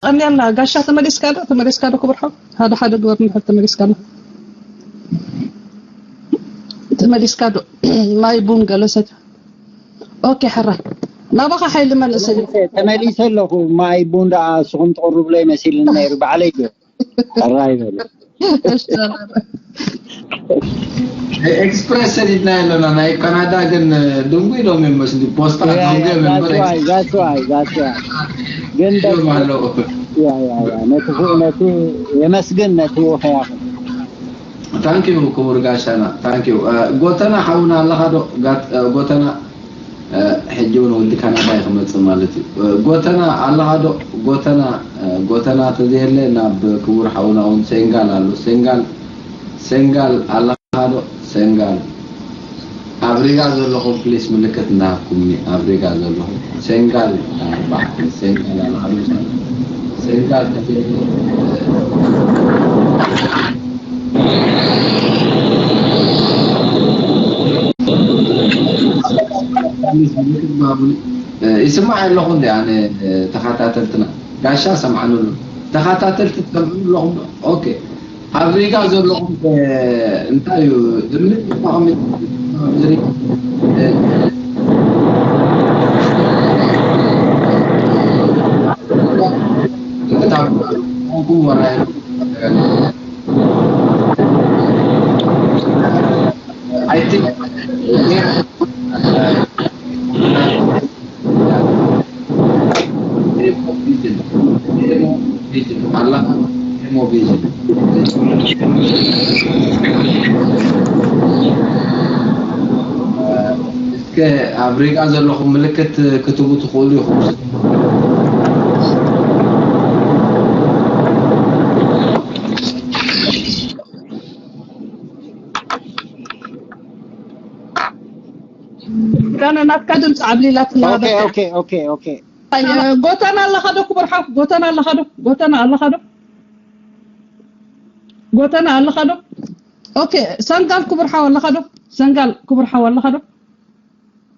ቀንየልና ጋሻ። ተመሊስካ ዶ? ተመሊስካ ዶ ክቡር ሓው? ሓደ ሓደ ግበር እንድሕር ተመሊስካ ዶ? ተመሊስካ ዶ? ማይ ቡን ገለሰት። ኦኬ፣ ሕራይ ናባኻ ሓይሊ መንእሰይ። ተመሊሰ ኣለኹ። ማይ ቡን ደኣ ንስኹም ትቕርብለይ መሲልኒ ነይሩ። ባዕለይ ዶ? ሕራይ በሉ። ኤክስፕረስ ሰዲድና ኣለና። ናይ ካናዳ ግን ድንጉ ኢሎም እዮም መስሊ ፖስታ ድንጉ እዮም እምበር ግን እዮም ኣለዉ። ነቲ የመስግን ነቲ ወፈያኹም። ታንኪዩ ክቡር ጋሻና ታንኪዩ። ጎተና ሓውና ኣለኻ ዶ? ጎተና ሕጂ እውን ወዲ ካናዳ እዩ ክመፅእ ማለት እዩ። ጎተና ኣለኻ ዶ? ጎተና ጎተና ተዘየለ ናብ ክቡር ሓውና እውን ሴንጋል ኣሎ። ሴንጋል ሴንጋል ኣለኻ ዶ? ሴንጋል ኣብ ሪጋ ዘለኹም ፕሊስ ምልክት እንዳሃብኩምኒ ኣብ ሪጋ ዘለኹም ሴንጋል ባሕቲ ሴንጋል ኣለኻ ዶ? ሴንጋል ተዘየለ ይስማዕ ኣለኹ እንዲ ኣነ ተኸታተልትና ጋሻ ሰምዓኑ ኣሎ ተኸታተልቲ ትሰምዑ ኣለኹም ዶ? ኦኬ ኣብ ሪጋ ዘለኹም እንታይ እዩ ዝምልክ ወራይ I think እስከ ኣብ ሪጋ ዘለኹም ምልክት ክትቡ ትኽእሉ ኢኹም። ጋነ ናትካ ድምፂ ዓብሊላትና። ኦኬ ኦኬ ኦኬ ኦኬ ጎተና ኣለኻ ዶ ክቡር ሓው? ጎተና ኣለኻ ዶ? ጎተና ኣለኻ ዶ? ጎተና ኣለኻ ዶ? ኦኬ ሰንጋል ክቡር ሓው ኣለኻ ዶ? ሰንጋል ክቡር ሓው ኣለኻ ዶ?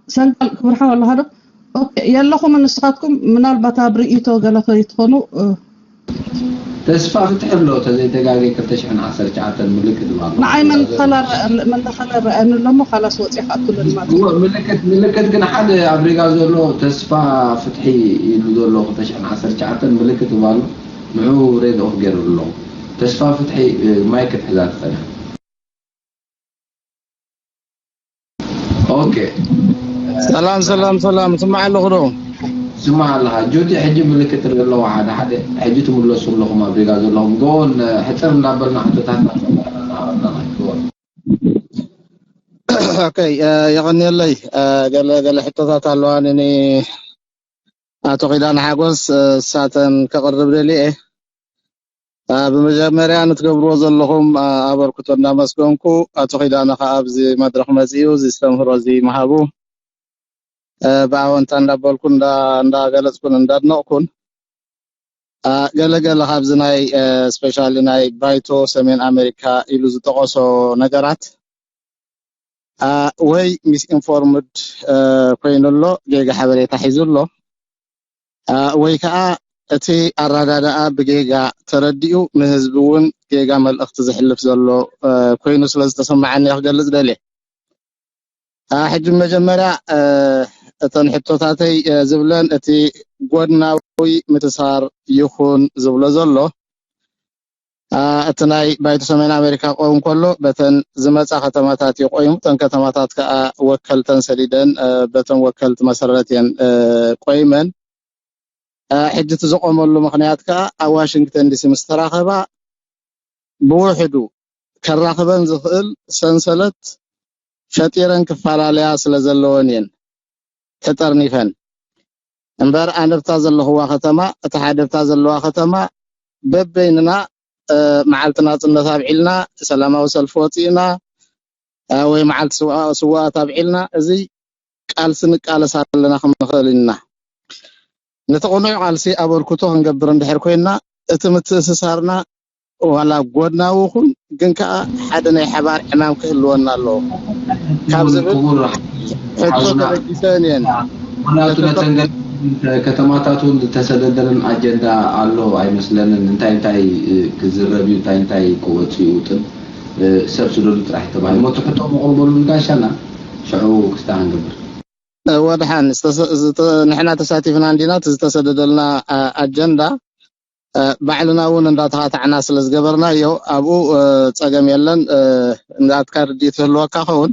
ሰንጋል ክቡር ሓው ኣለኻ ዶ? ኦኬ የለኹም። ንስኻትኩም ምናልባት ኣብ ርእይቶ ገለ ከይትኾኑ ተስፋ ፍትሒ ኣሎ ተዘይተጋገ ክልተ ሽሕን ዓሰርተ ትሽዓተን ምልክት ባሎ ንዓይ መንኸላ ረኣኒ ኣሎ እሞ ካላስ ወፂኣ ክኣቱለኒ ማለት እዩ። ምልክት ምልክት ግን ሓደ ኣብ ሪጋ ዘሎ ተስፋ ፍትሒ ኢሉ ዘሎ ክልተ ሽሕን ዓሰርተ ትሽዓተን ምልክት ባሎ ንዑ ሬድ ኦፍ ገይሩ ኣሎ። ተስፋ ፍትሒ ማይክ ክትሕዛ ትኽእል። ኦኬ ሰላም ሰላም ሰላም ስማዕ ኣለኹ ዶ? ስማዕ ኣለኻ ጆቲ ሕጂ ምልክት ርኢ ኣለዎ ሓደ ሓደ ሕጂ ትምለሱ ኣለኹም ኣብ ሪጋ ዘለኹም ጎን ሕፅር እንዳበልና ሕቶታት ኦኬ የቐንየለይ ገለ ገለ ሕቶታት ኣለዋ ንኒ ኣቶ ኪዳን ሓጎስ እሳተን ከቕርብ ደልየ ብመጀመርያ ንትገብርዎ ዘለኹም ኣበርክቶ እንዳመስገንኩ ኣቶ ኪዳነ ከዓ ኣብዚ መድረክ መፅኡ እዚ ዝተምህሮ እዚ ምሃቡ ብኣወንታ እንዳበልኩ እንዳገለፅኩን እንዳድነቕኩን ገለገለ ካብዚ ናይ ስፔሻሊ ናይ ባይቶ ሰሜን ኣሜሪካ ኢሉ ዝጠቀሶ ነገራት ወይ ሚስኢንፎርምድ ኮይኑ ኣሎ ጌጋ ሓበሬታ ሒዙ ኣሎ ወይ ከዓ እቲ ኣረዳድኣ ብጌጋ ተረዲኡ ንህዝቢ እውን ጌጋ መልእኽቲ ዘሕልፍ ዘሎ ኮይኑ ስለ ዝተሰማዓኒ ክገልፅ ደልየ ሕጂ መጀመርያ እተን ሕቶታተይ ዝብለን እቲ ጎድናዊ ምትሳር ይኹን ዝብሎ ዘሎ እቲ ናይ ባይቶ ሰሜን ኣሜሪካ ክኸውን ከሎ በተን ዝመፃ ከተማታት እዩ ቆይሙ እተን ከተማታት ከዓ ወከልተን ሰዲደን በተን ወከልቲ መሰረት እየን ቆይመን ሕጂ እቲ ዝቆመሉ ምክንያት ከዓ ኣብ ዋሽንግተን ዲሲ ምስ ተራኸባ ብውሕዱ ከራኽበን ዝኽእል ሰንሰለት ፈጢረን ክፈላለያ ስለ ዘለወን እየን ተጠርኒፈን እምበር ኣነብታ ዘለኽዋ ከተማ እቲ ሓደብታ ዘለዋ ከተማ በበይንና መዓልቲ ናፅነት ኣብዒልና ሰላማዊ ሰልፊ ወፂእና ወይ መዓልቲ ስዋኣት ኣብዒልና እዚ ቃልሲ ንቃለስ ኣለና ክንኽእል ኢና ነቲ ቅኑዕ ቃልሲ ኣበርክቶ ክንገብር እንድሕር ኮይና እቲ ምትእስሳርና ዋላ ጎድናዊ ኹን ግን ከዓ ሓደ ናይ ሓባር ዕማም ክህልወና ኣለዎ ካብ ዝብል ሕቶ ተበጊሰን እየን ከተማታት እውን ዝተሰደደለን ኣጀንዳ ኣሎ ኣይመስለንን። እንታይ እንታይ ክዝረብ እዩ፣ እንታይ እንታይ ክወፅእ እዩ ውጥን፣ ሰብ ስደዱ ጥራሕ ተባሂሉ። ሞቲ ሕቶ መቕርበሉ ንጋሻና ሽዑ ክስታ ክንገብር። ወድሓን ንሕና ተሳቲፍና እንዲና እቲ ዝተሰደደልና ኣጀንዳ ባዕልና እውን እንዳተኻታዕና ስለ ዝገበርናዮ ኣብኡ ፀገም የለን። እንዳትካ ርድኢት ህልወካ ኸውን።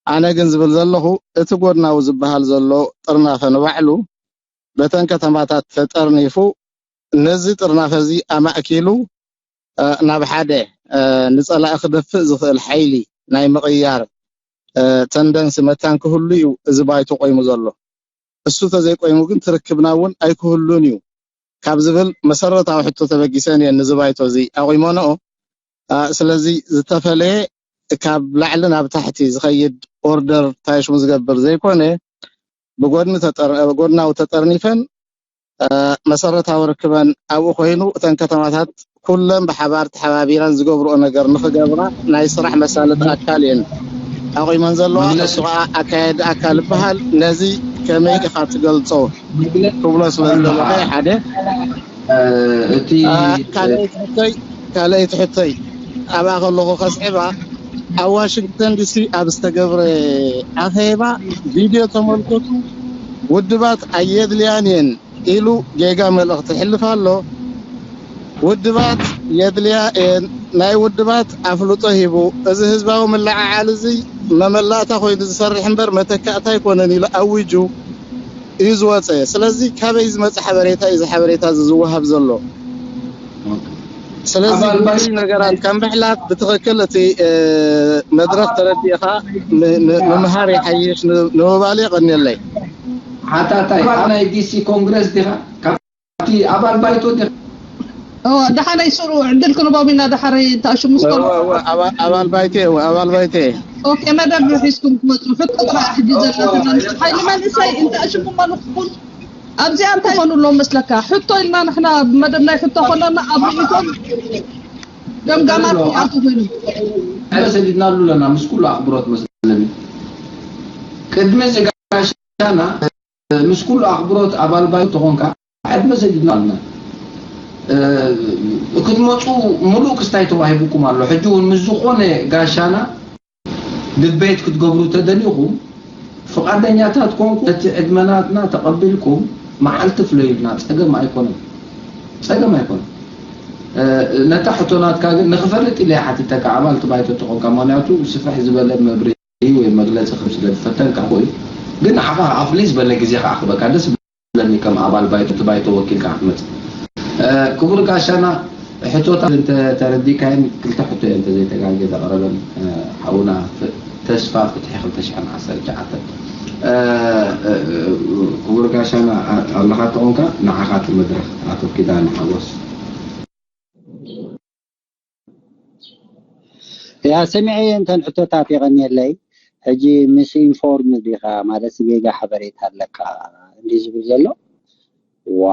ኣነ ግን ዝብል ዘለኹ እቲ ጎድናዊ ዝበሃል ዘሎ ጥርናፈ ንባዕሉ በተን ከተማታት ተጠርኒፉ ነዚ ጥርናፈ እዚ ኣማእኪሉ ናብ ሓደ ንፀላኢ ክደፍእ ዝኽእል ሓይሊ ናይ ምቕያር ተንደንሲ መታን ክህሉ እዩ እዚ ባይቶ ቆይሙ ዘሎ። እሱ ተዘይቆይሙ ግን ትርክብና እውን ኣይክህሉን እዩ ካብ ዝብል መሰረታዊ ሕቶ ተበጊሰን እየን ንዚ ባይቶ እዚ ኣቑመንኦ። ስለዚ ዝተፈለየ ካብ ላዕሊ ናብ ታሕቲ ዝኸይድ ኦርደር ታይሽሙ ዝገብር ዘይኮነ ብጎድናዊ ተጠርኒፈን መሰረታዊ ርክበን ኣብኡ ኮይኑ እተን ከተማታት ኩለን ብሓባር ተሓባቢረን ዝገብርኦ ነገር ንክገብራ ናይ ስራሕ መሳለጢ ኣካል እየን ኣቑመን ዘለዋ። ንሱ ከዓ ኣካየዲ ኣካል ይበሃል። ነዚ ከመይ ኢኻ ትገልፆ ክብሎ ስለ ዝደለኹ ሓደ እቲ ካልኣይቲ ሕቶይ ኣብኣ ከለኹ ከስዕባ ኣብ ዋሽንግተን ዲሲ ኣብ ዝተገብረ ኣኼባ ቪድዮ ተመልከቱ ውድባት ኣየድልያን እየን ኢሉ ጌጋ መልእኽቲ ይሕልፍ ኣሎ። ውድባት የድልያ እየን። ናይ ውድባት ኣፍልጦ ሂቡ እዚ ህዝባዊ ምልዕዓል እዚ መመላእታ ኮይኑ ዝሰርሕ እምበር መተካእታ ኣይኮነን ኢሉ ኣዊጁ እዩ ዝወፀ። ስለዚ ካበይ ዝመፀ ሓበሬታ እዩ እዚ ሓበሬታ እዚ ዝወሃብ ዘሎ? ስለዚ ጉዳይ ነገራት ከም ብሕላት ብትኽክል እቲ መድረኽ ተረዲእኻ ምምሃር ይሓይሽ ንምባል የቐንየለይ። ሓታታይ ኣብ ናይ ዲሲ ኮንግረስ ዲኻ? ካብቲ ኣባል ባይቶ ዲኻ? ደሓነይ ስሩ ዕድል ክንቦም ኢና ደሓረይ እንተኣሽሙ ስኮ ኣባል ባይቴ ኣባል ባይቴ ኦኬ መደብ ሒዝኩም ትመፁ ሕቶ ጥራሕ ሕጂ ዘላትና ሓይሊ መንእሰይ እንተኣሽሙ መልእኽትኩም ኣብዚኣ እንታይ ኮኑ ኣለዎም መስለካ? ሕቶ ኢልና ንሕና ብመደብ ናይ ሕቶ ኮለና ኣብ ርእይቶም ገምጋማት ይኣቱ ኮይኑ ሰዲድናሉ ኣለና ምስ ኩሉ ኣኽብሮት መስለኒ። ቅድሚ እዚ ጋሻና ምስ ኩሉ ኣኽብሮት ኣባል ባይቶ ተኾንካ ዕድመ ሰዲድና ኣለና። ክትመፁ ሙሉእ ክስታይ ተዋሂቡኩም ኣሎ። ሕጂ እውን ምስ ዝኾነ ጋሻና ድቤት ክትገብሩ ተደሊኹም ፍቓደኛታት ኮንኩ ነቲ ዕድመናትና ተቐቢልኩም መዓልቲ ፍለዩልና። ፀገም ኣይኮነን፣ ፀገም ኣይኮነን። ነታ ሕቶ ናትካ ግን ንኽፈልጥ ኢለ ሓቲተካ ኣባል እቲ ባይቶ ተኾንካ፣ ምኽንያቱ ስፍሕ ዝበለ መብርሂ ወይ መግለፂ ክህብ ስለ ዝፈተንካ እኮ እዩ። ግን ንዓኻ ከዓ ፍልይ ዝበለ ግዜ ክኣኽበካ ደስ ለኒ ከም ኣባል ባይቶ እቲ ባይቶ ወኪልካ ክትመጽእ። ክቡር ጋሻና ሕቶታት እንተ ተረዲካየን ክልተ ሕቶ እየ እንተ ዘይተጋግየ ዘቕረበን ሓውና ተስፋ ፍትሒ ክልተ ሽሕን ዓሰርተ ትሽዓተን። ክቡር ጋሻና ኣለኻ ተኾንካ ንዓኻ እቲ መድረኽ ኣቶ ኪዳነ ሓጎስ። ያ ሰሚዐ እተን ሕቶታት የቐንየለይ። ሕጂ ምስ ኢንፎርም ዲኻ ማለት ጌጋ ሓበሬታ ኣለካ እንዲ ዝብል ዘሎ ዋ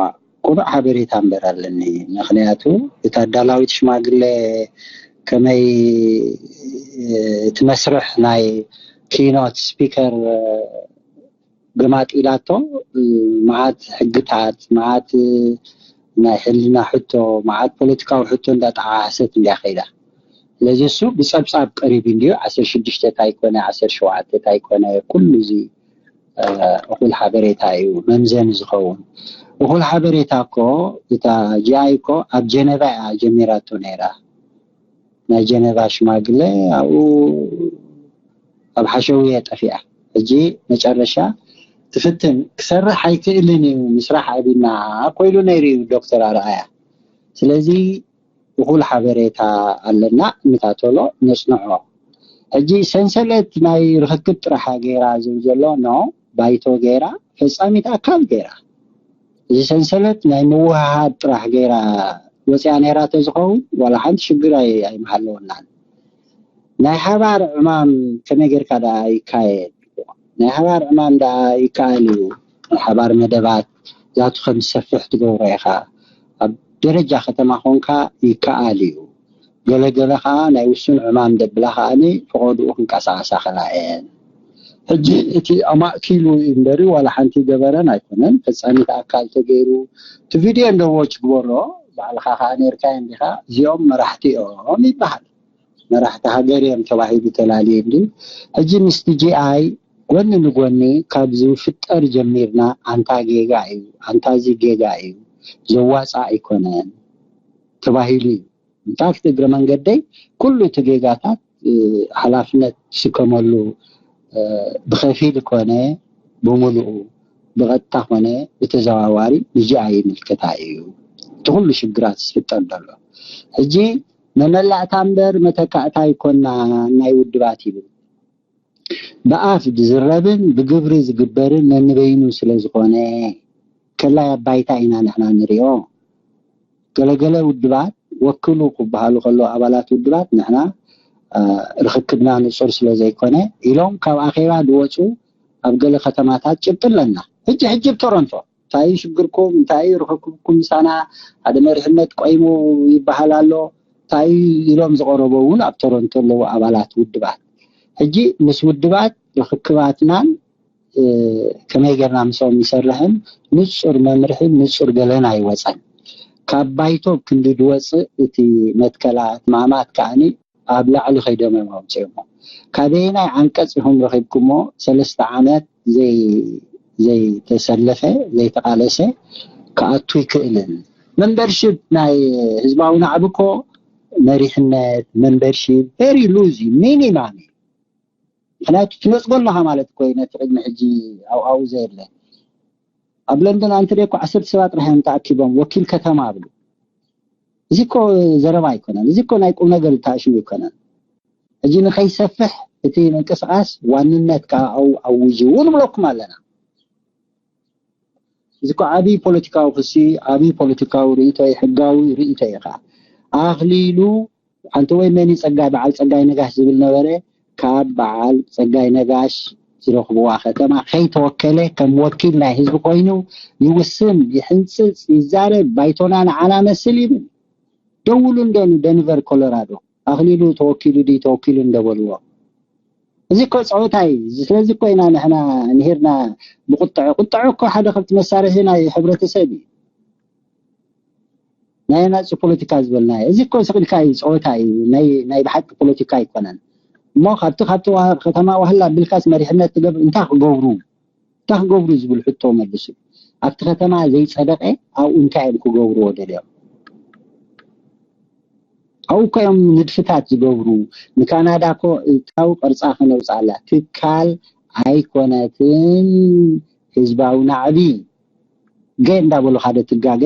ቅኑዕ ሓበሬታ እምበር ኣለኒ። ምክንያቱ እታ ኣዳላዊት ሽማግለ ከመይ እቲ መስርሕ ናይ ኪኖት ስፒከር ግማጥ ኢላቶ መዓት ሕግታት መዓት ናይ ሕልና ሕቶ መዓት ፖለቲካዊ ሕቶ እንዳጠዓዓሰት እንዲያ ከይዳ። ስለዚ እሱ ብፀብፃብ ቀሪቡ እንዲዩ ዓሰርተ ሽዱሽተ ታይ ኮነ ዓሰርተ ሸውዓተ ታይ ኮነ ኩሉ እዚ እኹል ሓበሬታ እዩ መምዘኒ ዝኸውን። እኹል ሓበሬታ እኮ እታ ጂኣይ እኮ ኣብ ጀነቫ እያ ጀሚራቶ ነይራ። ናይ ጀነቫ ሽማግለ ኣብኡ ኣብ ሓሸውየ ጠፊኣ። ሕጂ መጨረሻ ትፍትን ክሰርሕ ኣይክእልን እዩ ምስራሕ ኣቢና ኮይሉ ነይሩ እዩ ዶክተር ኣርኣያ። ስለዚ እኹል ሓበሬታ ኣለና ንታተሎ ነፅንዖ። ሕጂ ሰንሰለት ናይ ርክክብ ጥራሕ ገይራ ዝብል ዘሎ ኖ ባይቶ ገይራ ፈፃሚት ኣካል ገይራ እዚ ሰንሰለት ናይ ምውህሃድ ጥራሕ ገይራ ወፂኣ ነይራ ተዝኸውን ዋላ ሓንቲ ሽግር ኣይምሃለወናን። ናይ ሓባር ዕማም ከመይ ጌርካ ደኣ ይካየድ? ናይ ሓባር ዕማም ደኣ ይከኣል እዩ። ናይ ሓባር መደባት ዛቱ ከም ዝሰፍሕ ትገብሮ ኢኻ። ኣብ ደረጃ ከተማ ኮንካ ይከኣል እዩ። ገለ ገለ ከኣ ናይ ውሱን ዕማም ደብላ ከኣ ፈቐድኡ ክንቀሳቐሳ ከላ እየን። ሕጂ እቲ ኣማእኪሉ እዩ እምበሪ ዋላ ሓንቲ ገበረን ኣይኮነን። ፈጻሚት ኣካል ተገይሩ እቲ ቪድዮ እንደ ዎች ግበሮ፣ ባዕልኻ ከዓ ነርካ እንዲኻ። እዚኦም መራሕቲ እዮም ይበሃል፣ መራሕቲ ሃገር እዮም ተባሂሉ ተላልዩ እንዲ። ሕጂ ምስ ቲጂኣይ ጎኒ ንጎኒ ካብ ዝፍጠር ጀሚርና ኣንታ ጌጋ እዩ፣ ኣንታ እዚ ጌጋ እዩ፣ ዘዋፃእ ኣይኮነን ተባሂሉ እዩ። ኢንፋክት እግረ መንገደይ ኩሉ እቲ ጌጋታት ሓላፍነት ትስከመሉ ብኸፊል ኮነ ብምሉኡ፣ ብቐጥታ ኮነ ብተዘዋዋሪ ንዚኣ ይምልከታ እዩ። እቲ ኩሉ ሽግራት ዝፍጠር ዘሎ ሕጂ መመላእታ እምበር መተካእታ ኣይኮና ናይ ውድባት ይብል። ብኣፍ ዝዝረብን ብግብሪ ዝግበርን ነንበይኑ ስለ ዝኾነ ከላይ ኣባይታ ኢና ንሕና ንሪኦ። ገለገለ ውድባት ወክሉ ክበሃሉ ከለዉ ኣባላት ውድባት ንሕና ርኽክብና ንጹር ስለ ዘይኮነ ኢሎም ካብ ኣኼባ ዝወፁ ኣብ ገለ ከተማታት ጭብጢ ኣለና። ሕጂ ሕጂ ኣብ ቶሮንቶ እንታይ እዩ ሽግርኩም? እንታይ እዩ ርኽክብኩም ምሳና? ሓደ መሪሕነት ቆይሙ ይበሃል ኣሎ። እንታይ እዩ ኢሎም ዝቐረቡ እውን ኣብ ቶሮንቶ ኣለዉ ኣባላት ውድባት። ሕጂ ምስ ውድባት ርኽክባትናን ከመይ ጌርና ምስኦም ንሰርሕን ንጹር መምርሒ ንጹር ገለን ኣይወጸን። ካብ ባይቶ ክንዲ ድወጽእ እቲ መትከላት ማማት ከዓኒ ኣብ ላዕሊ ከይዶም እዮም ኣውፅኦሞ። ካበየናይ ዓንቀፅ ኢኹም ረኺብኩሞ ሰለስተ ዓመት ዘይተሰለፈ ዘይተቃለሰ ክኣቱ ይክእልን? መንበርሽፕ ናይ ህዝባዊ ናዕቢ እኮ መሪሕነት መንበርሽፕ ቨሪ ሉዝ ሚኒማም እዩ። ምክንያቱ ትነፅጎ ኣለካ ማለት እኮ ነቲ ቅድሚ ሕጂ ኣብኣኡ ዘየለ ኣብ ለንደን ኣንተ ደኮ ዓሰርተ ሰባት ጥራሕ እዮም ተኣኪቦም ወኪል ከተማ ኣብሉ። እዚ እኮ ዘረባ ኣይኮነን። እዚ እኮ ናይ ቁም ነገር ተኣሽሙ ኣይኮነን። ሕጂ ንኸይሰፍሕ እቲ ምንቅስቃስ ዋንነት ከዓ ኣው ኣውጅ እውን ንብለኩም ኣለና። እዚ እኮ ዓብይ ፖለቲካዊ ክሲ፣ ዓብይ ፖለቲካዊ ርእይቶ፣ ሕጋዊ ርእይቶ እዩ ከዓ ኣኽሊሉ ኣንተ ወይ መን እዩ ጸጋይ በዓል ጸጋይ ነጋሽ ዝብል ነበረ። ካብ በዓል ጸጋይ ነጋሽ ዝረኽብዋ ከተማ ከይተወከለ ከም ወኪል ናይ ህዝቢ ኮይኑ ይውስን፣ ይሕንጽጽ፣ ይዛረብ፣ ባይቶና ንዓና መስል ይብል። ደውሉ እንዶ ንደንቨር ኮሎራዶ ኣኽሊሉ ተወኪሉ ድዩ ተወኪሉ እንደበልዎ። እዚ እኮ ጸወታ እዩ። ስለዚ እኮ ኢና ንሕና ንሄርና ብቁጥዐ ቁጥዐ እኮ ሓደ ካብቲ መሳርሒ ናይ ሕብረተሰብ እዩ። ናይ ናፂ ፖለቲካ ዝበልናዮ እዚ እኮ ስቕ ኢልካ እዩ፣ ፀወታ እዩ። ናይ ናይ ብሓቂ ፖለቲካ ኣይኮነን። እሞ ካብቲ ካብቲ ዋህ- ከተማ ዋህላ ኣቢልካስ መሪሕነት ትገብር እንታይ ክገብሩ እንታይ ክገብሩ ዝብል ሕቶ መልሱ። ኣብቲ ከተማ ዘይፀደቀ ኣብኡ እንታይ እዮም ክገብርዎ ደልዮም? ኣብኡ እኮ እዮም ንድፍታት ዝገብሩ። ንካናዳ እኮ እታዊ ቅርፃ ከነውፅኣላ ትካል ኣይኮነትን። ህዝባዊ ናዕቢ ገ እንዳበሉ ሓደ ትጋገ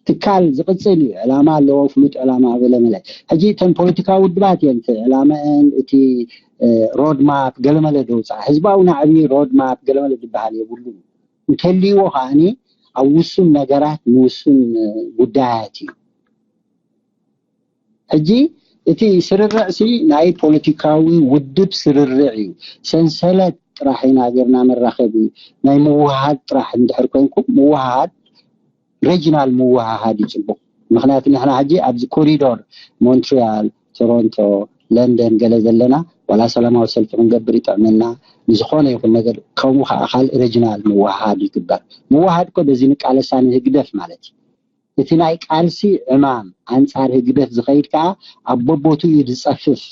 ትካል ዝቕጽል እዩ። ዕላማ ኣለዎ፣ ፍሉጥ ዕላማ ገለመለ። ሕጂ እተን ፖለቲካዊ ውድባት እየን እቲ ዕላመአን እቲ ሮድማፕ ገለመለ ደውፃ። ህዝባዊ ናዕቢ ሮድማፕ ገለመለ ዝበሃል የብሉን። እንተልይዎ ከዓኒ ኣብ ውሱን ነገራት ንውሱን ጉዳያት እዩ። ሕጂ እቲ ስርርዕ ሲ ናይ ፖለቲካዊ ውድብ ስርርዕ እዩ። ሰንሰለት ጥራሕ ኢና ገርና መራኸቢ ናይ ምውሃሃድ ጥራሕ እንድሕር ኮንኩም ምውሃሃድ ሬጅናል ምውሃሃድ እዩ ፅቡቅ። ምክንያቱ ንሕና ሕጂ ኣብዚ ኮሪዶር ሞንትሪያል፣ ቶሮንቶ፣ ለንደን ገለ ዘለና ዋላ ሰላማዊ ሰልፊ ክንገብር ይጥዕመና ንዝኾነ ይኹን ነገር ከምኡ ከዓ ካልእ ሬጅናል ምውሃሃድ ይግበር። ምውሃሃድ እኮ በዚ ንቃለሳ ንህግደፍ ማለት እዩ። እቲ ናይ ቃልሲ ዕማም ኣንጻር ህግደፍ ዝኸይድ ከኣ ኣብ በቦቱ እዩ ዝጸፍፍ።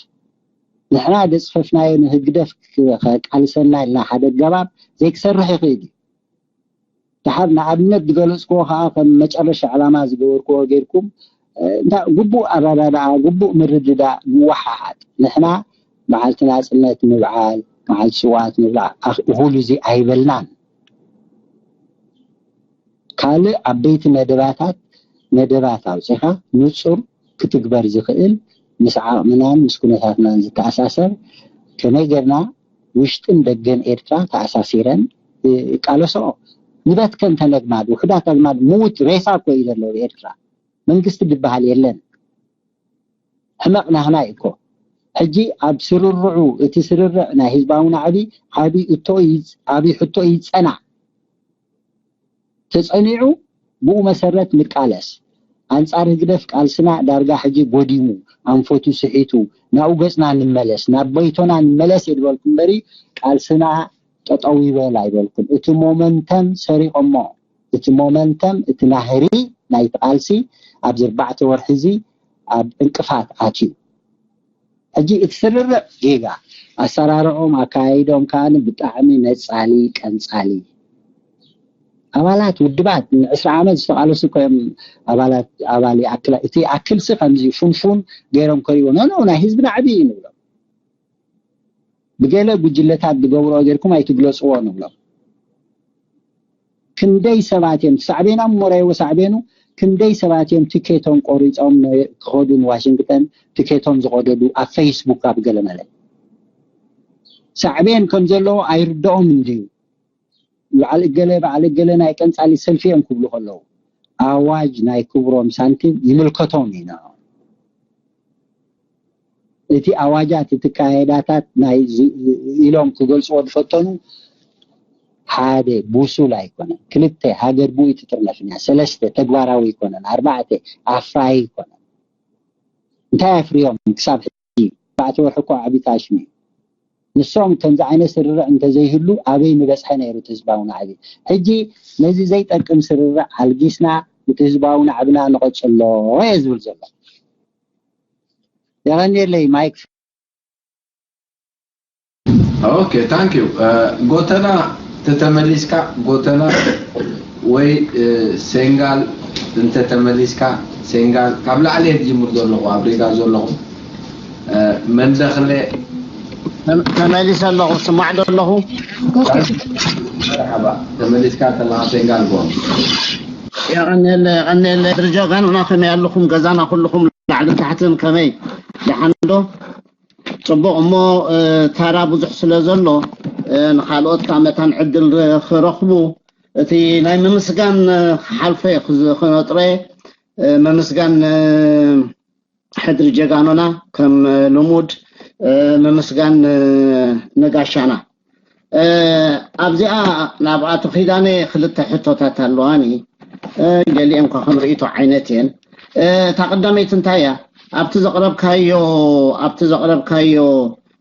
ንሕና ዘጽፈፍናዮ ንህግደፍ ከቃልሰና ኢልና ሓደ ኣገባብ ዘይክሰርሕ ይኽእል እዩ። ድሓር ንኣብነት ዝገለጽክዎ ከኣ ከም መጨረሻ ዕላማ ዝገበርክዎ ጌርኩም እንታ ግቡእ ኣረዳድኣ ግቡእ ምርድዳእ ይወሓሓጥ። ንሕና መዓልቲ ናጽነት ምብዓል መዓልቲ ስውኣት ምብላዕ እኹል እዚ ኣይበልናን። ካልእ ዓበይቲ መደባታት መደባት ኣውፂኻ ንፁር ክትግበር ዝኽእል ምስ ዓቕምናን ምስ ኩነታትናን ዝተኣሳሰር ከመይ ጌርና ውሽጥን ደገን ኤርትራ ተኣሳሲረን ይቃለስኦ። ንበትከን ተነግማድ ውሑዳት ኣግማድ ምውት ሬሳ እኮ እዩ ዘሎ ኤርትራ። መንግስቲ ዝበሃል የለን። ሕመቕ ናህና እዩ እኮ። ሕጂ ኣብ ስርርዑ እቲ ስርርዕ ናይ ህዝባዊ ናዕቢ ዓብይ እቶ ዓብይ ሕቶ ይፀናዕ። ተፀኒዑ ብኡ መሰረት ንቃለስ። ኣንጻር ህግደፍ ቃልስና ዳርጋ ሕጂ ጎዲሙ፣ ኣንፈቱ ስሒቱ፣ ናብኡ ገጽና ንመለስ፣ ናብ በይቶና ንመለስ እየ ዝበልኩ እምበሪ፣ ቃልስና ጠጠው ይበል ኣይበልኩን። እቲ ሞመንተም ሰሪቖሞ፣ እቲ ሞመንተም፣ እቲ ናህሪ ናይቲ ቃልሲ ኣብዚ ኣርባዕተ ወርሒ እዚ ኣብ እንቅፋት ኣትዩ። ሕጂ እቲ ስርርዕ ጌጋ፣ ኣሰራርዖም፣ ኣካያይዶም ከኣ ብጣዕሚ ነጻሊ፣ ቀንጻሊ። ኣባላት ውድባት ንዕስራ ዓመት ዝተቓለሱ እኮ እዮም። ኣባላት፣ ኣባል ይኣክል፣ እቲ ይኣክልሲ ከምዚ ፉንፉን ገይሮም ከሪቦም፣ ኖ፣ ኖ፣ ናይ ህዝቢ ናዕቢ እዩ ንብሎም። ብገለ ጉጅለታት ዝገብርኦ ጌርኩም ኣይትግለጽዎ ንብሎም። ክንደይ ሰባት እዮም ሳዕቤና እሞ ረኣይዎ፣ ሳዕቤኑ ክንደይ ሰባት እዮም ትኬቶም ቆሪጾም ን-፣ ክኸዱ ንዋሽንግተን ትኬቶም ዝቐደዱ ኣብ ፌስቡክ ኣብ ገለ መለ። ሳዕቤን ከም ዘለዎ ኣይርድኦም እንድዩ። በዓል እገለ፣ በዓል እገለ ናይ ቀንጻሊ ሰልፊ እዮም ክብሉ ከለዉ፣ ኣዋጅ ናይ ክብሮም ሳንቲም ይምልከቶም እዩ ንዕኦም። እቲ ኣዋጃት፣ እቲ ካይዳታት ናይ ዝ-፣ ኢሎም ክገልጽዎ ዝፈተኑ፣ ሓደ፣ ብሱል ኣይኮነን። ክልተ፣ ሃገር ብኡ ኣይትጥርነፍን እያ። ሰለስተ፣ ተግባራዊ ኣይኮነን። ኣርባዕተ፣ ኣፍራዪ ኣይኮነን። እንታይ ኣፍርዮም ክሳብ ሕጂ? ኣርባዕተ ወርሒ እኮ ዓቢ ታሽም እዩ። ንሶም ከምዚ ዓይነት ስርርዕ እንተዘይህሉ ኣበይ ምበጽሐ ነይሩ እቲ ህዝባዊ ናዕቢ? ሕጂ ነዚ ዘይጠቅም ስርርዕ ኣልጊስና እቲ ህዝባዊ ናዕብና ንቐጽሎ እየ ዝብል ዘሎ። የቐንየለይ ማይክ። ኦኬ፣ ታንክ ዩ። ጎተና ተተመሊስካ፣ ጎተና ወይ እ፣ ሴንጋል እንተተመሊስካ፣ ሴንጋል ካብ ላዕሊ እየ ዝጅምር ዘለኹ፣ ኣብ ሪጋ ዘለኹ እ፣ መንደኽለ ተመሊሰ ኣለኹ፣ ስማዕ ዶ ኣለኹ። መርሓባ፣ ተመሊስካ ከለኻ ሴንጋል ጎን የቐንየለ፣ የቐንየለ። ድርጆ ጋንና ከመይ ኣለኹም? ገዛና ኩልኹም ላዕልን ታሕትን ከመይ? ደሓን ዶ? ጽቡቕ። እሞ እ፣ ታራ ብዙሕ ስለ ዘሎ እ፣ ንኻልኦት ካብ መታን ዕድል ር-፣ ክረኽቡ እቲ ናይ ምምስጋን እ፣ ክሓልፎ እየ ክዝ-፣ ክነጥሮ እየ። እ፣ ምምስጋን እ፣ ሕድሪ ጀጋኑና ከም እ፣ ልሙድ እ፣ ምምስጋን እ፣ ንጋሻና። እ፣ ኣብዚኣ ናብ ኣቶ ኪዳነ ክልተ ሕቶታት ኣለዋኒ። እ፣ ገሊአን እኳ ከም ርእይቶ ዓይነት እየን። እ፣ እታ ቀዳመይቲ እንታይ እያ? ኣብቲ ዘቕረብካዮ፣ ኣብቲ ዘቕረብካዮ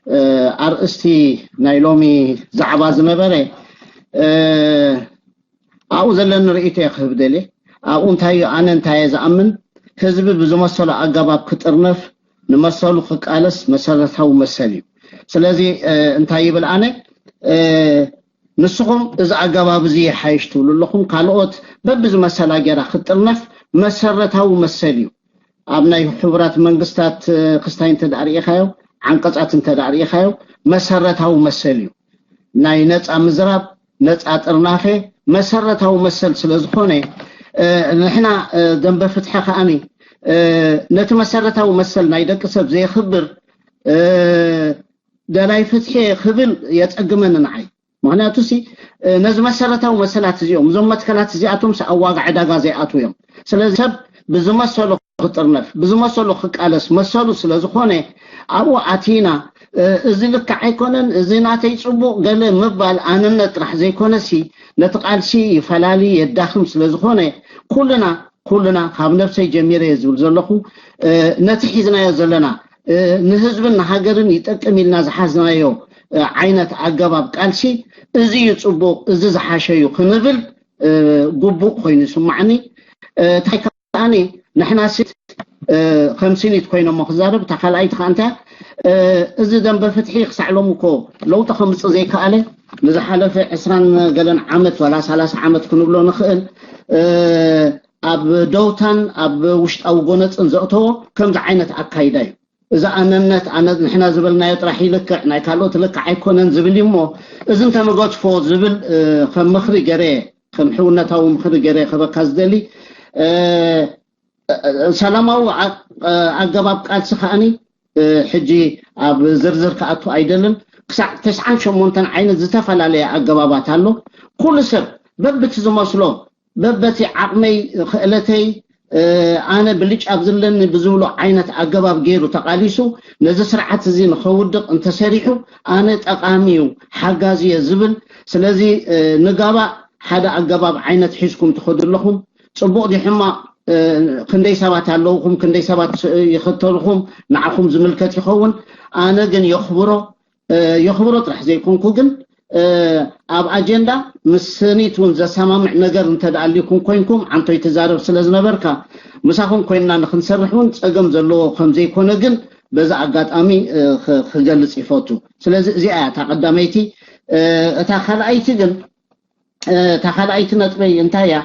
እ፣ ኣርእስቲ ናይ ሎሚ ዛዕባ ዝነበረ እ፣ ኣብኡ ዘለኒ ርእይቶ እየ ክህብ ደልየ። ኣብኡ እንታይ እዩ፣ ኣነ እንታይ እየ ዝኣምን፣ ህዝቢ ብዝመሰሎ ኣገባብ ክጥርነፍ፣ ንመሰሉ ክቃለስ መሰረታዊ መሰል እዩ። ስለዚ እ፣ እንታይ ይብል ኣነ እ፣ ንስኹም እዚ ኣገባብ እዚ ይሓይሽ ትብሉ ኣለኹም፣ ካልኦት በብዝመሰላ ጌራ ክትጥርነፍ መሰረታዊ መሰል እዩ። ኣብ ናይ ሕቡራት መንግስታት እ፣ ክስታይ እንተ ደኣ ርኢኻዮ፣ ዓንቀጻት እንተ ደኣ ርኢኻዮ፣ መሰረታዊ መሰል እዩ። ናይ ነጻ ምዝራብ፣ ነጻ ጥርናፈ መሰረታዊ መሰል ስለ ዝኾነ እ፣ ንሕና እ፣ ደንበ ፍትሒ ከኣኒ እ፣ ነቲ መሰረታዊ መሰል ናይ ደቂ ሰብ ዘየኽብር እ፣ ደላይ ፍትሒ ክብል የጸግመኒ ንዓይ። ምኽንያቱ ሲ እ፣ ነዚ መሰረታዊ መሰላት እዚኦም፣ እዞም መትከላት እዚኣቶም ሲ ኣብ ዋጋ ዕዳጋ ዘይኣትዉ እዮም። ስለዚ ሰብ ብዝመሰሎ ክጥርነፍ፣ ብዝመሰሎ ክቃለስ መሰሉ ስለ ዝኾነ ኣብኡ ኣቲና እ፣ እዚ ልክዕ ኣይኮነን፣ እዚ ናተይ ጽቡቕ ገለ ምባል ኣነነት ጥራሕ ዘይኮነ ሲ ነቲ ቃልሲ ይፈላሊ የዳኽም ስለ ዝኾነ ኩልና ኩልና ካብ ነብሰይ ጀሚረ እየ ዝብል ዘለኹ እ፣ ነቲ ሒዝናዮ ዘለና እ፣ ንህዝብን ንሃገርን ይጠቅም ኢልና ዝሓዝናዮ እ፣ ዓይነት ኣገባብ ቃልሲ እዚ እዩ ጽቡቕ፣ እዚ ዝሓሸ እዩ ክንብል እ፣ ግቡእ ኮይኑ ይስማዓኒ። እ፣ እንታይ ከኣኒ ንሕና ሲ እ፣ ከም ሲኒት ኮይኖሞ ክዛረብ፣ እታ ካልኣይቲ ከኣ እንታይ እያ? እ፣ እዚ ደንበ ፍትሒ ክሳዕ ሎሚ እኮ ለውጢ ከምጽእ ዘይከኣለ ንዝሓለፈ ዕስራን ገለን ዓመት ዋላ ሰላሳ ዓመት ክንብሎ ንኽእል እ፣ ኣብ ደውታን ኣብ ውሽጣዊ ጎነጽን ዘእተዎ ከምዚ ዓይነት ኣካይዳ እዩ። እዚ ኣነነት ኣነ ንሕና ዝበልናዮ ጥራሕ ይልክዕ ናይ ካልኦት ልክዕ ኣይኮነን ዝብል እዩ እሞ እዚ እንተንገድፎ ዝብል እ፣ ከም ምኽሪ ገረ ከም ሕውነታዊ ምኽሪ ገረ ክህበካ ዝደሊ እ፣ ሰላማዊ ኣ- ኣገባብ ቃልሲ ከኣኒ እ፣ ሕጂ ኣብ ዝርዝር ክኣቱ ኣይደልን። ክሳዕ ተስዓን ሸሞንተን ዓይነት ዝተፈላለየ ኣገባባት ኣሎ። ኩሉ ሰብ በብቲ ዝመስሎ በበቲ ዓቕመይ ክእለተይ እ፣ ኣነ ብልጫ ኣብ ዝለኒ ብዝብሎ ዓይነት ኣገባብ ገይሩ ተቓሊሱ ነዚ ስርዓት እዚ ንኸውድቕ እንተሰሪሑ ኣነ ጠቓሚ እዩ ሓጋዚ እየ ዝብል። ስለዚ እ፣ ንጋባእ ሓደ ኣገባብ ዓይነት ሒዝኩም ትኸዱ ኣለኹም። ጽቡቕ ድዩ ሕማቕ ክንደይ ሰባት ኣለውኹም፣ ክንደይ ሰባት ይኽተልኹም፣ ንዓኹም ዝምልከት ይኸውን። ኣነ ግን የኽብሮ የኽብሮ ጥራሕ ዘይኮንኩ ግን ኣብ ኣጀንዳ ምስ ሰኒት እውን ዘሰማምዕ ነገር እንተደኣልኩም ኮይንኩም ዓንቶይ ትዛረብ ስለ ዝነበርካ ምሳኹም ኮይንና ንክንሰርሕ እውን ጸገም ዘለዎ ከም ዘይኮነ ግን በዛ ኣጋጣሚ ክገልጽ ይፈቱ። ስለዚ እዚኣ እያ እታ ቀዳመይቲ። እታ ካልኣይቲ ግን እታ ካልኣይቲ ነጥበይ እንታይ እያ?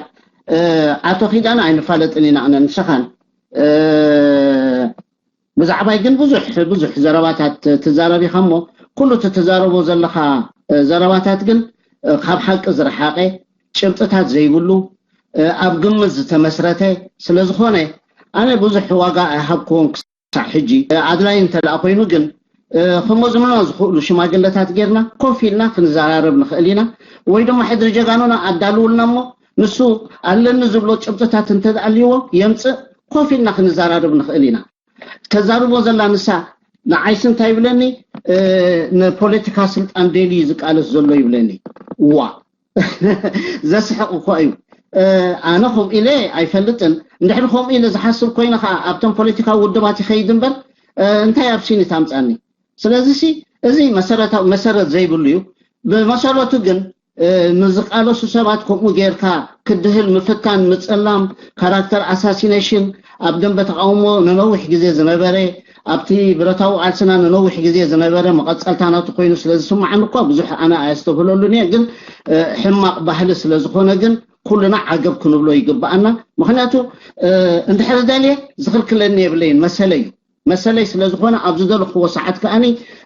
ኣቶ ኪዳነ ኣይንፋለጥን ኢና ኣነ ንስኻን ብዛዕባይ ግን ብዙሕ ብዙሕ ዘረባታት ትዛረብ ኢኻ እሞ ኩሉ እቲ ትዛረቦ ዘለኻ ዘረባታት ግን ካብ ሓቂ ዝረሓቐ ጭብጥታት ዘይብሉ ኣብ ግምት ዝተመስረተ ስለዝኾነ ኣነ ብዙሕ ዋጋ ኣይሃብክዎን ክሳዕ ሕጂ ኣድላይ እንተ ደኣ ኮይኑ ግን ከመዝኑና ዝኽእሉ ሽማግለታት ጌርና ኮፍ ኢልና ክንዘራረብ ንኽእል ኢና ወይ ድማ ሕድሪ ጀጋኑና ኣዳልውልና እሞ ንሱ ኣለኒ ዝብሎ ጭብጥታት እንተ ደኣልይዎ የምፅእ ኮፍ ኢልና ክንዘራረብ ንኽእል ኢና። ተዛርቦ ዘላ ንሳ ንዓይሲ እንታይ ይብለኒ ንፖለቲካ ስልጣን ደልዩ ዝቃለስ ዘሎ ይብለኒ። ዋ ዘስሕቕ እኮ እዩ። ኣነ ከምኡ ኢለ ኣይፈልጥን። እንድሕሪ ከምኡ ኢለ ዝሓስብ ኮይነ ከዓ ኣብቶም ፖለቲካዊ ውድባት ይኸይድ እምበር እንታይ ኣብ ሲኒት ኣምፃኒ? ስለዚ ሲ እዚ መሰረታዊ መሰረት ዘይብሉ እዩ። ብመሰረቱ ግን ንዝቃለሱ ሰባት ከምኡ ጌርካ ክድህል ምፍታን ምፅላም ካራክተር ኣሳሲኔሽን ኣብ ደንበ ተቃውሞ ንነዊሕ ግዜ ዝነበረ ኣብቲ ብረታዊ ቃልስና ንነዊሕ ግዜ ዝነበረ መቐፀልታ ናቱ ኮይኑ ስለ ዝስማዓኒ እኳ ብዙሕ ኣነ ኣየስተብህለሉን እየ። ግን ሕማቕ ባህሊ ስለ ዝኾነ ግን ኩልና ዓገብ ክንብሎ ይግብኣና። ምክንያቱ እንድሕሪ ደልየ ዝኽልክለኒ የብለይን መሰለይ እዩ። መሰለይ ስለ ዝኾነ ኣብ ዝደለኽዎ ሰዓት ከኣኒ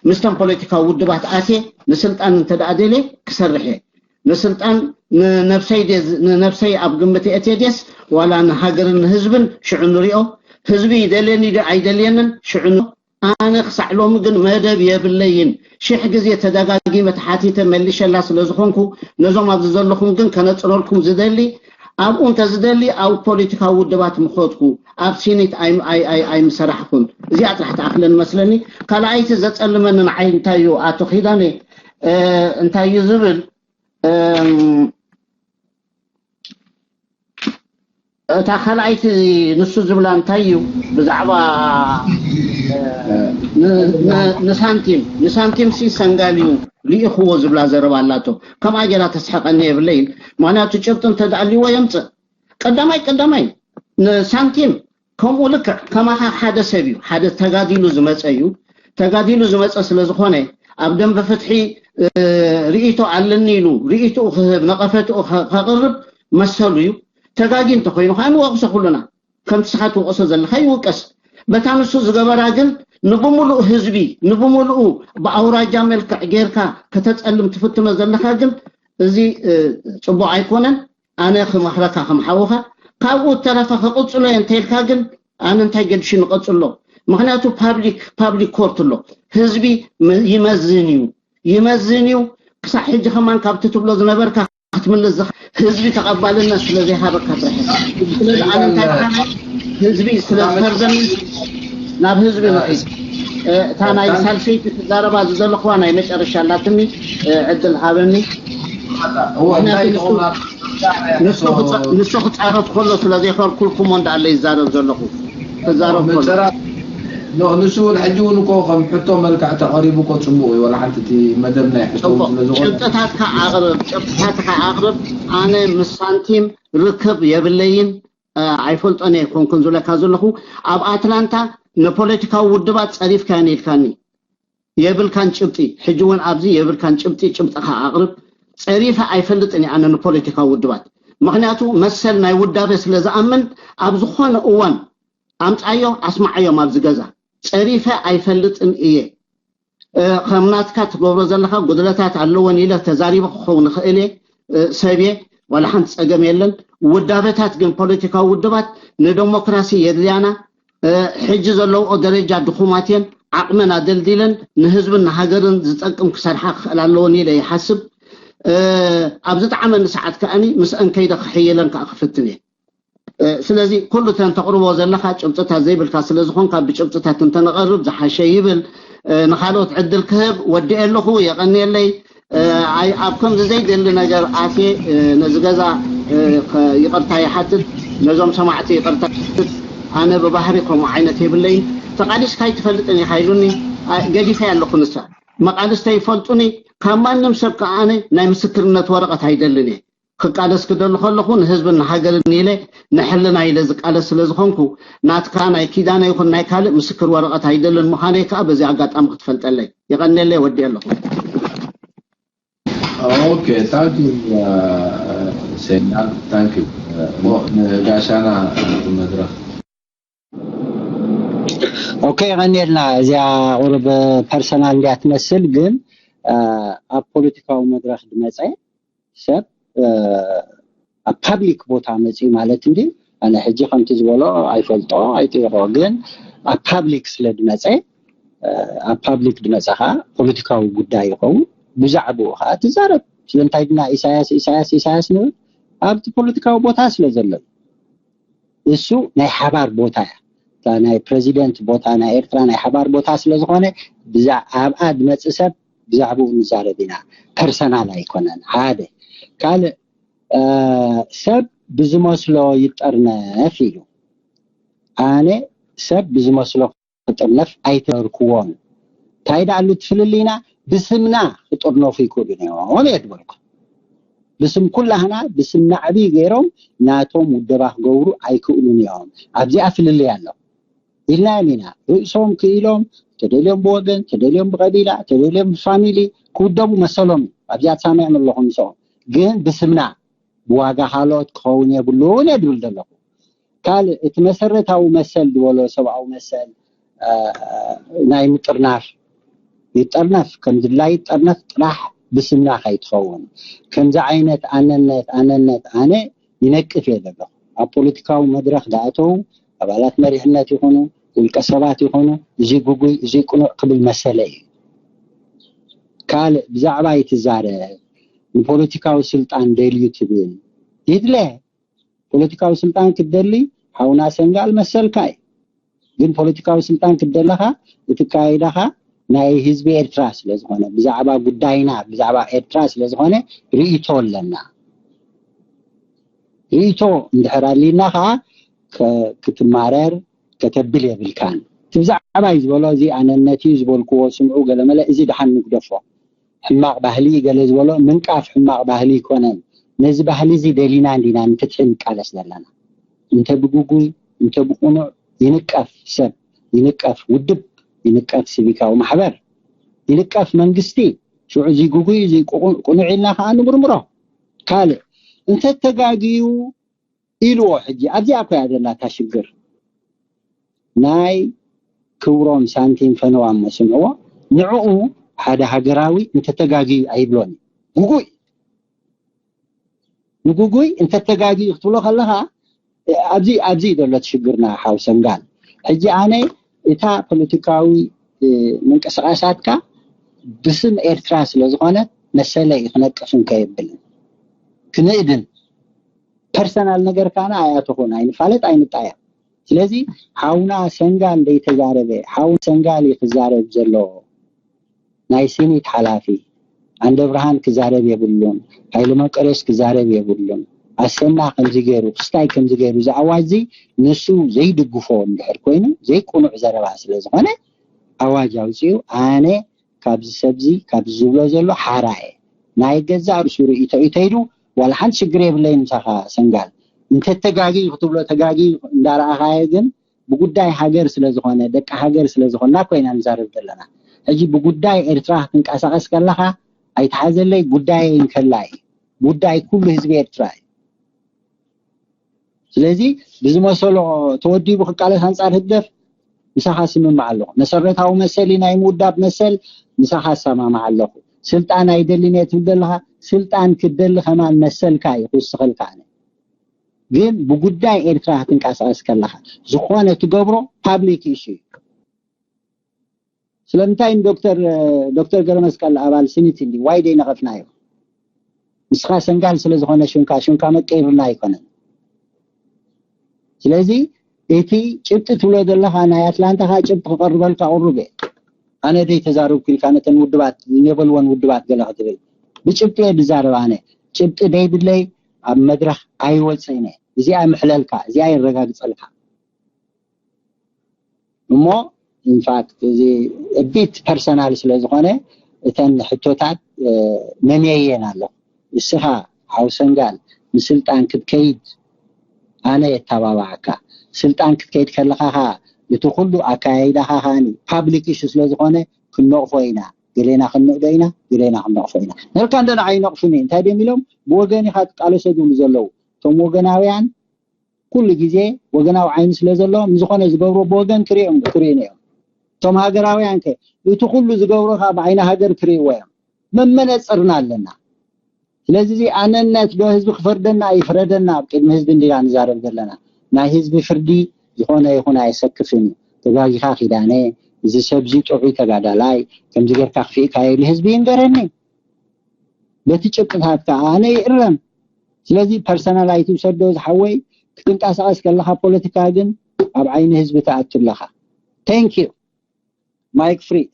ምስተን ፖለቲካዊ ውድባት ኣትየ ንስልጣን እንተ ደኣ ደልየ ክሰርሕ እየ። ንስልጣን ንነብሰይ ድየ ዝ- ንነብሰይ ኣብ ግምት የእትየ ድየስ ዋላ ንሃገርን ንህዝብን ሽዑ ንሪኦ። ህዝቢ ይደልየኒ ድዩ ኣይደልየንን ሽዑ ንሪኦ። ኣነ ክሳዕ ሎሚ ግን መደብ የብለይን። ሽሕ ግዜ ተደጋጊመ ተሓቲተ መሊሸላ ስለ ዝኾንኩ ነዞም ኣብዚ ዘለኹም ግን ከነፅረልኩም ዝደሊ ኣብኡ እንተዝደሊ ኣብ ፖለቲካዊ ውድባት ምኸድኩ ኣብ ሲኒት ኣይምሰራሕኩን። እዚኣ ጥራሕ ትኣኽለን መስለኒ። ካልኣይቲ ዘፀልመኒ ንዓይ እንታይ እዩ ኣቶ ኪዳነ እንታይ እዩ ዝብል እታ ካልኣይቲ ንሱ ዝብላ እንታይ እዩ ብዛዕባ ንሳንቲም ንሳንቲም ሲ ሰንጋል እዩ ልኢኽዎ ዝብላ ዘረባ ኣላቶ። ከምኣ ጌራ ተስሕቀኒ የብለይን። ምክንያቱ ጭብጢ እንተደኣልዎ የምፅእ ቀዳማይ ቀዳማይ ንሳንቲም ከምኡ ልክዕ ከማኻ ሓደ ሰብ እዩ። ሓደ ተጋዲሉ ዝመፀ እዩ። ተጋዲሉ ዝመፀ ስለ ዝኾነ ኣብ ደንበ ፍትሒ ርእይቶ ኣለኒ ኢሉ ርእይትኡ ክህብ ነቐፈትኡ ከቕርብ መሰሉ እዩ። ተጋጊ እንተኮይኑ ከዓ ንወቕሶ ኩሉና። ከምቲ ስኻ ትወቕሶ ዘለኻ ይውቀስ። በታ ንሱ ዝገበራ ግን ንብምሉእ ህዝቢ ንብምሉኡ ብኣውራጃ መልክዕ ጌርካ ከተፀልም ትፍትኖ ዘለኻ ግን እዚ ፅቡቕ ኣይኮነን። ኣነ ክመኽረካ ከም ሓውኻ ካብኡ እተረፈ ክቕፅሎ እየ እንተይልካ ግን ኣነ እንታይ ገድሽኒ ቀፅሎ። ምክንያቱ ፓብሊክ ፓብሊክ ኮርት ኣሎ። ህዝቢ ይመዝን እዩ ይመዝን እዩ። ክሳዕ ሕጂ ከማን ካብቲ ትብሎ ዝነበርካ ክትምልስ ዝኽእል ህዝቢ ተቐባልነት ስለ ዘይሃበካ ጥራሕ። ስለዚ ኣነ እንታይ ትሓና ህዝቢ ስለ ዝፈርደኒ ናብ ህዝቢ ንኺድ። እታ ናይ ሳልሰይቲ ትዛረባ ዝዘለኽዋ ናይ መጨረሻ ኣላትኒ ዕድል ሃበኒ። ንሱ ክፃረፍ ከሎ ስለ ዘይኸልኩልኩሞ እንዳኣለ ይዛረብ ዘለኹ ክዛረብ ከሎ ንሱ እውን ሕጂ እውን እኮ ከም ሕቶ መልክዕ ተቐሪቡ እኮ ፅቡቕ እዩ። ወላ ሓንቲ እቲ መደብ ናይ ሕቶ እውን ስለ ዝኾነ ጭብጥታትካ ኣቕርብ፣ ጭብጥታትካ ኣቕርብ። ኣነ ምስ ሳንቲም ርክብ የብለይን፣ ኣይፈልጦን እየ ኮንኩን ዝብለካ ዘለኹ። ኣብ ኣትላንታ ንፖለቲካዊ ውድባት ፀሪፍካየን ኢልካኒ። የብልካን ጭብጢ፣ ሕጂ እውን ኣብዚ የብልካን ጭብጢ፣ ጭብጥኻ ኣቕርብ። ፀሪፈ ኣይፈልጥን እየ ኣነ ንፖለቲካዊ ውድባት፣ ምኽንያቱ መሰል ናይ ውዳበ ስለ ዝኣምን ኣብ ዝኾነ እዋን ኣምፃዮ ኣስማዓዮም ኣብዚ ገዛ ፀሪፈ ኣይፈልጥን እየ። ከም ናትካ ትገብሮ ዘለኻ ጉድለታት ኣለወን ኢለ ተዛሪበ ክኸውን እኽእል እየ። ሰብ እየ፣ ዋላ ሓንቲ ፀገም የለን። ውዳበታት ግን ፖለቲካዊ ውድባት ንደሞክራሲ የድልያና። ሕጂ ዘለውኦ ደረጃ ድኹማት እየን። ዓቕመን ኣደልዲለን ንህዝብን ንሃገርን ዝጠቅም ክሰርሓ ክኽእል ኣለወን ኢለ ይሓስብ። ኣብ ዝጠዓመኒ ሰዓት ከኣኒ ምስአን ከይደ ክሕይለን ከዓ ክፍትን እየ። ስለዚ ኩሉ እተን ተቕርቦ ዘለኻ ጭብጥታት ዘይብልካ ስለ ዝኾንካ ብጭብጥታት እንተነቐርብ ዝሓሸ ይብል። ንኻልኦት ዕድል ክህብ ወዲኤ ኣለኹ። የቐንየለይ። ኣብ ከምዚ ዘይደሊ ነገር ኣትየ ነዚ ገዛ ይቕርታ ይሓትት። ነዞም ሰማዕቲ ይቕርታ፣ ኣነ ብባህሪ ከምኡ ዓይነት የብለይን። ተቓሊስካ ኣይትፈልጥን ኢኻ ኢሉኒ፣ ኣ- ገዲፈ ኣለኹ። ንሳ መቓልስተ ይፈልጡኒ፣ ካብ ማንም ሰብ ከኣ ኣነ ናይ ምስክርነት ወረቐት ኣይደልን እየ። ክቃለስ ክደሊ ከለኹ ንህዝብን ንሃገርን ኢለ ንሕልና ኢለ ዝቃለስ ስለ ዝኾንኩ፣ ናትካ ናይ ኪዳነ ይኹን ናይ ካልእ ምስክር ወረቐት ኣይደልን ምዃነይ ከኣ በዚ ኣጋጣሚ ክትፈልጠለይ። የቐንየለይ፣ ወዲኤ ኣለኹ። Okay, thank you, uh, Senna. Thank you. Uh, mo ንጋሻና መድረኽ ኦኬ፣ ቀኒልና። እዚኣ ቁሩብ ፐርሰናል እንዲያ ትመስል፣ ግን ኣብ ፖለቲካዊ መድረኽ ዝመፀ ሰብ ኣብ ፓብሊክ ቦታ መፅኡ ማለት እንዲ ኣነ ሕጂ ከምቲ ዝበሎ ኣይፈልጦ ኣይጥይቆ፣ ግን ኣብ ፓብሊክ ስለ ዝመፀ ኣብ ፓብሊክ ዝመፀ ከዓ ፖለቲካዊ ጉዳይ ይኸውን፣ ብዛዕባኡ ከዓ ትዛረብ። ስለምንታይ ድና ኢሳያስ ኢሳያስ ኢሳያስ ንብል? ኣብቲ ፖለቲካዊ ቦታ ስለ ዘሎ። እሱ ናይ ሓባር ቦታ እያ። እታ ናይ ፕረዚደንት ቦታ ናይ ኤርትራ ናይ ሓባር ቦታ ስለ ዝኾነ፣ ብዛ- ኣብኣ ዝመፅእ ሰብ ብዛዕባኡ ንዛረብ ኢና። ፐርሰናል ኣይኮነን። ሓደ ካልእ እ፣ ሰብ ብዝመስሎ ይጠርነፍ ኢሉ። ኣነ ሰብ ብዝመስሎ ክጥርነፍ ኣይተረርክዎን። እንታይ ደኣሉ ትፍልልይና? ብስምና ክጥርነፉ ይክእሉ እዮም እየ ዝበልኩ። ብስም ኩላህና ብስም ናዕቢ ገይሮም ናቶም ውደባ ክገብሩ ኣይክእሉን እዮም። ኣብዚኣ ፍልልይ ኣሎ ኢልናዮም ኢና። ርእሶም ክኢሎም ተደልዮም ብወገን ተደልዮም ብቀቢላ ተደልዮም ብፋሚሊ ክውደቡ መሰሎም እዩ። ኣብዚኣ ተሳሚዖም ኣለኹ ምስኦም፣ ግን ብስምና ብዋጋ ካልኦት ክኸውን የብሉን እየ ድብል ዘለኹ። ካልእ እቲ መሰረታዊ መሰል ዝበሎ ሰብኣዊ መሰል እ፣ ናይ ምጥርናፍ ይጠርነፍ ከም ድላይ ይጠርነፍ ጥራሕ ብስምና ከይትኸውን ከምዚ ዓይነት ኣነነት ኣነነት ኣነ ይነቅፍ እየ ዘለኹ። ኣብ ፖለቲካዊ መድረኽ ዝኣተው ኣባላት መሪሕነት ይኹኑ ውልቀ ሰባት ይኹኑ እዚ ጉጉይ እዚ ቅኑዕ ክብል መሰለ እዩ። ካልእ ብዛዕባ ይትዛረብ ንፖለቲካዊ ስልጣን ደልዩ ትብል ይድለ ፖለቲካዊ ስልጣን ክትደሊ ሓውና ሰንጋል መሰልካ እዩ። ግን ፖለቲካዊ ስልጣን ክትደለኻ እቲ ካይዳኻ ናይ ህዝቢ ኤርትራ ስለ ዝኾነ ብዛዕባ ጉዳይና ብዛዕባ ኤርትራ ስለ ዝኾነ ርእይቶ ኣለና። ርእይቶ እንድሕር ኣሊና ከዓ ከ- ክትማረር ከተብል የብልካን። እቲ ብዛዕባ እዩ ዝበሎ እዚ ኣነነት እዩ ዝበልክዎ ስምዑ ገለመለ እዚ ደሓን ንግደፎ። ሕማቕ ባህሊ ገለ ዝበሎ ምንቃፍ ሕማቕ ባህሊ ይኮነን። ነዚ ባህሊ እዚ ደሊና እንዲና ንፍትሒ ንቃለስ ዘለና። እንተ ብጉጉይ እንተ ብቁኑዕ ይንቀፍ ሰብ ይንቀፍ ውድብ ይንቀፍ ሲቪካዊ ማሕበር ይንቀፍ መንግስቲ ሽዑ እዚ ጉጉይ እዚ ቁ- ቁኑዕ ኢልና ከዓ ንምርምሮ። ካልእ እንተ ተጋግዩ ኢልዎ ሕጂ ኣብዚኣ እኮ እያ ዘላ እታ ሽግር ናይ ክብሮም ሳንቲም ፈነዋ እሞ ስምዕዎ ንዕኡ ሓደ ሃገራዊ እንተተጋግዩ ኣይብሎን እዩ ጉጉይ ንጉጉይ እንተተጋግዩ ክትብሎ ከለካ ኣብዚ ኣብዚ እዩ ዘሎ እቲ ሽግርና ሓው ሰንጋል ሕጂ ኣነ እታ ፖለቲካዊ ምንቅስቃሳትካ ብስም ኤርትራ ስለ ዝኾነ መሰለይ ክነቅፍን ከየብልን ክንእድን ፐርሰናል ነገር ካና ኣይኣተኹን ኣይንፋለጥ ኣይንጣያ ስለዚ ሓውና ሰንጋል ዘይተዛረበ ሓው ሰንጋል እዩ ክዛረብ ዘለዎ ናይ ሲኒት ሓላፊ ኣንደብርሃን ክዛረብ የብሉን ሃይለ መቀሬስ ክዛረብ የብሉን ኣሰና ከምዚ ገይሩ ክስታይ ከምዚ ገይሩ እዚ ኣዋጅ እዚ ንሱ ዘይድግፎ እንድሕር ኮይኑ ዘይቁኑዕ ዘረባ ስለ ዝኾነ ኣዋጅ ኣውፅኡ ኣነ ካብዚ ሰብዚ ካብዚ ዝብሎ ዘሎ ሓራ እየ ናይ ገዛእ ርእሱ ርእይቶ እዩ ተይዱ ዋላ ሓንቲ ሽግር የብለይን ምሳኻ ሰንጋል እንተተጋጊ ክትብሎ ተጋጊ እንዳረኣኻዮ ግን ብጉዳይ ሃገር ስለ ዝኾነ ደቂ ሃገር ስለ ዝኾንና ኮይና ንዛረብ ዘለና ሕጂ ብጉዳይ ኤርትራ ክትንቀሳቀስ ከለኻ ኣይትሓዘለይ ጉዳይ እንከላ እዩ ጉዳይ ኩሉ ህዝቢ ኤርትራ እዩ ስለዚ ብዝመሰሎ ተወዲቡ ክቃለስ ኣንጻር ህግደፍ ምሳኻ ስምምዕ ኣለኹ መሰረታዊ መሰል ናይ ምውዳብ መሰል ምሳኻ እሰማማዕ ኣለኹ ስልጣን ኣይደልን እየ ትብል ዘለኻ ስልጣን ክትደሊ ከማን መሰልካ እዩ ክውስኸልካ ኣነ ግን ብጉዳይ ኤርትራ ክትንቀሳቀስ ከለኻ ዝኾነ ትገብሮ ፓብሊክ ኢሹ እዩ ስለምንታይ ንዶክተር ዶክተር ገረመስቀል ኣባል ስኒት እንዲ ዋይ ደይ ነቐፍናዮ ንስኻ ሰንጋል ስለ ዝኾነ ሽንካ ሽንካ መቀይሩና ኣይኮነን ስለዚ እቲ ጭብጢ ትብሎ ዘለኻ ናይ ኣትላንታ ካ ጭብጢ ክቐርበልካ ቁሩብ እየ ኣነ ደይ ተዛረብኩ ኢልካ ነተን ውድባት ዝነበልወን ውድባት ገለ ክትብል ብጭብጢ እየ ዝዛረብ ኣነ ጭብጢ ደይብለይ ኣብ መድረኽ ኣይወፅእን እየ እዚኣ ይምሕለልካ፣ እዚኣ የረጋግፀልካ። እሞ ኢንፋክት እዚ ቢት ፐርሰናል ስለ ዝኾነ እተን ሕቶታት መምየየን ኣለኹ። እስኻ ሓው ሰንጋል ንስልጣን ክትከይድ ኣነ የተባባዓካ። ስልጣን ክትከይድ ከለኻ ኸኣ እቲ ኩሉ ኣካያይዳኻ ከኣ ፓብሊክ ኢሹ ስለ ዝኾነ ክንነቕፎ ኢና። ገሌና ክንንቕዶ ኢና፣ ገሌና ክንነቕፎ ኢና። ነርካ እንደ ንዓይ ይነቕፉኒ እንታይ ድዮም ኢሎም ብወገን ኢኻ ትቃለሶ ዝብሉ ዘለዉ እቶም ወገናውያን ኩሉ ግዜ ወገናዊ ዓይኒ ስለ ዘለዎም ንዝኾነ ዝገብሮ ብወገን ክሪኦም ክሪኡን እዮም። እቶም ሃገራውያን ከ እቲ ኩሉ ዝገብሮ ከዓ ብዓይኒ ሃገር ክሪእዎ እዮም። መመነፅርና ኣለና። ስለዚ እዚ ኣነነት ዶ ህዝቢ ክፈርደና ይፍረደና ኣብ ቅድሚ ህዝቢ እንዲና ንዛረብ ዘለና። ናይ ህዝቢ ፍርዲ ዝኾነ ይኹን ኣየሰክፍን እዩ። ተጋጊኻ ኪዳነ፣ እዚ ሰብዚ ጥዑይ ተጋዳላይ ከምዚ ጌርካ ክፍእካዮ ኢሉ ህዝቢ ይንገረኒ። በቲ ጭብጥታት ከዓ ኣነ ይእረም። ስለዚ ፐርሰናል ኣይትውሰዶ ዝሓወይ። ክትንቀሳቐስ ከለኻ ፖለቲካ ግን ኣብ ዓይኒ ህዝቢ ትኣቱ ኣለኻ። Thank you. Mic free.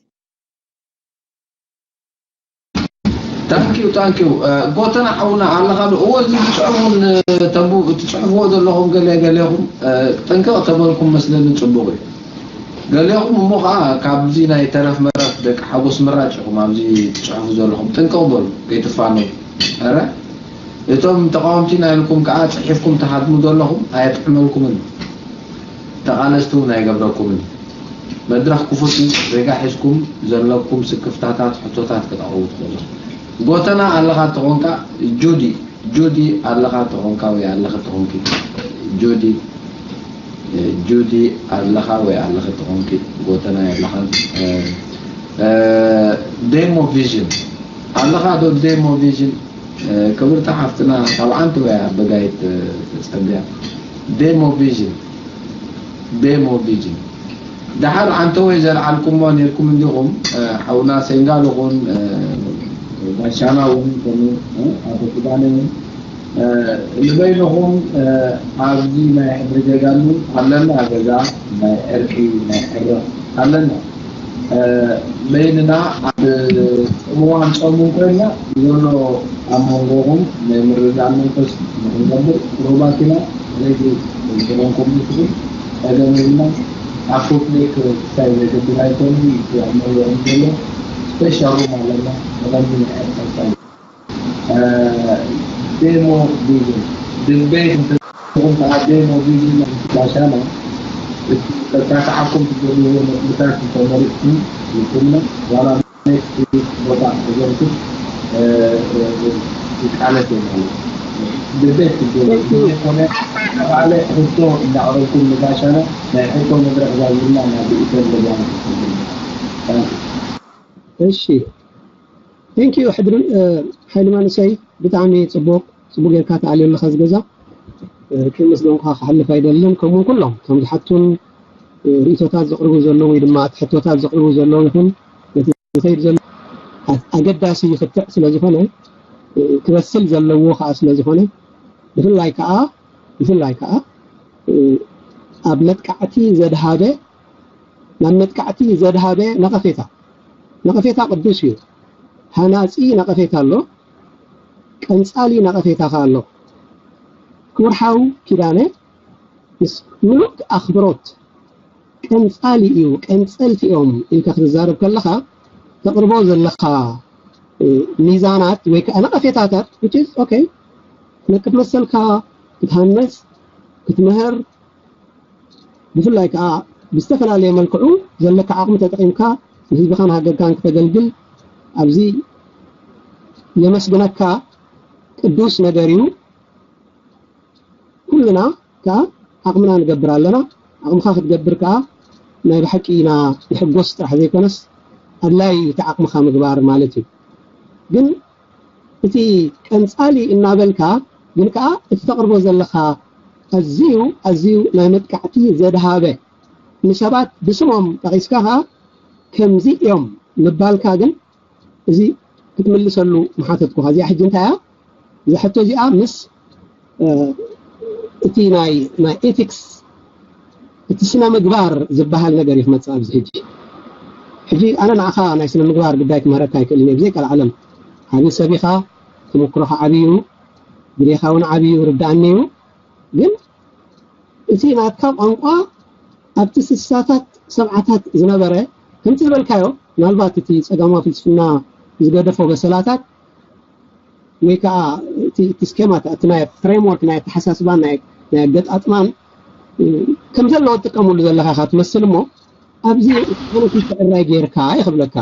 Thank you, thank you. ጎተና ሓውና ኣለኻ ዶ? እዎ እዚ ትፅሕፉን ተንቡ ትፅሕፍዎ ዘለኹም ገለ ገሌኹም ጥንቅቕ ተበልኩም መስለኒ። ፅቡቕ እዩ። ገሌኹም እሞ ከዓ ካብዚ ናይ ተረፍ መረፍ ደቂ ሓጎስ ምራጭ ኢኹም ኣብዚ ትፅሕፉ ዘለኹም። ጥንቅቕ በሉ ከይትፋነው። ኧረ እቶም ተቃወምቲ ኢና ኢልኩም ከዓ ፅሒፍኩም ትሃድሙ ዘለኹም ኣየጥዕመልኩምን። ተቓለስቲ እውን ኣይገብረኩምን። መድረኽ ክፉት እዩ። ዜጋ ሒዝኩም ዘለኩም ስክፍታታት፣ ሕቶታት ክተቕርቡ ትኽእሉ። ጎተና ኣለኻ ተኾንካ ጁዲ፣ ጁዲ ኣለኻ ተኾንካ ወይ ኣለኺ ተኾንኪ፣ ጁዲ፣ ጁዲ ኣለኻ ወይ ኣለኺ ተኾንኪ፣ ጎተና የለኻን። ዴሞ ቪዥን ኣለኻ ዶ? ዴሞ ቪዥን ክብርቲ ሓፍትና ካብ ዓንተወያ በጋይት ተፀብያ። ዴሞ ቪዥን ዴሞ ቪዥን ደሓር ዓንተወይ ዘልዓልኩሞ ነርኩም እንዲኹም። ሓውና ሴንጋል ኹን ባሻና እውን ከምኡ ኣቶ ኪዳነ እውን ንበይንኹም ኣብዚ ናይ ሕድሪ ጀጋኑ ኣለና ገዛ ናይ ዕርቂ ናይ ሕረ ኣለና። በይንና ኣብ እዋን ጾም እውን ኮይንና ዘሎ ኣብ መንጎኹም ናይ ምርድዳእ መንፈስ ንኽንገብር ቁሩባት ኢና። ስለዚ ዝኾንኩም ንትብል ቀደም ኢልና ኣብ ፑብሊክ ክሳይ ዘገድል ኣይኮነን። ኣብ መንጎኹም ዘሎ ስፔሻል ሩም ኣለና። ብቐንዱ ናይ ዕርቂ ዴሞ ቪዥን ድቤት እንተኹም ከዓ ዴሞ ቪዥን ባሻና ተካትዓኩም ትገብርዎ ነጥብታት እንተመሪፅኩም ይኩምነ ዋላ ኔክስት ዊክ ቦታ ተዘርግት ይቃለስ ማለት ድቤት ትገብሩ ዘይኮነ ካልእ ሕቶ እንዳቕረብኩም ንባሻና ናይ ሕቶ መድረክ ዛዝምና ናብ ኢተን ለባን እሺ Thank you ሕድሪ ሓይሊ መንእሰይ ብጣዕሚ ፅቡቅ ፅቡቅ ጌርካ ተኣልዮ ኣለካ ዝገዛ ክመስገንካ ክሓልፍ ኣይደልን ከምኡ ኩሎም ከም ዝሓቱን ርእቶታት ዘቅርቡ ዘለዉ ወይ ድማ ሕቶታት ዘቅርቡ ዘለዉ ይኹን ነቲ ዝኸይድ ዘሎ ኣገዳሲ ይኽትዕ ስለ ዝኾነ ክበስል ዘለዎ ከዓ ስለ ዝኾነ ብፍላይ ከዓ ብፍላይ ከዓ ኣብ መጥቃዕቲ ዘድሃበ ናብ መጥቃዕቲ ዘድሃበ ነቐፌታ ነቐፌታ ቅዱስ እዩ። ሃናጺ ነቐፌታ ኣሎ፣ ቀንጻሊ ነቐፌታ ከኣ ኣሎ። ክቡር ሓው ኪዳነ ምስ ምሉእ ኣኽብሮት ቀንጻሊ እዩ፣ ቀንጸልቲ እዮም ኢልካ ክትዛረብ ከለኻ ተቕርቦ ዘለኻ ሚዛናት ወይ ከዓ ነቐፌታታት which is okay ክትነቅፍ መሰልካ ክትሃንጽ ክትምህር ብፍላይ ከዓ ብዝተፈላለየ መልክዑ ዘለካ ዓቕሚ ተጠቒምካ ንህዝብኻን ሃገርካን ክተገልግል ኣብዚ የመስግነካ ቅዱስ ነገር እዩ። ኩልና ከዓ ዓቕምና ንገብር ኣለና። ዓቕምኻ ክትገብር ከዓ ናይ ብሓቂ ኢና ንሕጎስ ጥራሕ ዘይኮነስ ኣድላይ እቲ ዓቕምኻ ምግባር ማለት እዩ። ግን እቲ ቀንፃሊ እናበልካ ግን ከዓ እቲ ተቕርቦ ዘለኻ ኣዝዩ ኣዝዩ ናይ መጥቃዕቲ ዘድሃበ ንሰባት ብስሞም ጠቒስካ ከዓ ከምዚ እዮም ምባልካ ግን እዚ ክትምልሰሉ ምሓተትኩኻ። እዚኣ ሕጂ እንታይ እያ? እዛ ሕቶ እዚኣ ምስ እቲ ናይ ናይ ኤቲክስ እቲ ስነ ምግባር ዝበሃል ነገር እዩ ክመፅእ ኣብዚ ሕጂ። ሕጂ ኣነ ንዓኻ ናይ ስነ ምግባር ጉዳይ ክምህረካ ኣይክእልን እየ ብዘይ ቀልዓለም ዓብዪ ሰብ ኢኻ፣ ተመክሮኻ ዓብዪ እዩ፣ ግዜኻ እውን ዓብዪ እዩ ርድኣኒ እዩ። ግን እቲ ናትካ ቋንቋ ኣብቲ ስሳታት ሰብዓታት ዝነበረ፣ ከምቲ ዝበልካዮ፣ ምናልባት እቲ ጸጋማዊ ፍልስፍና ዝገደፎ በሰላታት፣ ወይ ከዓ እቲ እቲ ስኬማት፣ እቲ ናይ ፍሬምወርክ፣ ናይ ኣተሓሳስባን ናይ ናይ ኣገጣጥማን ከም ዘለዎ ትጥቀመሉ ዘለኻ ኢኻ ትመስል። እሞ ኣብዚ ዓይነት ምትዕርራይ ጌርካ ይኽብለካ።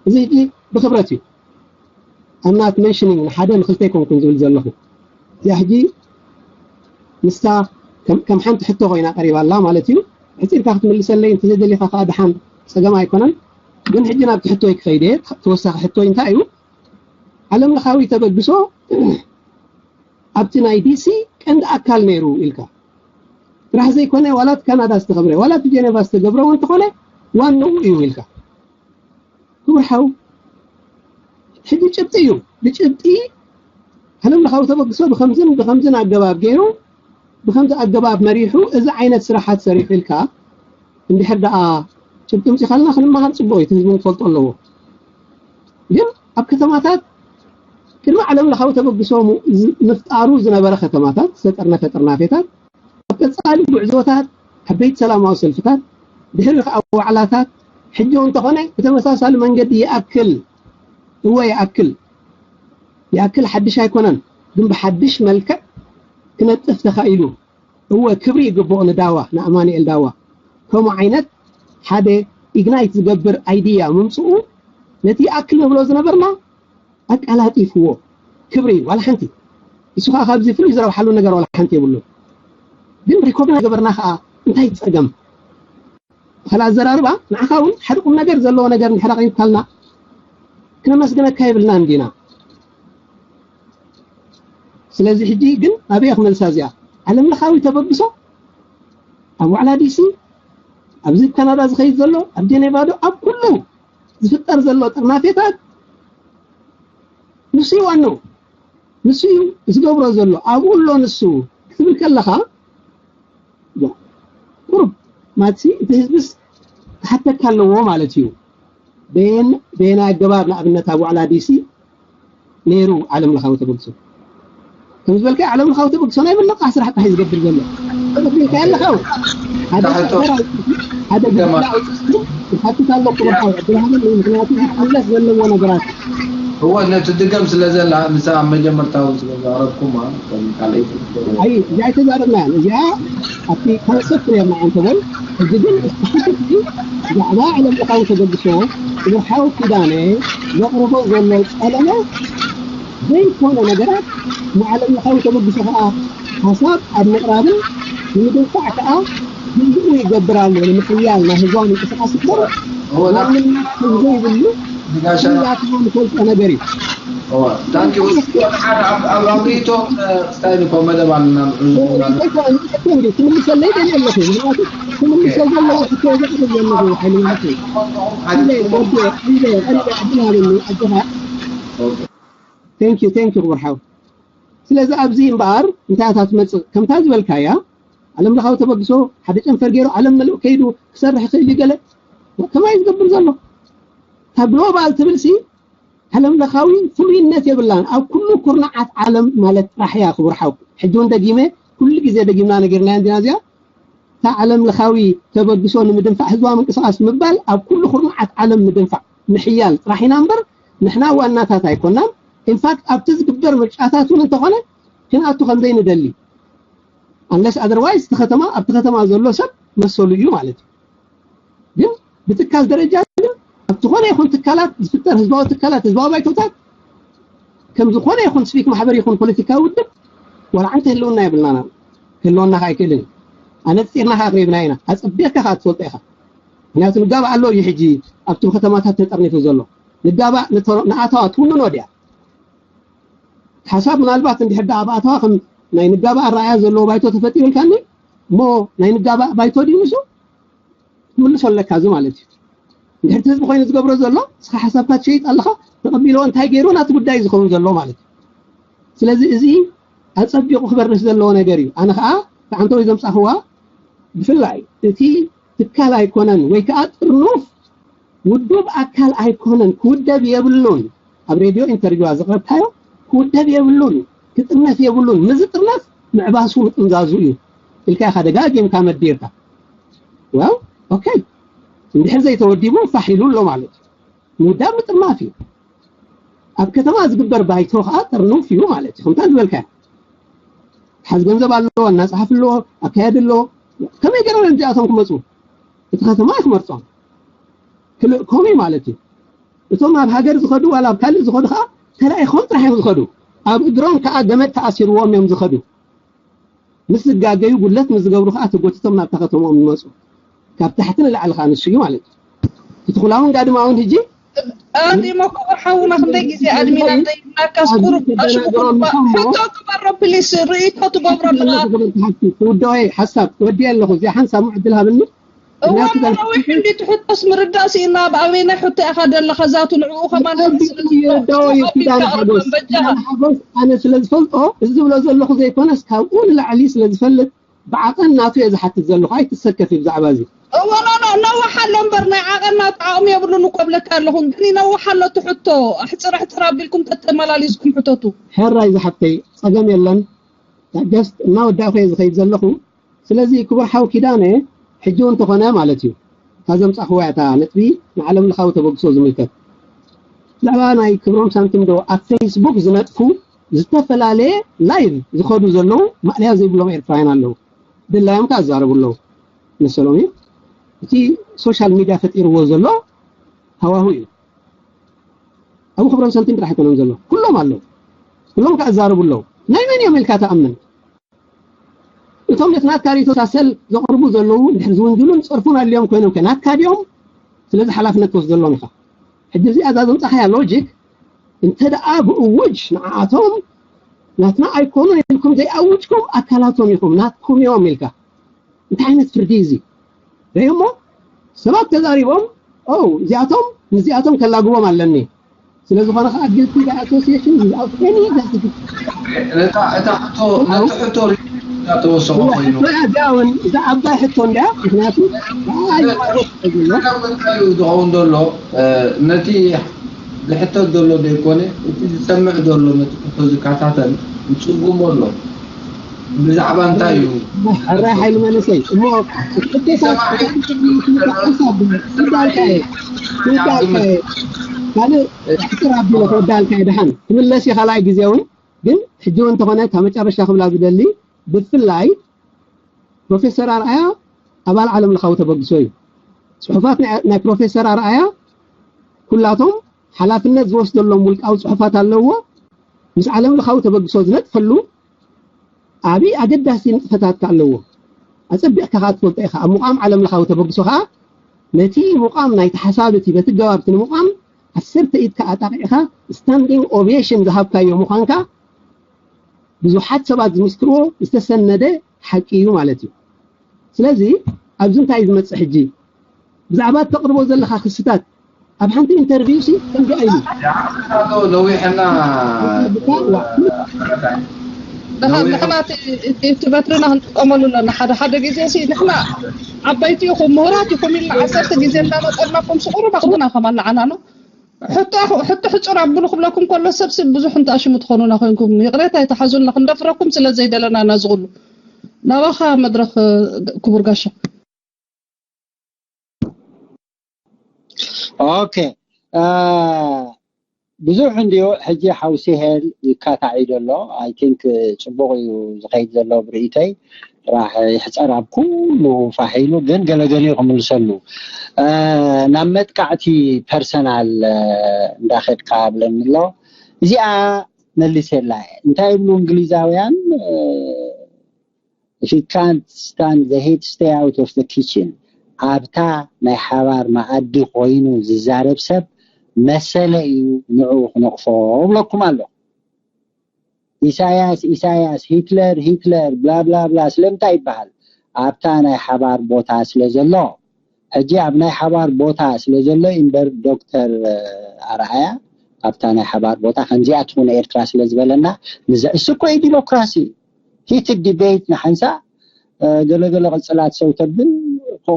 እዚ ሕጂ ብኽብረት እዩ። I'm not mentioning ንሓደ ንኽልተ ኣይኮንኩን ዝብል ዘለኹ። እዚኣ ሕጂ ንሳ ከም ከም ሓንቲ ሕቶ ኮይና ቀሪባ ኣላ ማለት እዩ። ሕፂርካ ክትምልሰለይ እንተዘይደሊኻ ከዓ ደሓን፣ ፀገም ኣይኮነን። ግን ሕጂ ናብቲ ሕቶይ ክኸይድ እየ። ተወሳኺ ሕቶይ እንታይ እዩ? ዓለም ለኻዊ ተበግሶ ኣብቲ ናይ ዲሲ ቀንዲ ኣካል ነይሩ ኢልካ ጥራሕ ዘይኮነ፣ ዋላ እቲ ካናዳ ዝተኸብረ፣ ዋላ እቲ ጀኔቫ ዝተገብረ እውን እንተኾነ፣ ዋንኡ እዩ ኢልካ። ክቡር ሓው፣ ሕጂ ጭብጢ እዩ። ብጭብጢ ዓለም ለኻዊ ተበግሶ ብኸምዝን ብኸምዝን ኣገባብ ገይሩ፣ ብኸምዚ ኣገባብ መሪሑ፣ እዚ ዓይነት ስራሓት ሰሪሑ ኢልካ እንድሕር ደኣ ጭብጢ ምፂኻልና ክንመሃር ፅቡቅ እዩ፣ እቲ ህዝቢ ክፈልጦ ኣለዎ። ግን ኣብ ከተማታት ቅድሚ ዓለም ለኻዊ ተበግሶ ሙ- ዝ- ምፍጣሩ ዝነበረ ከተማታት፣ ዝተጠርነፈ ጥርናፌታት፣ ኣብ ቀጻሊ ጉዕዞታት፣ ዓበይቲ ሰላማዊ ሰልፍታት፣ ድሕሪ ከዓ ዋዕላታት፣ ሕጂ እውን እንተኾነ ብተመሳሳሊ መንገዲ ይኣክል፣ እወ ይኣክል፣ ይኣክል ሓድሽ ኣይኮነን፣ ግን ብሓድሽ መልክዕ ክነጥፍ ተኻኢሉ። እወ ክብሪ ይግብኦ ንዳዋ፣ ንኣማኑኤል ዳዋ። ከምኡ ዓይነት ሓደ ኢግናይት ዝገብር ኣይድያ ምምፅኡ ነቲ ይኣክል ንብሎ ዝነበርና ኣቀላጢፍዎ። ክብሪ ዋላ ሓንቲ። እሱ ከዓ ካብዚ ፍሉይ ዝረብሓሉ ነገር ዋላ ሓንቲ የብሉን። ግን ሪኮግናይዝ ገበርና ከዓ እንታይ ጸገም? ብኻልእ ኣዘራርባ ንዓኻ እውን ሓደ ቁም ነገር ዘለዎ ነገር እንድሕር ኣቕሪብካልና ክነመስግነካ የብልናን ዲና? ስለዚ ሕጂ ግን ኣበይ ክመልሳ እዚኣ? ዓለም ለኻዊ ተበግሶ ኣብ ዋዕላ ዲሲ፣ ኣብዚ ካናዳ ዝኸይድ ዘሎ፣ ኣብ ጀኔቫ ዶ፣ ኣብ ኩሉ ዝፍጠር ዘሎ ጥርናፌታት ንሱ እዩ ዋንኡ፣ ንሱ እዩ ዝገብሮ ዘሎ፣ ኣብኡ ኣሎ ንሱ ክትብል ከለኻ፣ ቁሩብ ማትሲ እቲ ህዝብስ ክሓተካ ኣለዎ ማለት እዩ። በየን በየናይ ኣገባብ ንኣብነት ኣብ ዋዕላ ዲሲ ነይሩ ዓለም ለኻዊ ተበግሶ? ከም ዝበልካ ዓለም ለኻዊ ተበግሶ ናይ ምንቕቓሕ ስራሕ ጥራሕ እዩ ዝገብር ዘሎ። ተቐቢልካ ኣለኻ። ሓደ ሓደ ግድግዳ ኣውፅኡ፣ ይሓትት ኣለኩ። ብርሃን ምክንያቱ ክምለስ ዘለዎ ነገራት። እወ፣ ነቲ ድገም ስለ ዘላ፣ ንሳ ኣብ መጀመርታ እውን ስለ ዘቕረብኩማ፣ ከም ካልኣይቲ ክትገብሩ። ኣይ፣ እዚኣ ኣይተዛረብናያን። እዚኣ ኣብቲ ካልእ ሰፊሕ ርያና ኣንተ በል። ሕጂ ግን ስፔሲፊክሊ ብዛዕባ ዓለም ለኻዊ ተበግሶ፣ ወርሓዊ ኪዳነ ዘቕርቦ ዘሎ ጸለመ ዘይኮነ ነገራት ንዓለም ለኻዊ ተበግሶ ከኣ ሓሳብ ኣብ ምቕራብን ንምድንፋዕ ከኣ ግቡኡ ይገብር ኣሎ። ንምሕያል ናይ ህዝባዊ ምንቅስቃስ እኮ እወ፣ ና- ዋንነት ከም ዘይብሉ ንጋሻ ኩላትና ንፈልጦ ነገር እዩ። እወ፣ ታንኪ ዩ። ሓደ ኣብ- ኣብ- ኣብ ርእይቶ፣ እ፣ ስታይል እኮ መደብ ኣለና፣ ንዕኡ ንዕኡ ኣለና። እንታይ ኮ- እንታይ ኮ- እንዲ ትምልሰለይ ደልየ ኣለኹ። ምክንያቱ ክምልሶ ዘለዎ ሕቶ ዘቕርብ ዘለኹ ሓይሊ ማለት እዩ። ሓደ ኢለ፣ ወዲ፣ ኢለ፣ ኢለ፣ ኢለ፣ ኢለ፣ ኣጆኻ። ኦኬ። Thank you፣ thank you ክቡር ሓው። ስለዚ ኣብዚ እምበኣር እንታይ እታ ትመጽእ? ከምታ ዝበልካያ፣ ዓለም ለኻዊ ተበግሶ ሓደ ጨንፈር ገይሩ ዓለም ምሉእ ከይዱ ክሰርሕ ይኽእል እዩ ገለ። ከማይ ዝገብር ዘሎ። እታ ግሎባል ትብል ሲ ዓለም ለኻዊ ፍሉይነት የብላን። ኣብ ኩሉ ኩርናዓት ዓለም ማለት ጥራሕ እያ ክቡር ሓው። ሕጂ እውን ደጊመ፣ ኩሉ ግዜ ደጊምና ነጊርናያ እንዲና እዚኣ። እታ ዓለም ለኻዊ ተበግሶ ንምድንፋዕ ህዝባዊ ምንቅስቃስ ምባል ኣብ ኩሉ ኩርናዓት ዓለም ምድንፋዕ፣ ምሕያል ጥራሕ ኢና እምበር ንሕና ዋናታት ኣይኮናን። ኢንፋክት ኣብቲ ዝግበር ምርጫታት እውን እንተኾነ ክንኣቱ ከም ዘይንደሊ፣ ኣንለስ ኣደርዋይዝ እቲ ከተማ ኣብቲ ከተማ ዘሎ ሰብ መሰሉ እዩ ማለት እዩ። ግን ብትካል ደረጃ ግን ኣብ ዝኾነ ይኹን ትካላት ዝፍጠር ህዝባዊ ትካላት፣ ህዝባዊ ባይቶታት ከም ዝኾነ ይኹን ስቪክ ማሕበር ይኹን ፖለቲካዊ ውድብ ዋላ ዓንተ ህልውና የብልናን። ክህልወና ከኣ ኣይክእልን እዩ። ኣነጺርና ከኣ ኣቕሪብና ኢና። ኣጸቢቕካ ከኣ ትፈልጦ ኢኻ። ምክንያቱ ንጋባእ ኣሎ እዩ ሕጂ ኣብቲ ከተማታት ተጠርኒፉ ዘሎ። ንጋባእ ንተ- ንኣተዋ ትውንኖ ድያ? ሓሳብ ምናልባት እንድሕር ደኣ ኣብ ኣተዋ ከም ናይ ንጋባእ ኣረኣእያ ዘለዎ ባይቶ ተፈጢሩ ኢልካኒ እሞ ናይ ንጋባእ ባይቶ ድዩ ንሱ? ትምልሶ ኣለካ እዚ ማለት እዩ። እንድሕር እቲ ህዝቢ ኮይኑ ዝገብሮ ዘሎ ንስኻ ሓሳብካ ትሸይጥ ኣለኻ፣ ተቐቢልዎ እንታይ ገይሩ ናቲ ጉዳይ ዝኸውን ዘሎ ማለት እዩ። ስለዚ እዚ ኣጸቢቑ ክበርስ ዘለዎ ነገር እዩ። ኣነ ኸኣ ተዓንተወይ ዘምጻኽዋ ብፍላይ እቲ ትካል ኣይኮነን ወይ ከኣ ጥርኑፍ ውዱብ ኣካል ኣይኮነን፣ ክውደብ የብሉን። ኣብ ሬድዮ ኢንተርቪዋ ዘቕረብካዮ ክውደብ የብሉን፣ ክጥርነፍ የብሉን። ምዝጥርነፍ ምዕባሱ ምጥምዛዙ እዩ ኢልካ ኢኻ ደጋጊምካ መዲርካ። Well okay፣ እንድሕር ዘይተወዲቡ ፋሕ ኢሉ ኣሎ ማለት እዩ። ምውዳብ ምጥርናፍ እዩ። ኣብ ከተማ ዝግበር ባይቶ ከዓ ጥርኑፍ እዩ ማለት እዩ። ከምታ ዝበልካ ሓዝ ገንዘብ ኣለዎ፣ ኣናፅሓፍ ኣለዎ፣ ኣካየድ ኣለዎ። ከመይ ገይሮም እዮም እዚኣቶም ክመፁ? እቲ ከተማ እዩ ክመርፆም። ክልእኮም እዩ ማለት እዩ። እቶም ኣብ ሃገር ዝኸዱ ዋላ ኣብ ካልእ ዝኸዱ ከዓ ተላኢኾም ጥራሕ እዮም ዝኸዱ። ኣብ እግሮም ከዓ ገመድ ተኣሲርዎም እዮም ዝኸዱ። ምስ ዝጋገዩ ጉድለት ምስ ዝገብሩ ከዓ ተጎቲቶም ናብታ ከተማኦም ይመፁ። ካብ ታሕቲ ንላዕሊ ከዓ ንሱ እዩ ማለት እዩ። እቲ ኩላውን ጋድማ እውን ሕጂ ኣዲሞ ክቡር ሓውና ክንደይ ግዜ ኣድሚና ዘይብናካስ ቁሩብ ሕቶ ግበሮ ፕሊስ ርእይቶ ትገብረሉ ክውዳወይ ሓሳብ ወዲ ኣለኹ እዚኣ ሓንሳብ ዕድል ሃብኒ እዋና ነዊሕ እንዲ ትሕቶስ ምርዳእ ስኢና ኣብ ኣበይናይ ሕቶ ኢኻ ዘለኻ ዛቱ ንዕኡ ከማን ሓጎስ ኣነ ስለ ዝፈልጦ እዚ ዝብሎ ዘለኹ ዘይኮነስ ካብኡ ንላዕሊ ስለ ዝፈልጥ ብዓቐን ናቱ እየ ዝሓትት ዘለኹ ኣይትሰከፊ ብዛዕባ እዚ እወ ኖ ኖ ነውሕ ኣሎ እምበር ናይ ዓቐን ናቱ ዓቕሚ የብሉን እኮ እብለካ ኣለኹ ግን ይነውሕ ኣሎ እቲ ሕቶ ኣሕፅር ኣሕፅር ኣቢልኩም ተተመላሊስኩም ሕተቱ ሕራይ ዝሓፍተይ ፀገም የለን just እናወዳእኹ እየ ዝኸይድ ዘለኹ ስለዚ ክቡር ሓው ኪዳነ ሕጂ እውን ተኾነ ማለት እዩ እታ ዘምፃእኽዋ እታ ነጥቢ ንዓለም ለኻዊ ተበግሶ ዝምልከት ብዛዕባ ናይ ክብሮም ሳንቲም ዶ ኣብ ፌስቡክ ዝነጥፉ ዝተፈላለየ live ዝኸዱ ዘለዉ ማእለያ ዘይብሎም ኤርትራውያን ኣለዉ ድላዮም ከዓ ዝዛረቡ ኣለዉ መሰሎም እዩ እቲ social media ፈጢርዎ ዘሎ ሃዋሁ እዩ ኣብኡ ክብሮም ሳንቲም ጥራሕ ኣይኮነን ዘሎ ኩሎም ኣለዉ ኩሎም ከዓ ዝዛረቡ ኣለዉ ናይ መን እዮም ኢልካ ተኣምን እቶም ነቲ ናትካ ርእይቶ ሳሰል ዘቕርቡ ዘለዉ እንድሕር ዝውንጅሉን ዝጸርፉን ኣልዮም ኮይኖም ከ ናትካ ድዮም ስለዚ ሓላፍነት ትወስደሎም ኢኻ ሕጂ እዚኣ እዛ ዘምጻኻያ ሎጂክ እንተ ደኣ ብእውጅ ንዓኣቶም ናትና ኣይኮኑን ኢልኩም ዘይኣውጅኩም ኣካላቶም ኢኹም ናትኩም እዮም ኢልካ እንታይ ዓይነት ፍርዲ እዚ ርእሞ ሰባት ተዛሪቦም ኦ እዚኣቶም ንዚኣቶም ከላግቦም ኣለኒ ስለ ዝኾነ ከዓ guilty by association without any justification ነታ ሕቶ ነቲ ሕቶ ሪኢና ተወሰኾ ኮይኑ እዛ እውን እዛ ዓባይ ሕቶ እንድያ ምክንያቱ ዝኸውን ዘሎ ነቲ ዝሕተት ዘሎ ዘይኮነ እቲ ዝሰምዕ ዘሎ ነቲ ሕቶ ዝከታተል ይፅጉሞ ኣሎ ብዛዕባ እንታይ እዩ ሕራይ ሓይሊ መንእሰይ እሞ ሰማዒ ካልእ ሕፅር ኣቢለ ክወዳልካ ድሓን ትምለስ ካልኣይ ግዜ እውን ግን ሕጂ እውን እንተኾነ ካብ መጨረሻ ክብላ ዝደሊ ብፍላይ ፕሮፌሰር ኣርኣያ ኣባል ዓለም ለኻዊ ተበግሶ እዩ። ፅሑፋት ናይ ፕሮፌሰር ኣርኣያ ኩላቶም ሓላፍነት ዝወስደሎም ውልቃዊ ፅሑፋት ኣለዎ። ምስ ዓለም ለኻዊ ተበግሶ ዝነጥፈሉ ዓብዪ ኣገዳሲ ንጥፈታት ከ ኣለዎ። ኣፀቢቕካ ከዓ ትፈልጦ ኢኻ። ኣብ ምቋም ዓለም ለኻዊ ተበግሶ ከዓ ነቲ ምቋም ናይቲ ሓሳብ እቲ በቲ ገባብ እቲ ንምቋም ዓሰርተ ኢድካ ኣጣቒዕካ standing ovation ዝሃብካዮ ምዃንካ ብዙሓት ሰባት ዝምስክርዎ ዝተሰነደ ሓቂ እዩ ማለት እዩ። ስለዚ ኣብዚ እንታይ እዩ ዝመፅእ ሕጂ ብዛዕባ እተቕርቦ ዘለኻ ክስታት ኣብ ሓንቲ ኢንተርቪው ሲ ከምዚ ኢሉ ነዊሕና ንሕና እቲ በትርና ክንጥቀመሉ ኣለና ሓደ ሓደ ግዜ ሲ ንሕና ዓበይቲ ኢኹም ምሁራት ኢኹም ኢልና ዓሰርተ ግዜ እንዳመፀናኩም ስቁሩ ባኽቡና ከማን ንዓና ነው ሕቶ ሕቶ ሕፁር ኣብሉ ክብለኩም ከሎ ሰብ ስብ ብዙሕ እንተኣሽሙ ትኾኑና ኮይንኩም ይቕሬታ ይተሓዙልና ክንደፍረኩም ስለ ዘይደለና ኢና ዝቕሉ ናባኻ መድረኽ ክቡር ጋሻ ኦኬ ብዙሕ እንድዮ ሕጂ ሓውሲ ሄል ይካታዒ ዘሎ ኣይ ቲንክ ፅቡቅ እዩ ዝኸይድ ዘሎ ብርእይተይ ጥራሕ ይሕፀር ኣብ ኩሉ ፋሕ ኢሉ ግን ገለገሊኡ ክምልሰሉ ናብ መጥቃዕቲ ፐርሰናል እንዳኸድካ ብለኒ ኣሎ እዚኣ መልሰላ እንታይ ይብሉ እንግሊዛውያን if you can't stand the heat stay out of the kitchen ኣብታ ናይ ሓባር መኣዲ ኮይኑ ዝዛረብ ሰብ መሰለ እዩ ንዕኡ ክነቕፎ እብለኩም ኣለኹ ኢሳያስ ኢሳያስ ሂትለር ሂትለር ብላ ብላ ብላ ስለምንታይ ይበሃል ኣብታ ናይ ሓባር ቦታ ስለ ዘሎ ሕጂ ኣብ ናይ ሓባር ቦታ ስለ ዘሎ እምበር ዶክተር ኣርኣያ ኣብታ ናይ ሓባር ቦታ ከምዚኣ ትኹን ኤርትራ ስለ ዝበለና ንዘ እሱ እኮ እዩ ዲሞክራሲ ሂትድ ዲቤት ንሓንሳእ ገለገለ ቅፅላት ሰው ተብል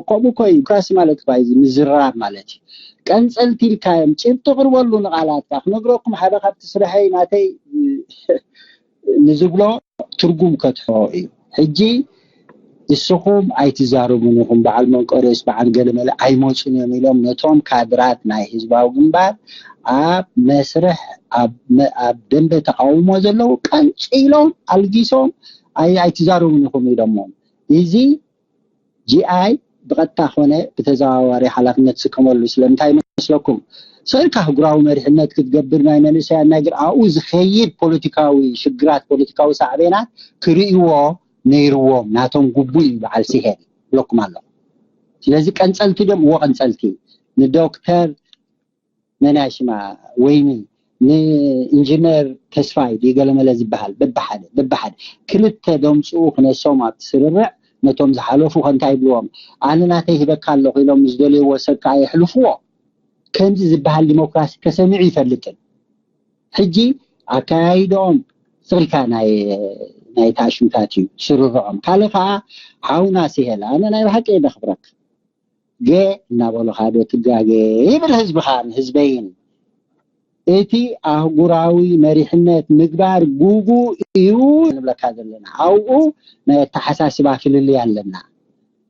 ከምኡ እኮ እዩ ዲሞክራሲ ማለት እኳ እዚ ምዝርራብ ማለት እዩ ቀንፀልቲ ኢልካዮም ጭብጢ ቅርበሉ ንቃላትካ ክነግረኩም ሓደ ካብቲ ስርሐይ ናተይ ንዝብሎ ትርጉም ከትሕቦ እዩ። ሕጂ ንስኹም ኣይትዛረቡን ኢኹም፣ በዓል መንቀርዮስ በዓል ገለመለ ኣይመፁን እዮም ኢሎም ነቶም ካድራት ናይ ህዝባዊ ግንባር ኣብ መስርሕ ኣብ ደንበ ተቃውሞ ዘለዉ ቀንፂሎም ኣልጊሶም ኣይትዛረቡን ኢኹም ኢሎሞም። እዚ ጂኣይ ብቐጥታ ኮነ ብተዘዋዋሪ ሓላፍነት ዝስከመሉ ስለምንታይ ይመስለኩም? ስእልካ ኣህጉራዊ መሪሕነት ክትገብር ናይ መንእሰያት ናይ ግር ኣብኡ ዝኸይድ ፖለቲካዊ ሽግራት ፖለቲካዊ ሳዕቤናት ክርእይዎ ነይርዎም ናቶም ግቡእ እዩ በዓል ሲሄል ብለኩም ኣለኹ። ስለዚ ቀንፀልቲ ድዮም እዎ ቀንፀልቲ ንዶክተር መናሽማ ወይኒ ንኢንጂነር ተስፋይ ድዩ ገለመለ ዝበሃል በብሓደ በብሓደ ክልተ ደምፅኡ ክነሶም ኣብቲ ስርርዕ ነቶም ዝሓለፉ ከንታይ ይብልዎም ኣነ ናተይ ሂበካ ኣለኹ ኢሎም ዝደልይዎ ሰብ ከዓ የሕልፍዎ። ከምዚ ዝበሃል ዲሞክራሲ ተሰሚዑ ይፈልጥን ሕጂ ኣካያይዶም ስቕልካ ናይ ታሽምታት እዩ ስርርዖም ካልእ ከዓ ሓውና ሲሄል ኣነ ናይ ብሓቂ የደኽብረክ ገ እናበሉኻ ዶ ትጋገ ይብል ህዝብኻን ህዝበይን። እቲ ኣህጉራዊ መሪሕነት ምግባር ጉጉ እዩ ንብለካ ዘለና። ኣብኡ ናይ ኣተሓሳስባ ፍልልይ ኣለና።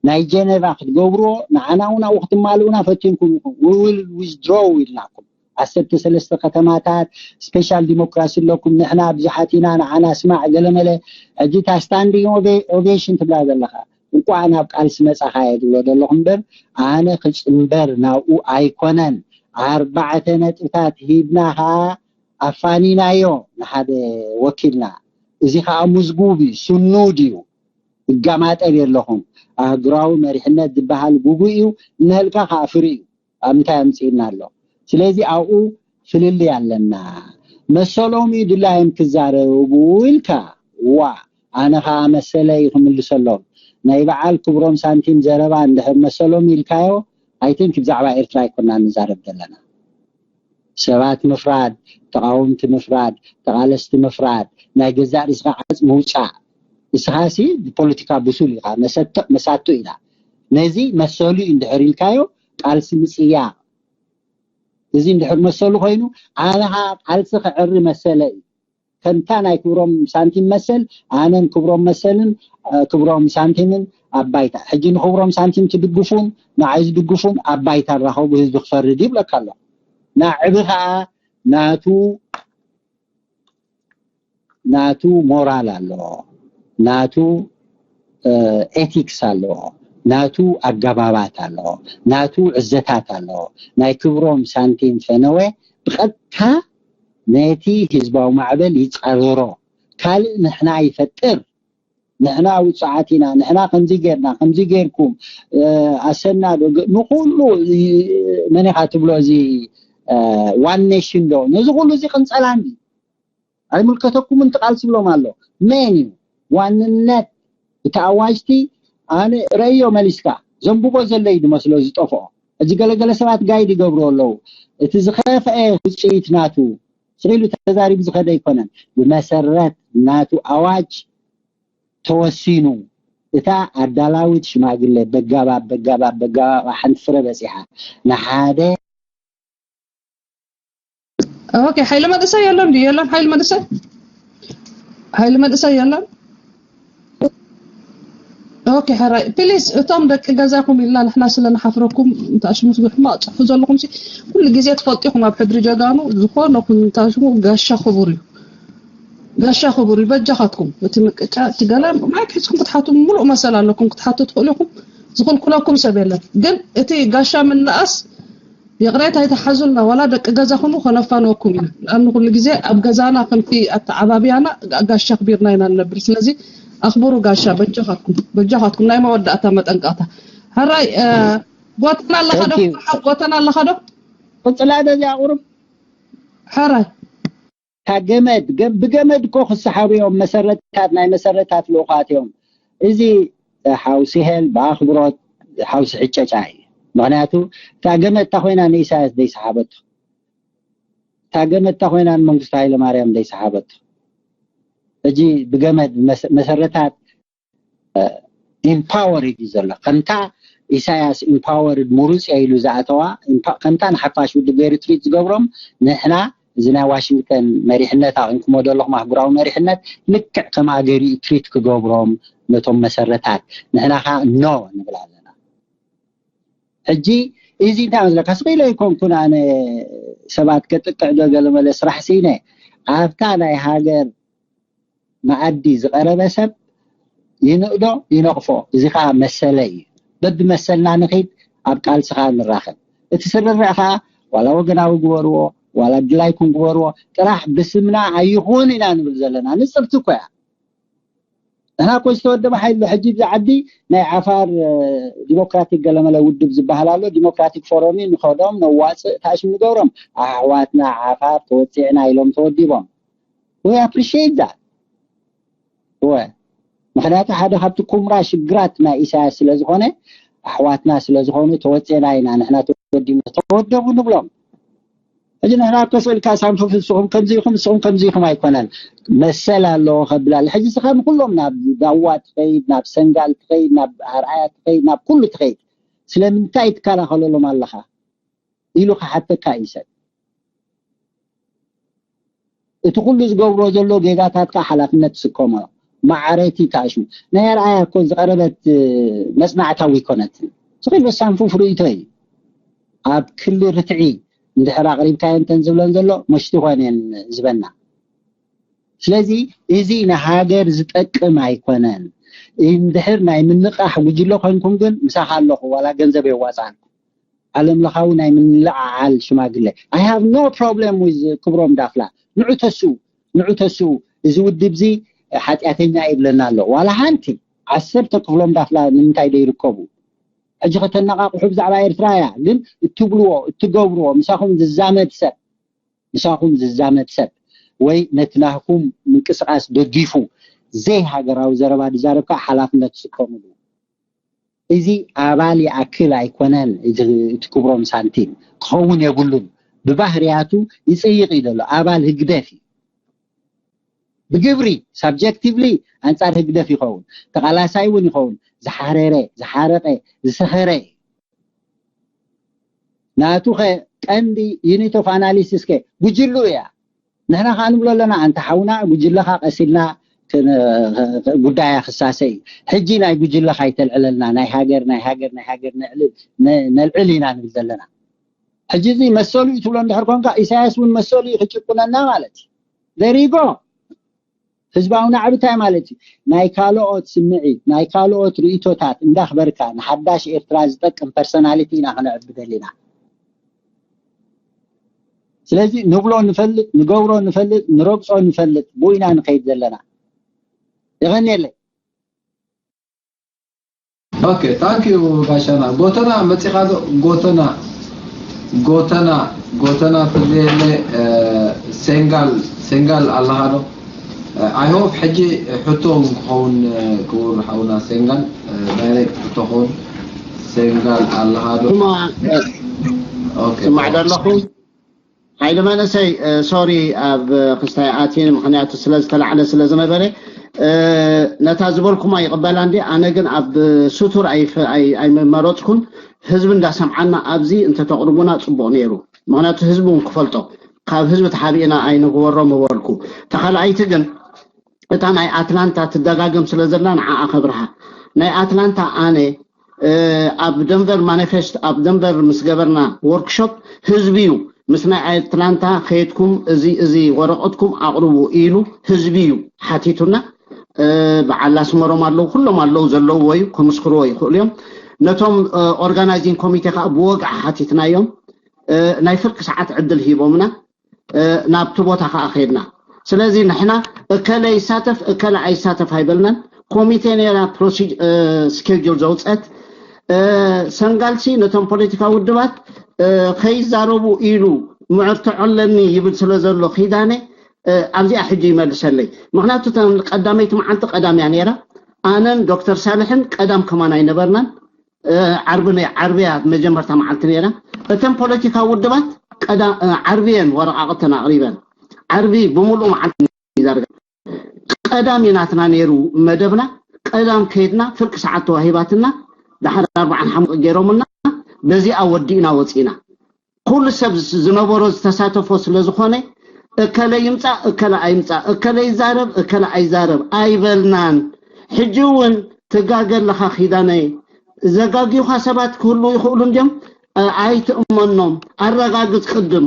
ናይ ጀነቫ ክትገብርዎ ንዓና እውን ኣብኡ ክትማልኡና ፈቲንኩም ኢኹም። We will withdraw ኢልናኩም። ዓሰርተ ሰለስተ ከተማታት ስፔሻል ዲሞክራሲ ኣለኩም፣ ንሕና ብዙሓት ኢና፣ ንዓና ስማዕ ገለመለ። ሕጂ እታ ስታንዲንግ ኦቬሽን ትብላ ዘለኻ እንቋዕ ናብ ቃልሲ መጻኻ እየ ዝብሎ ዘለኹ እምበር ኣነ ክጽንበር ናብኡ ኣይኮነን። ኣርባዕተ ነጥብታት ሂብና ኸዓ ኣፋኒናዮ ንሓደ ወኪልና። እዚ ኸዓ ምዝጉብ እዩ፣ ስኑድ እዩ። እጋማጠል የለኹም። ኣህጉራዊ መሪሕነት ዝበሃል ጉጉ እዩ፣ ንህልካ ኸዓ ፍሪ እዩ። ኣብ ምንታይ ኣምፅእና ኣሎ? ስለዚ ኣብኡ ፍልልይ ኣለና። መሰሎም እዩ ድላዮም ክዛረቡ ኢልካ ዋ ኣነ ከዓ መሰለይ ክምልሰሎም ናይ በዓል ክብሮም ሳንቲም ዘረባ እንድሕር መሰሎም ኢልካዮ ኣይትንክ ብዛዕባ ኤርትራ ኣይኮና ንዛረብ ዘለና ሰባት ምፍራድ ተቃወምቲ ምፍራድ ተቃለስቲ ምፍራድ ናይ ገዛእ ርእስካ ዓፅ ምውፃእ ንስኻሲ ብፖለቲካ ብሱል ኢኻ መሳቱ ኢና ነዚ መሰሉ እዩ እንድሕር ኢልካዮ ቃልሲ ምፅያቕ እዚ እንድሕር መሰሉ ኮይኑ ኣነ ከዓ ቃልሲ ክዕሪ መሰለ እዩ ከምታ ናይ ክብሮም ሳንቲም መሰል ኣነን ክብሮም መሰልን ክብሮም ሳንቲምን ኣብ ባይታ ሕጂ ንክብሮም ሳንቲም ትድግፉን ንዓይ ዝድግፉን ኣብ ባይታ ራኸቡ ህዝቢ ክፈርድ ይብለካ ኣሎ ናዕቢ ከዓ ናቱ ናቱ ሞራል ኣለዎ ናቱ ኤቲክስ ኣለዎ ናቱ ኣገባባት ኣለዎ ናቱ ዕዘታት ኣለዎ ናይ ክብሮም ሳንቲም ፈነወ ብቐጥታ ነቲ ህዝባዊ ማዕበል ይፃረሮ ካልእ ንሕና ይፈጥር ንሕና ውፅዓት ኢና ንሕና ከምዚ ጌርና ከምዚ ጌርኩም ኣሰና ዶ ንኩሉ መን ኢኻ ትብሎ እዚ ዋን ኔሽን ዶ ነዚ ኩሉ እዚ ቅንፀላኒ ኣይምልከተኩምን ትቃልሲ ብሎም ኣሎ መን እዩ ዋንነት እቲ ኣዋጅቲ ኣነ ረእዮ መሊስካ ዘንብቦ ዘለይ ዝመስሎ ዝጠፍኦ እዚ ገለገለ ሰባት ጋይድ ይገብሩ ኣለዉ እቲ ዝኸፍአ ውፅኢት ናቱ ስቕ ኢሉ ተዛሪቡ ዝኸደ ኣይኮነን ብመሰረት ናቱ ኣዋጅ ተወሲኑ እታ ኣዳላዊት ሽማግለ በጋባብ በጋባብ በጋባብ ሓንቲ ፍረ በፂሓ ንሓደ ኦኬ ሓይሊ መንእሰይ የለን ድዩ የለን ሓይሊ መንእሰይ ሓይሊ መንእሰይ የለን ኦኬ ሕራይ ፕሊስ እቶም ደቂ ገዛኹም ኢልና ንሕና ስለ ንሓፍረኩም እንተኣሽሙ ትግርሕማ ኣፅሑ ዘለኹም ኩሉ ግዜ ትፈልጢኹም ኣብ ሕድሪ ጀጋኑ ዝኾነኹም እንታሽሙ ጋሻ ክቡር እዩ ጋሻ ክቡር እዩ በጃኻትኩም እቲ ምቅጫ እቲ ገለ ማይክ ሒዝኩም ክትሓቱ ሙሉእ መሰል ኣለኩም ክትሓቱ ትኽእሉ ኢኹም ዝኽልኩለኩም ሰብ የለን ግን እቲ ጋሻ ምንኣስ ይቕሬታ ኣይትሓዙልና ዋላ ደቂ ገዛ ኩኑ ከነፋንወኩም ኢና ንኣኑ ኩሉ ግዜ ኣብ ገዛና ከምቲ ኣተዓባብያና ጋሻ ኣኽቢርና ኢና ንነብር ስለዚ ኣኽብሩ ጋሻ በጃኻትኩም በጃኻትኩም ናይ መወዳእታ መጠንቀቕታ ሕራይ ጎተና ኣለኻ ዶ ጎተና ኣለኻ ዶ ቅፅላ በዚኣ ቁሩብ ሕራይ እታ ገመድ ብገመድ እኮ ክሰሓቡ እዮም መሰረታት ናይ መሰረታት ልኡኻት እዮም እዚ ሓውሲ ሄል ብኣኽብሮት ሓውሲ ሕጨጫ እዩ ምክንያቱ እታ ገመድ እታ ኮይና ንኢሳያስ ዘይሰሓበቶ እታ ገመድ እታ ኮይና ንመንግስቱ ሃይለማርያም ዘይሰሓበቶ ሕጂ ብገመድ መሰረታት ኢምፓወርድ እዩ ዘሎ ከምታ ኢሳያስ ኢምፓወርድ ምሩፅ ኢሉ ዝኣተዋ ከምታ ንሓፋሽ ውድብ ኤሪትሪት ዝገብሮም ንሕና እዚ ናይ ዋሽንግተን መሪሕነት ኣቕንኩሞ ዘለኹም ኣህጉራዊ መሪሕነት ልክዕ ከም ኣገሪኡ ትሪት ክገብሮም ነቶም መሰረታት ንሕና ኸዓ ኖ ንብል ኣለና። ሕጂ እዚ እንታይ መስለካ ስቕ ኢለ ኣይኮንኩን ኣነ ሰባት ከጥቅዕ ዶ ገለመለ ስራሕ ስኢነ ኣብታ ናይ ሃገር መኣዲ ዝቐረበ ሰብ ይንእዶ ይነቕፎ። እዚ ከዓ መሰለ እዩ። በብመሰልና ንኺድ ኣብ ቃልሲ ከዓ ንራኸብ። እቲ ስርርዕ ከዓ ዋላ ወገናዊ ግበርዎ ዋላ ድላይኩም ግበርዎ ጥራሕ ብስምና ኣይኹን ኢና ንብል ዘለና። ንፅርቲ እኮ እያ። ንሕና እኮ ዝተወደበ ሓይሊ ኣሎ። ሕጂ እዚ ዓዲ ናይ ዓፋር ዲሞክራቲክ ገለመለ ውድብ ዝበሃል ኣሎ። ዲሞክራቲክ ፎረም እዩ። ንኸዶም ነዋፅእ ታሽም ንገብሮም ኣሕዋትና ዓፋር ተወፂዕና ኢሎም ተወዲቦም። We appreciate that። እወ ምክንያቱ ሓደ ካብቲ ኩምራ ሽግራት ናይ ኢሳያስ ስለ ዝኾነ ኣሕዋትና ስለ ዝኾኑ ተወፂዕና ኢና ንሕና ተወዲብና ተወደቡ ንብሎም። ሕጂ ንሕና ከስእልካ ሳንፉፍ ንስኹም ከምዚ ኢኹም ንስኹም ከምዚ ኢኹም ኣይኮነን መሰል ኣለዎ ከብል ኣሎ። ሕጂ ስኻ ንኩሎም ናብ ዳዋ ትኸይድ ናብ ሰንጋል ትኸይድ ናብ ኣርኣያ ትኸይድ ናብ ኩሉ ትኸይድ ስለምንታይ ትከላኸለሎም ኣለኻ ኢሉ ክሓተካ እዩ ሰብ። እቲ ኩሉ ዝገብሮ ዘሎ ጌጋታት ከዓ ሓላፍነት ትስከሞ ማዓረቲ ታእሹ ናይ ኣርኣያ እኮ ዝቐረበት መፅናዕታዊ ይኮነትን ዝኽእል ሳንፉፍ ርእይቶ እዩ ኣብ ክሊ ርትዒ እንድሕር ኣቕሪብካዮ እንተን ዝብለን ዘሎ መሽቲ ኮነ ዝበና ስለዚ እዚ ንሃገር ዝጠቅም ኣይኮነን እንድሕር ናይ ምንቃሕ ጉጅለ ኮንኩም ግን ምሳኻ ኣለኹ ዋላ ገንዘብ የዋፅኣልኩም ዓለም ለኻዊ ናይ ምንልዓዓል ሽማግለ I have no problem with ክብሮም ዳፍላ ንዑ ተስኡ ንዑ ተስኡ እዚ ውድብ እዚ ሓጢኣተኛ ይብለና ኣሎ ዋላ ሓንቲ ዓሰርተ ክፍሎም ዳፍላ ንምንታይ ዶ ይርከቡ ሕጂ ከተነቃቅሑ ብዛዕባ ኤርትራ እያ ግን እትብልዎ እትገብርዎ ምሳኹም ዝዛመድ ሰብ ምሳኹም ዝዛመድ ሰብ ወይ ነቲ ናህኩም ምንቅስቃስ ደጊፉ ዘይሃገራዊ ዘረባ ዝዛረብ ከዓ ሓላፍነት ትስከምሉ እዚ ኣባል ይኣክል ኣይኮነን እቲ ክብሮም ሳንቲም ክኸውን የብሉን ብባህርያቱ ይፅይቕ እዩ ዘሎ ኣባል ህግደፍ እዩ ብግብሪ subjectively ኣንፃር ህግደፍ ይኸውን ተቓላሳይ እውን ይኸውን ዝሓረረ ዝሓረቀ ዝሰኸረ እዩ ናቱ ኸ ቀንዲ unit of analysis ከ ጉጅሉ እያ ንሕና ከዓ ንብሎ ኣለና ኣንታ ሓውና ጉጅለኻ ቀሲልና ጉዳያ ክሳሰ እዩ ሕጂ ናይ ጉጅለኻ ይተልዕለልና ናይ ሃገር ናይ ሃገር ናይ ሃገር ነልዕል ኢና ንብል ዘለና ሕጂ እዚ መሰሉ እዩ ትብሎ እንድሕር ኮንካ ኢሳያስ እውን መሰሉ እዩ ክጭቁነና ማለት እዩ there you go ህዝባዊ ናዕቢ እንታይ ማለት እዩ ናይ ካልኦት ስምዒት ናይ ካልኦት ርእቶታት እንዳኽበርካ ንሓዳሽ ኤርትራ ዝጠቅም personality ኢና ክነዕቢ ደሊና ስለዚ ንብሎ ንፈልጥ ንገብሮ ንፈልጥ ንረግጾ ንፈልጥ ብኡ ኢና ንኸይድ ዘለና የቐንየለይ Okay thank you ጋሻና ጎተና መፂኻ ዶ ጎተና ጎተና ጎተና ትብልየለ ሴንጋል ሴንጋል ኣለኻ ዶ I hope ሕጂ ሕቶ ክኸውን ክቡር ሓውና ሴንጋል direct ሕቶ ክኸውን ሴንጋል ኣለኻ ዶ ስማዕ ዶ ኣለኹ ሓይለ መንእሰይ sorry ኣብ ክስታይ ኣትየ ምኽንያቱ ስለ ዝተላዕለ ስለ ዝነበረ ነታ ዝበልኩማ ይቕበላ እንዲ ኣነ ግን ኣብ ስቱር ኣይመረፅኩን ህዝቢ እንዳሰምዓና ኣብዚ እንተተቕርቡና ፅቡቕ ነይሩ ምኽንያቱ ህዝቢ እውን ክፈልጦ ካብ ህዝቢ ተሓቢእና ኣይንግበሮ ምበልኩ ተኻልኣይቲ ግን እታ ናይ ኣትላንታ ትደጋገም ስለ ዘላ ንዓኣ ከብርሃ ናይ ኣትላንታ ኣነ ኣብ ደንቨር ማኒፌስት ኣብ ደንቨር ምስ ገበርና ወርክሾፕ ህዝቢ እዩ ምስ ናይ ኣትላንታ ከየድኩም እዚ እዚ ወረቐትኩም ኣቕርቡ ኢሉ ህዝቢ እዩ ሓቲቱና በዓል ኣስመሮም ኣለዉ ኩሎም ኣለዉ ዘለውዎ እዩ ክምስክርዎ ይኽእሉ እዮም ነቶም ኦርጋናይዚንግ ኮሚቴ ከዓ ብወግዒ ሓቲትናዮም ናይ ፍርቂ ሰዓት ዕድል ሂቦምና ናብቲ ቦታ ከዓ ከይድና ስለዚ ንሕና እከለ ይሳተፍ እከለ ኣይሳተፍ ኣይበልናን ኮሚቴ ነራ schedule ዘውፀት ሰንጋልሲ ነቶም ፖለቲካ ውድባት ከይዛረቡ ኢሉ ምዕርትዖ ኣለኒ ይብል ስለ ዘሎ ኪዳነ ኣብዚኣ ሕጂ ይመልሰለይ ምክንያቱ ቀዳመይቲ መዓልቲ ቀዳም እያ ነራ ኣነን ዶክተር ሳልሕን ቀዳም ከማን ኣይነበርናን ዓርቢ ናይ ዓርብያ መጀመርታ መዓልቲ ነይራ እተን ፖለቲካ ውድባት ዓርብየን ወረቃቅተን ኣቅሪበን ዓርቢ ብምሉእ መዓልቲ ዛርጋ ቀዳም ናትና ነይሩ መደብና ቀዳም ከይድና ፍርቂ ሰዓት ተዋሂባትና ድሓር ኣርባዓን ሓሙቅ ገይሮምና በዚኣ ወዲእና ወፂና ኩሉ ሰብ ዝነበሮ ዝተሳተፎ ስለ ዝኾነ እከለ ይምጻእ እከለ ኣይምጻእ፣ እከለ ይዛረብ እከለ ኣይዛረብ ኣይበልናን። ሕጂ እውን ትጋገ ኣለኻ ኪዳነይ። ዘጋግዩኻ ሰባት ክህልዉ ይኽእሉ እንድዮም። እ፣ ኣይትእመኖም፣ ኣረጋግጽ ቅድም።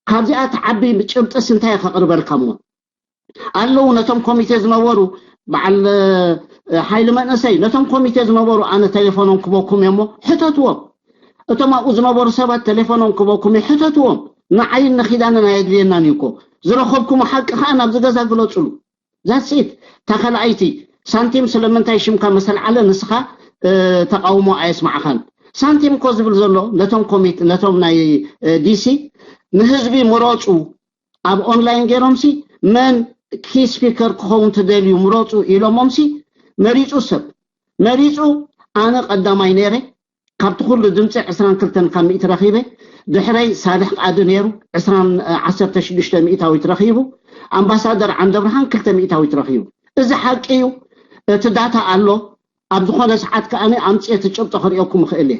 ካብዚኣ ትዓቢ ጭብጥስ እንታይ ከቕርበልካ እሞ? ኣለዉ ነቶም ኮሚቴ ዝነበሩ በዓል፣ እ፣ ሓይሊ መንእሰይ፣ ነቶም ኮሚቴ ዝነበሩ ኣነ ቴሌፎኖም ክበኩም እየ እሞ ሕተትዎም። እቶም ኣብኡ ዝነበሩ ሰባት ቴሌፎኖም ክበኩም እየ፣ ሕተትዎም። ንዓይን ንኪዳነን ኣየድልየናን እዩ እኮ። ዝረኸብኩሞ ሓቂ ከኣ ናብዚ ገዛ ግለጹሉ። ዛትስ ኢት። እታ ካልኣይቲ፣ ሳንቲም ስለምንታይ ሽምካ መሰል ዓለ ንስኻ፣ እ፣ ተቃውሞ ኣየስማዕኻን? ሳንቲም እኮ ዝብል ዘሎ ነቶም ኮሚት-፣ ነቶም ናይ፣ እ፣ ዲሲ ንህዝቢ ምረጹ፣ ኣብ ኦንላይን ገይሮምሲ መን ኪ ስፒከር ክኸውን ትደልዩ ምረጹ ኢሎሞምሲ መሪጹ ሰብ። መሪጹ። ኣነ ቀዳማይ ነይረ። ካብቲ ኩሉ ድምፂ ዕስራን ክልተን ካብ ሚእቲ ረኺበ። ድሕረይ ሳልሕ ቃዲ ነይሩ፣ ዕስራን፣ ዓሰርተ ሽዱሽተ ሚእታዊት ረኺቡ። ኣምባሳደር ዓንደብርሃን ክልተ ሚእታዊት ረኺቡ። እዚ ሓቂ እዩ። እቲ ዳታ ኣሎ። ኣብ ዝኾነ ሰዓት ከኣ ኣምፅኤ እቲ ጭብጦ ክርእየኩም እኽእል እየ።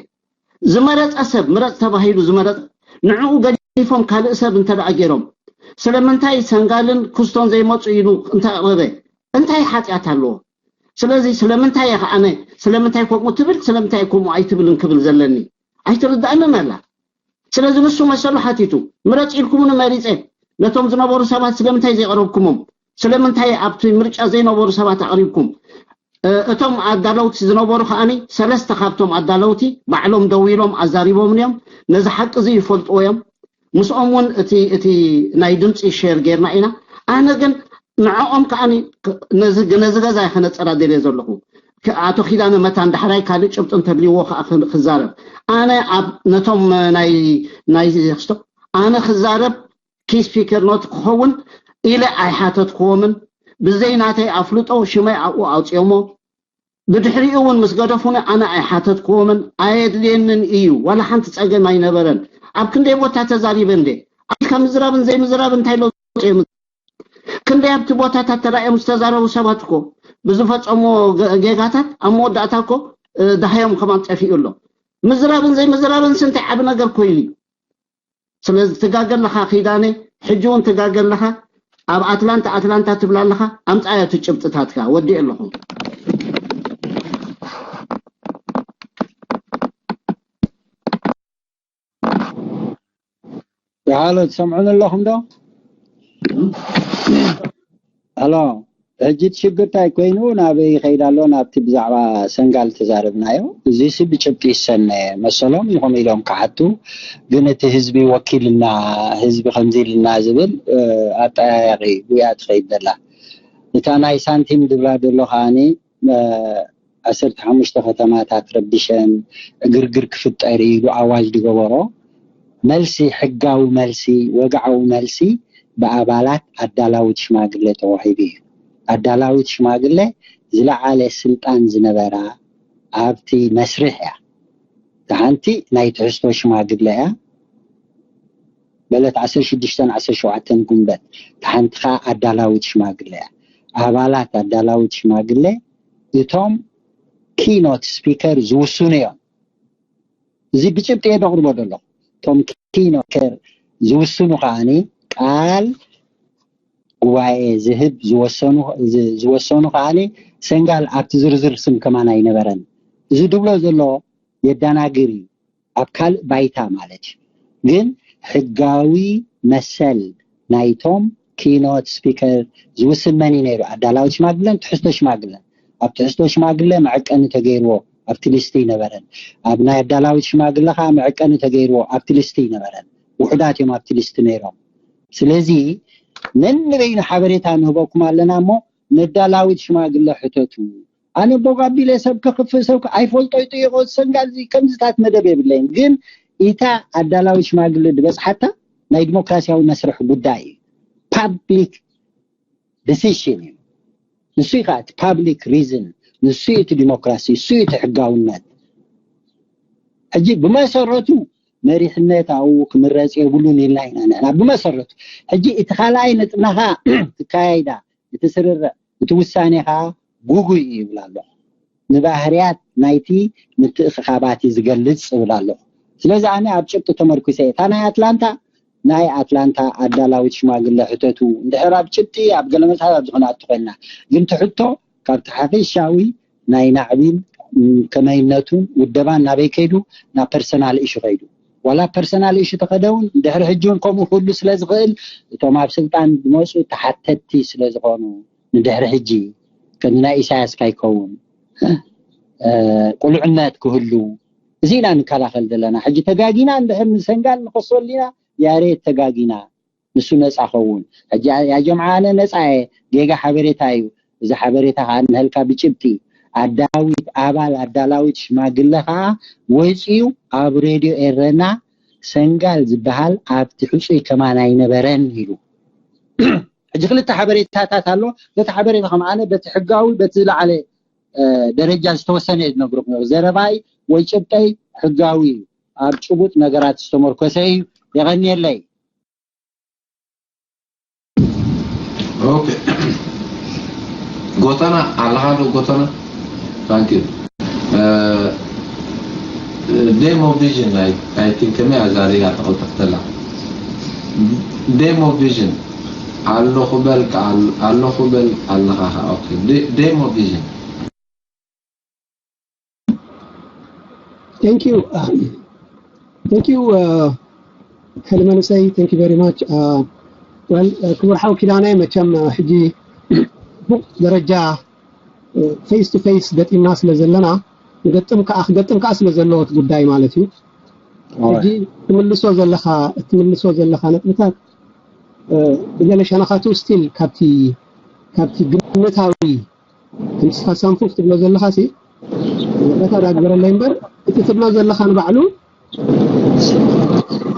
ዝመረፀ ሰብ፣ ምረፅ ተባሂሉ ዝመረፅ፣ ንዕኡ ገዲፎም ካልእ ሰብ እንተ ደኣ ገይሮም፣ ስለምንታይ ሰንጋልን ኩስቶን ዘይመፁ ኢሉ እንተ ኣቕረበ፣ እንታይ ሓጢኣት ኣለዎ? ስለዚ ስለምንታይ እየ ከኣነ፣ ስለምንታይ ከምኡ ትብል፣ ስለምንታይ ከምኡ ኣይትብልን ክብል ዘለኒ? ኣይትርድኣንን ኣላ። ስለዚ ንሱ መሰሉ ሓቲቱ፣ ምረፅ ኢልኩምኒ መሪፀ፣ ነቶም ዝነበሩ ሰባት ስለምንታይ ዘይቐረብኩሞም? ስለምንታይ ኣብቲ ምርጫ ዘይነበሩ ሰባት ኣቕሪብኩም? እ፣ እቶም ኣዳለውቲ ዝነበሩ ከኣኒ፣ ሰለስተ ካብቶም ኣዳለውቲ ባዕሎም ደው ኢሎም ኣዛሪቦምኒ እዮም። ነዚ ሓቂ እዚ ይፈልጥዎ እዮም። ምስኦም እውን እቲ፣ እቲ ናይ ድምፂ ሼር ጌርና ኢና። ኣነ ግን ንዕኦም ከኣኒ ክ-፣ ነዚ፣ ነዚ ገዛ ከነጸራድር እየ ዘለኹ። ክ-፣ ኣቶ ኪዳነ መታን ዳሕራይ ካልእ ጭብጢ እንተድልይዎ ከኣ ክ-፣ ክዛረብ። ኣነ ኣብ ነቶም ናይ፣ ናይ ክስቶ-፣ ኣነ ክዛረብ ኪ ስፒከር ኖት ክኸውን ኢለ ኣይሓተትክዎምን። ብዘይ ናተይ ኣፍልጦ ሽመይ ኣብኡ ኣውፅኦሞ። ብድሕሪኡ እውን ምስ ገደፉኒ ኣነ ኣይሓተትክዎምን፣ ኣየድልየንን እዩ። ዋላ ሓንቲ ጸገም ኣይነበረን። ኣብ ክንደይ ቦታ ተዛሪበ እንዴ? ኣልካ ምዝራብን ዘይምዝራብ እንታይ ለውጢ የምጽእ? ክንደይ ኣብቲ ቦታታት ተራእዮም ዝተዛረቡ ሰባት እኮ ብዝፈጸሞ ገ-፣ ጌጋታት ኣብ መወዳእታ እኮ፣ እ፣ ደሃዮም ከማን ጠፊኡ ኣሎ። ምዝራብን ዘይምዝራብን ስንታይ ዓቢ ነገር ኮይኑ እዩ። ስለዚ ትጋገ ኣለኻ ኪዳነ፣ ሕጂ እውን ትጋገ ኣለኻ። ኣብ ኣትላንታ፣ ኣትላንታ ትብል ኣለኻ። ኣምጻዮ እቲ ጭብጥታትካ። ወዲእ ኣለኹ። ሃሎ፣ ትሰምዑኒ ኣለኹም ዶ? ሃሎ፣ ሕጂ እቲ ሽግር እንታይ ኮይኑ፣ ናበይ ይኸይድ ኣሎ? ናብቲ ብዛዕባ ሰንጋል ተዛረብናዮ። እዚሲ ብጭብጢ ይሰነ መሰሎም ኢኹም ኢሎም ክሓቱ፣ ግን እቲ ህዝቢ ወኪልና፣ ህዝቢ ከምዚ ኢልና ዝብል፣ እ፣ ኣጠያያቂ ጉያ ትኸይድ ዘላ። እታ ናይ ሳንቲም ድብላ ዘሎ ከኣኒ፣ እ፣ ዓሰርተ ሓሙሽተ ከተማታት ረቢሸን፣ ዕግርግር ክፍጠር እዩ ኢሉ ኣዋጅ ዝገበሮ፣ መልሲ፣ ሕጋዊ መልሲ፣ ወግዓዊ መልሲ ብኣባላት ኣዳላዊት ሽማግለ ተዋሂቡ እዩ። ኣዳላዊት ሽማግለ ዝለዓለ ስልጣን ዝነበራ ኣብቲ መስርሕ እያ። እታ ሓንቲ ናይ ትሕዝቶ ሽማግለ እያ። በለት ዓሰርተ ሽዱሽተን ዓሰርተ ሸውዓተን ጉንበት፣ እታ ሓንቲ ኸዓ ኣዳላዊት ሽማግለ እያ። ኣባላት ኣዳላዊት ሽማግለ እቶም ኪኖት ስፒከር ዝውስኑ እዮም። እዚ ብጭብጢ እየ ዘቕርቦ ዘለኹ። እቶም ኪኖት ስፒከር ዝውስኑ ከዓኒ ቃል ጉባኤ ዝህብ ዝወሰኑ፣ ዝ-፣ ዝወሰኑ ከዓኒ ሰንጋል ኣብቲ ዝርዝር ስም ከማን ኣይነበረን። እዚ ድብሎ ዘሎ የደናግር እዩ፣ ኣብ ካልእ ባይታ ማለት እዩ። ግን ሕጋዊ መሰል ናይቶም ኪኖት ስፒከር ዝውስን መን እዩ ነይሩ? ኣዳላዊት ሽማግለን ትሕዝቶ ሽማግለን። ኣብ ትሕዝቶ ሽማግለ መዐቀኒ ተገይርዎ ኣብቲ ሊስቲ ይነበረን። ኣብ ናይ ኣዳላዊት ሽማግለ ከዓ መዐቀኒ ተገይርዎ ኣብቲ ሊስቲ ይነበረን። ውሑዳት እዮም ኣብቲ ሊስቲ ነይሮም። ስለዚ ነንበይኑ ሓበሬታ ንህበኩም ኣለና እሞ ነዳላዊት ሽማግለ ሕተቱ። ኣነ ቦግ ኣቢለ ሰብ ከኽፍእ ሰብ ከ-፣ ኣይፈልጦ ይጥይቆ ሰንጋል እዚ ከምዚታት መደብ የብለይን። ግን ኢታ ኣዳላዊት ሽማግለ ዝበጽሓታ ናይ ዲሞክራሲያዊ መስርሕ ጉዳይ እዩ። ፓብሊክ ዲሲሽን እዩ። ንሱ እዩ ከዓ እቲ ፓብሊክ ሪዝን፣ ንሱ እዩ እቲ ዲሞክራሲ፣ ንሱ እዩ እቲ ሕጋውነት። ሕጂ ብመሰረቱ መሪሕነት ኣብኡ ክምረፅ የብሉን ኢልና ኢና ንሕና ብመሰረቱ። ሕጂ እቲ ካልኣይ ነጥብና ከዓ ትካያይዳ፣ እቲ ስርርዕ፣ እቲ ውሳኔ ከዓ ጉጉይ እዩ ይብል ኣለኹ። ንባህርያት ናይቲ ምትእኽኻባት እዩ ዝገልፅ ይብል ኣለኹ። ስለዚ ኣነ ኣብ ጭብጢ ተመርኩሰ እየ። እታ ናይ ኣትላንታ ናይ ኣትላንታ ኣዳላዊት ሽማግለ ሕተቱ። እንድሕር ኣብ ጭብጢ ኣብ ገለ መጽሓፍ ኣብዚ ክነኣቱ ኮይንና፣ ግን እቲ ሕቶ ካብቲ ሓፈሻዊ ናይ ናዕቢን፣ ም፣ ከመይነቱን ውደባን ናበይ ከይዱ? ናብ ፐርሰናል ኢሹ ከይዱ። ዋላ ፐርሰናል ኢሹ ተኸደ እውን ድሕሪ ሕጂ እውን ከምኡ ክህሉ ስለ ዝኽእል፣ እቶም ኣብ ስልጣን ዝመፁ ተሓተትቲ ስለ ዝኾኑ፣ ንድሕሪ ሕጂ ከምዚ ናይ ኢሳያስ ካይከውን፣ እ፣ ቁልዕነት ክህሉ፣ እዚ ኢና ንከላኸል ዘለና። ሕጂ ተጋጊና እንድሕር ንሰንጋል ንኸሶ ኣሊና፣ ያሬድ ተጋጊና፣ ንሱ ነፃ ኸውን። ሕጂ ያ ጀምዓ ኣነ ነፃ እየ፣ ጌጋ ሓበሬታ እዩ። እዚ ሓበሬታ ከዓ ንህልካ ብጭብጢ። ኣዳዊት ኣባል ኣዳላዊት ሽማግለ ከዓ ወፂኡ ኣብ ሬድዮ ኤረና ሰንጋል ዝበሃል ኣብቲ ሕፁይ ከማን ኣይነበረን ኢሉ። ሕጂ ክልተ ሓበሬታታት ኣሎ። በቲ ሓበሬታ ከም ኣነ በቲ ሕጋዊ በቲ ዝለዓለ፣ እ፣ ደረጃ ዝተወሰነ እዩ ዝነግረኩም። ዘረባይ ወይ ጭብጠይ ሕጋዊ እዩ። ኣብ ጭቡጥ ነገራት ዝተመርኮሰ እዩ። የቐንየለይ። ኦኬ። ጎተና ኣለኻ ዶ ጎተና? Thank you. Demo vision, I, I think ከመይ ኣዛሪባ ተቐልጠፍተላ። Demo vision ኣለኹ በል ከኣ-፣ ኣለኹ በል ኣለኻ ከኣ። ኦኬ። De-፣ demo vision. Thank you. Thank you, uh, ሄልመንሰይ። Thank you very much. Uh, well, uh, ክቡር ሓው ኪዳነ፣ መቸም፣ uh፣ ሕጂ ቡቕ ደረጃ፣ uh, face to face ገጢምና ስለ ዘለና፣ ንገጥም ከኣ፣ ክገጥም ከኣ ስለ ዘለዎ እቲ ጉዳይ ማለት እዩ። ሕጂ ትምልሶ ዘለኻ፣ እትምልሶ ዘለኻ ነጥብታት፣ uh፣ ብገለ ሸነኻቱ ስቲል ካብቲ፣ ካብቲ ግምታዊ፣ ንስኻ ሰንፉፍ ትብሎ ዘለኻ ሲ፣ ይቕረታ ዳግበረለይ እምበር፣ እቲ ትብሎ ዘለኻ ንባዕሉ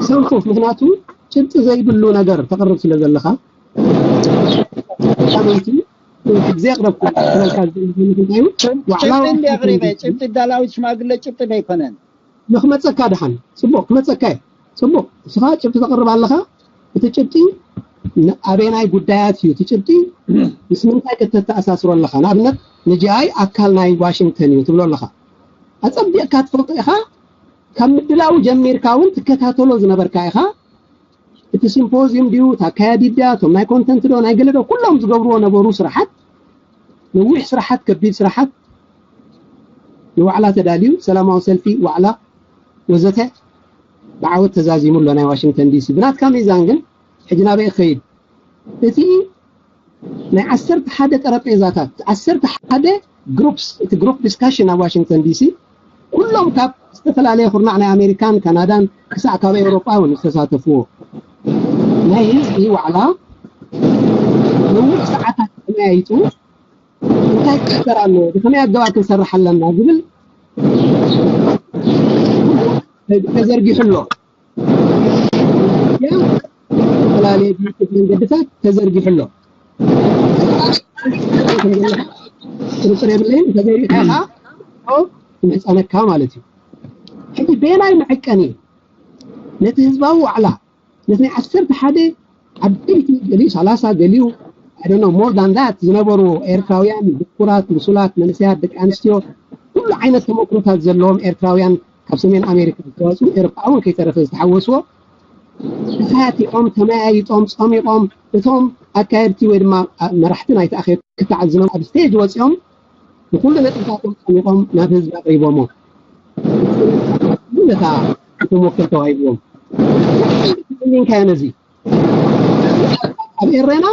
ሰንፉፍ፣ ምኽንያቱ ጭብጢ ዘይብሉ ነገር ተቕርብ ስለ ዘለኻ፣ ኣመንቲ፣ ግዜ ኣቕረብኩ፣ ስለካ እንታይ እዩ? ዋዕላ ጭብጢ እንዲ ኣቕሪበ፣ ጭብጢ ዳላዊት ሽማግለ ጭብጢ ዶ ኣይኮነን? ንክመፀካ ደሓን፣ ፅቡቕ፣ ክመፀካ እዩ። ፅቡቕ፣ ንስኻ ጭብጢ ተቕርብ ኣለኻ። እቲ ጭብጢ ን-፣ ኣበናይ ጉዳያት እዩ? እቲ ጭብጢ ምስ ምንታይ ከተተኣሳስሮ ኣለኻ? ንኣብነት፣ ንጂኣይ ኣካል ናይ ዋሽንግተን እዩ ትብሎ ኣለኻ። ኣጸቢቕካ ትፈልጦ ኢኻ። ካብ ምድላው ጀሚርካ እውን ትከታተሎ ዝነበርካ ኢኻ። እቲ ሲምፖዚዩም ድዩ፣ እቲ ኣካያዲት ድያ፣ እቶም ናይ ኮንተንት ዶ፣ ናይ ገለ ዶ፣ ኩሎም ዝገብርዎ ነበሩ ስራሓት፣ ነዊሕ ስራሓት፣ ከቢድ ስራሓት፣ ንዋዕላ ተዳልዩ፣ ሰላማዊ ሰልፊ፣ ዋዕላ ወዘተ ብዓወት ተዛዚሙ ኣሎ ናይ ዋሽንግተን ዲሲ። ብናትካ ሚዛን ግን ሕጂ ናበይ ክኸይድ? እቲ ናይ ዓሰርተ ሓደ ጠረጴዛታት፣ ዓሰርተ ሓደ ግሩፕስ፣ እቲ ግሩፕ ዲስካሽን ኣብ ዋሽንግተን ዲሲ፣ ኩሎም ካብ ዝተፈላለየ ኩርናዕ ናይ ኣሜሪካን ካናዳን ክሳዕ ካብ ኤውሮጳ እውን ዝተሳተፍዎ። ናይ ህዝቢ ዋዕላ ነዊሕ ሰዓታት ተመያይጡ፣ እንታይ ክግበር ኣለዎ፣ ብኸመይ ኣገባብ ክንሰርሕ ኣለና ዝብል ተዘርጊሑ ኣሎ። ያ፣ ዝተፈላለየ መንገድታት ተዘርጊሑ ኣሎ። ጥርጥር የብለይን፣ እንተዘይሪእካ ከዓ ንሕፀነካ ማለት እዩ። ሕጂ በየናይ መዐቀኒ ነቲ ህዝባዊ ዋዕላ፣ ነቲ ናይ ዓሰርተ ሓደ ዓበይቲ፣ ገሊኡ ሰላሳ፣ ገሊኡ፣ I don't know, more than that ዝነበሩ ኤርትራውያን ድኩራት፣ ብሱላት፣ መንእሰያት፣ ደቂ ኣንስትዮ፣ ኩሉ ዓይነት ተመክሮታት ዘለዎም ኤርትራውያን ካብ ሰሜን ኣሜሪካ ዝተዋፅኡ፣ ኤውሮጳ እውን ከይተረፈ ዝተሓወስዎ፣ ተኻቲዖም፣ ተመያይጦም፣ ጸሚቖም፣ እቶም ኣካየድቲ ወይ ድማ መራሕቲ ናይቲ ኣኼባ ክተዓዝኖም ኣብ ስቴጅ ወፂኦም ንኩሉ ነጥብታቶም ጸሚቖም ናብ ህዝቢ ኣቕሪቦሞ። ነታ እቶም ወከል ተዋሂብዎም። ኮኒንካዮ ነዚ ኣብ ኤረና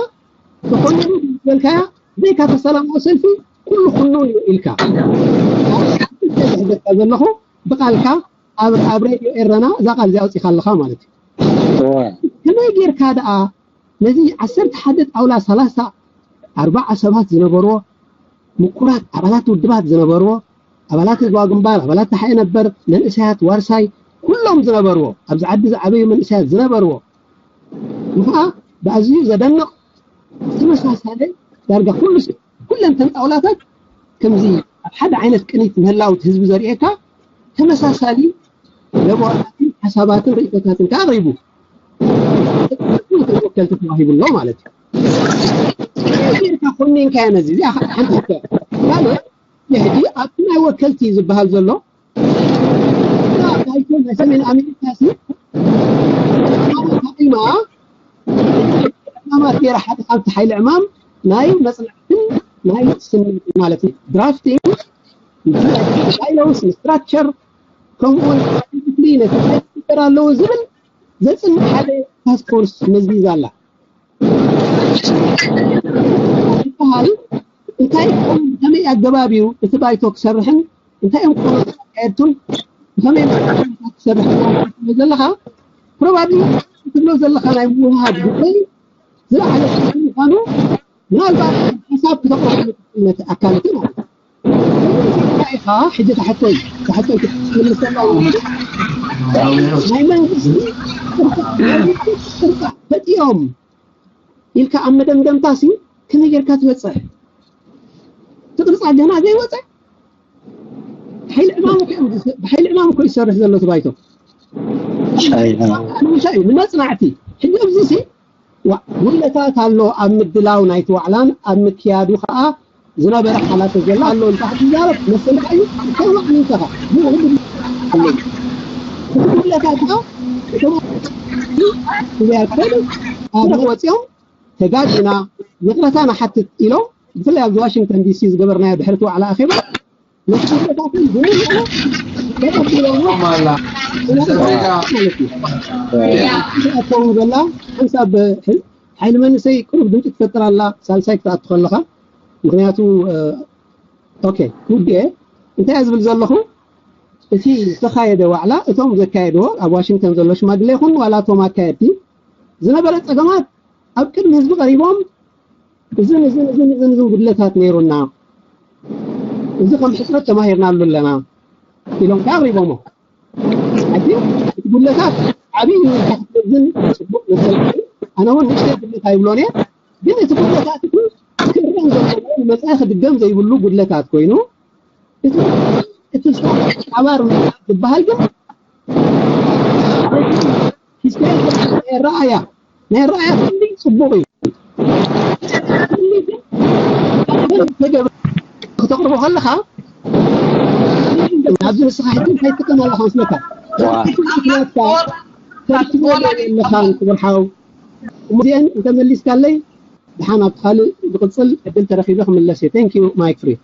ተኾኒኑ ዝበልካያ ዘይካ ሰላማዊ ሰልፊ ኩሉ ኩሉ እዩ ኢልካ። ዝሕደካ ዘለኹ ብቃልካ ኣብ፣ ኣብ ሬድዮ ኤረና እዛ ቃል እዚኣ ኣውፂኻ ኣለኻ ማለት እዩ። ከመይ ጌርካ ደኣ ነዚ ዓሰርተ ሓደ ጣውላ ሰላሳ ኣርባዓ ሰባት ዝነበርዎ፣ ምኩራት ኣባላት ውድባት ዝነበርዎ፣ ኣባላት ህዝባዊ ግንባር፣ ኣባላት ተሓኤ ነበር፣ መንእሰያት ዋርሳይ፣ ኩሎም ዝነበርዎ፣ ኣብዚ ዓዲ ዝዓበዩ መንእሰያት ዝነበርዎ፣ ንኸኣ ብኣዝዩ ዘደንቕ ተመሳሳሊ ዳርጋ ኩሉ ስ-፣ ኩለን ተን ጣውላታት ከምዚ ኣብ ሓደ ዓይነት ቅኒት ምህላው እቲ ህዝቢ ዘርእየካ ተመሳሳሊ ለበዋታትን ሓሳባትን ርእይቶታትን ከኣ ኣቕሪቡ። እቶም ወከልቲ ተዋሂቡ ኣሎ ማለት እዩ። ከመይ ጌርካ ኮኒንካዮ ነዚ? እዚኣ ሓንቲ ሕቶ። ካልእ፣ ሕጂ ኣብቲ ናይ ወከልቲ ዝበሃል ዘሎ፣ ናይቶም ናይ ሰሜን ኣሜሪካ ሲ፣ ዕማማት ገይረ ሓደ ካብቲ ሓይሊ ዕማም ናይ መፅናዕትን ናይ ውስንነት ማለት እዩ። ድራፍቲንግ፣ ባይሎስ፣ ስትራክቸር፣ ከምኡውን ነቲ እንታይ ክግበር ኣለዎ ዝብል ዘፅንዕ ሓደ ታስክ ፎርስ መዝጊዛ ኣላ። ዝበሃል እንታይ ይኸውን፣ ከመይ ኣገባብ እዩ እቲ ባይቶ ክሰርሕን እንታይ እዮም ክኾኑ ኣካየድቱን ብኸመይ ክሰርሕ ዘለኻ ፕሮባብሊ ትብሎ ዘለኻ ናይ ምውሃድ ጉዳይ ዝለዓለ ምዃኑ ምናልባት ሓሳብ ክተቕርበሉ ትኽእል ነቲ ኣካል እቲ ማለት እዩ። ኢኻ ሕጂ ተሓቶይ ተሓቶይ ክትምልሰላ ናይ መንግስቲ ስርጣ ፈጢኦም ኢልካ ኣብ መደምደምታ ሲ ከመይ ጌርካ ትበፅሕ? እቲ ቅርፃ ገና ዘይወፀ ሓይሊ ዕማም እኮ እዮም ዝስ- ብሓይሊ ዕማም እኮ ይሰርሕ ዘሎ እቲ ባይቶ። ምሻ እዩ ንመፅናዕቲ ሕጂ ኣብዚ ሲ ዋ- ጉድለታት ኣሎ ኣብ ምድላው ናይቲ ዋዕላን ኣብ ምክያዱ ከዓ ዝነበረ ሓላተ ዘሎ ኣሎ ኢልካ ክትዛረብ መሰልካ እዩ። እንታይ ዋዕላ እንተኻ ብኡ ኩሉ ኣሎ። እቲ ጉድለታት ከዓ እቶም እዚኣ ከደሉ ኣብ ወፂኦም ተጋጭና ይቕረታ ንሓትት ኢሎም ብፍላይ ኣብዚ ዋሽንግተን ዲሲ ዝገበርናዮ ድሕርቲ ዋዕላ ኣኼባ ነቲ ጉድለታትን ብምልኡ ተቐቢሎሞ ማለት እዩ። ኣተው በላ ሓንሳብ ሓይሊ መንእሰይ ቅሩብ ድምፂ ትፈጥር ኣላ ሳልሳይ ክትኣቱ ከለኻ ምክንያቱ ኦኬ ውድኤ እንታይ እየ ዝብል ዘለኹ እቲ ዝተኻየደ ዋዕላ እቶም ዘካየድዎ ኣብ ዋሽንግተን ዘሎ ሽማግሌ ይኹን ዋላ እቶም ኣካየድቲ ዝነበረ ፀገማት ኣብ ቅድሚ ህዝቢ ቀሪቦም እዝን እዝን እዝን እዝን እዝን ጉድለታት ነይሩና እዚ ከም ሕፅረት ተማሂርናሉ ኣለና ኢሎም ከዓ ኣቅሪቦሞ ሕጂ እቲ ጉድለታት ዓብዪ እዩ ኢልካ ክትመዝን ፅቡቅ መሰል ኣነ እውን ንእሽተይ ጉድለት ኣይብሎን እየ ግን እቲ ጉድለታት እቲ ክእረም ዘለዎ ንመፃኢ ክድገም ዘይብሉ ጉድለታት ኮይኑ እቲ እቲ ሓባር ዝበሃል ግን ሂስትሪ ናይ ኣረኣያ ናይ ኣረኣያ ፍልይ ፅቡቅ እዩ ተገብረ ክተቅርቦ ከለካ ኣብዚ ንስኻ ሕጂ እንታይ ትጥቀም ኣለካ መስለካ ናትካ ተርትቦ ኣለካ ክብርሓው እዚአን እንተመሊስካለይ ድሓን ኣብ ካልእ ዝቕፅል ዕድል ተረኺበ ክምለስ እየ thank you mic free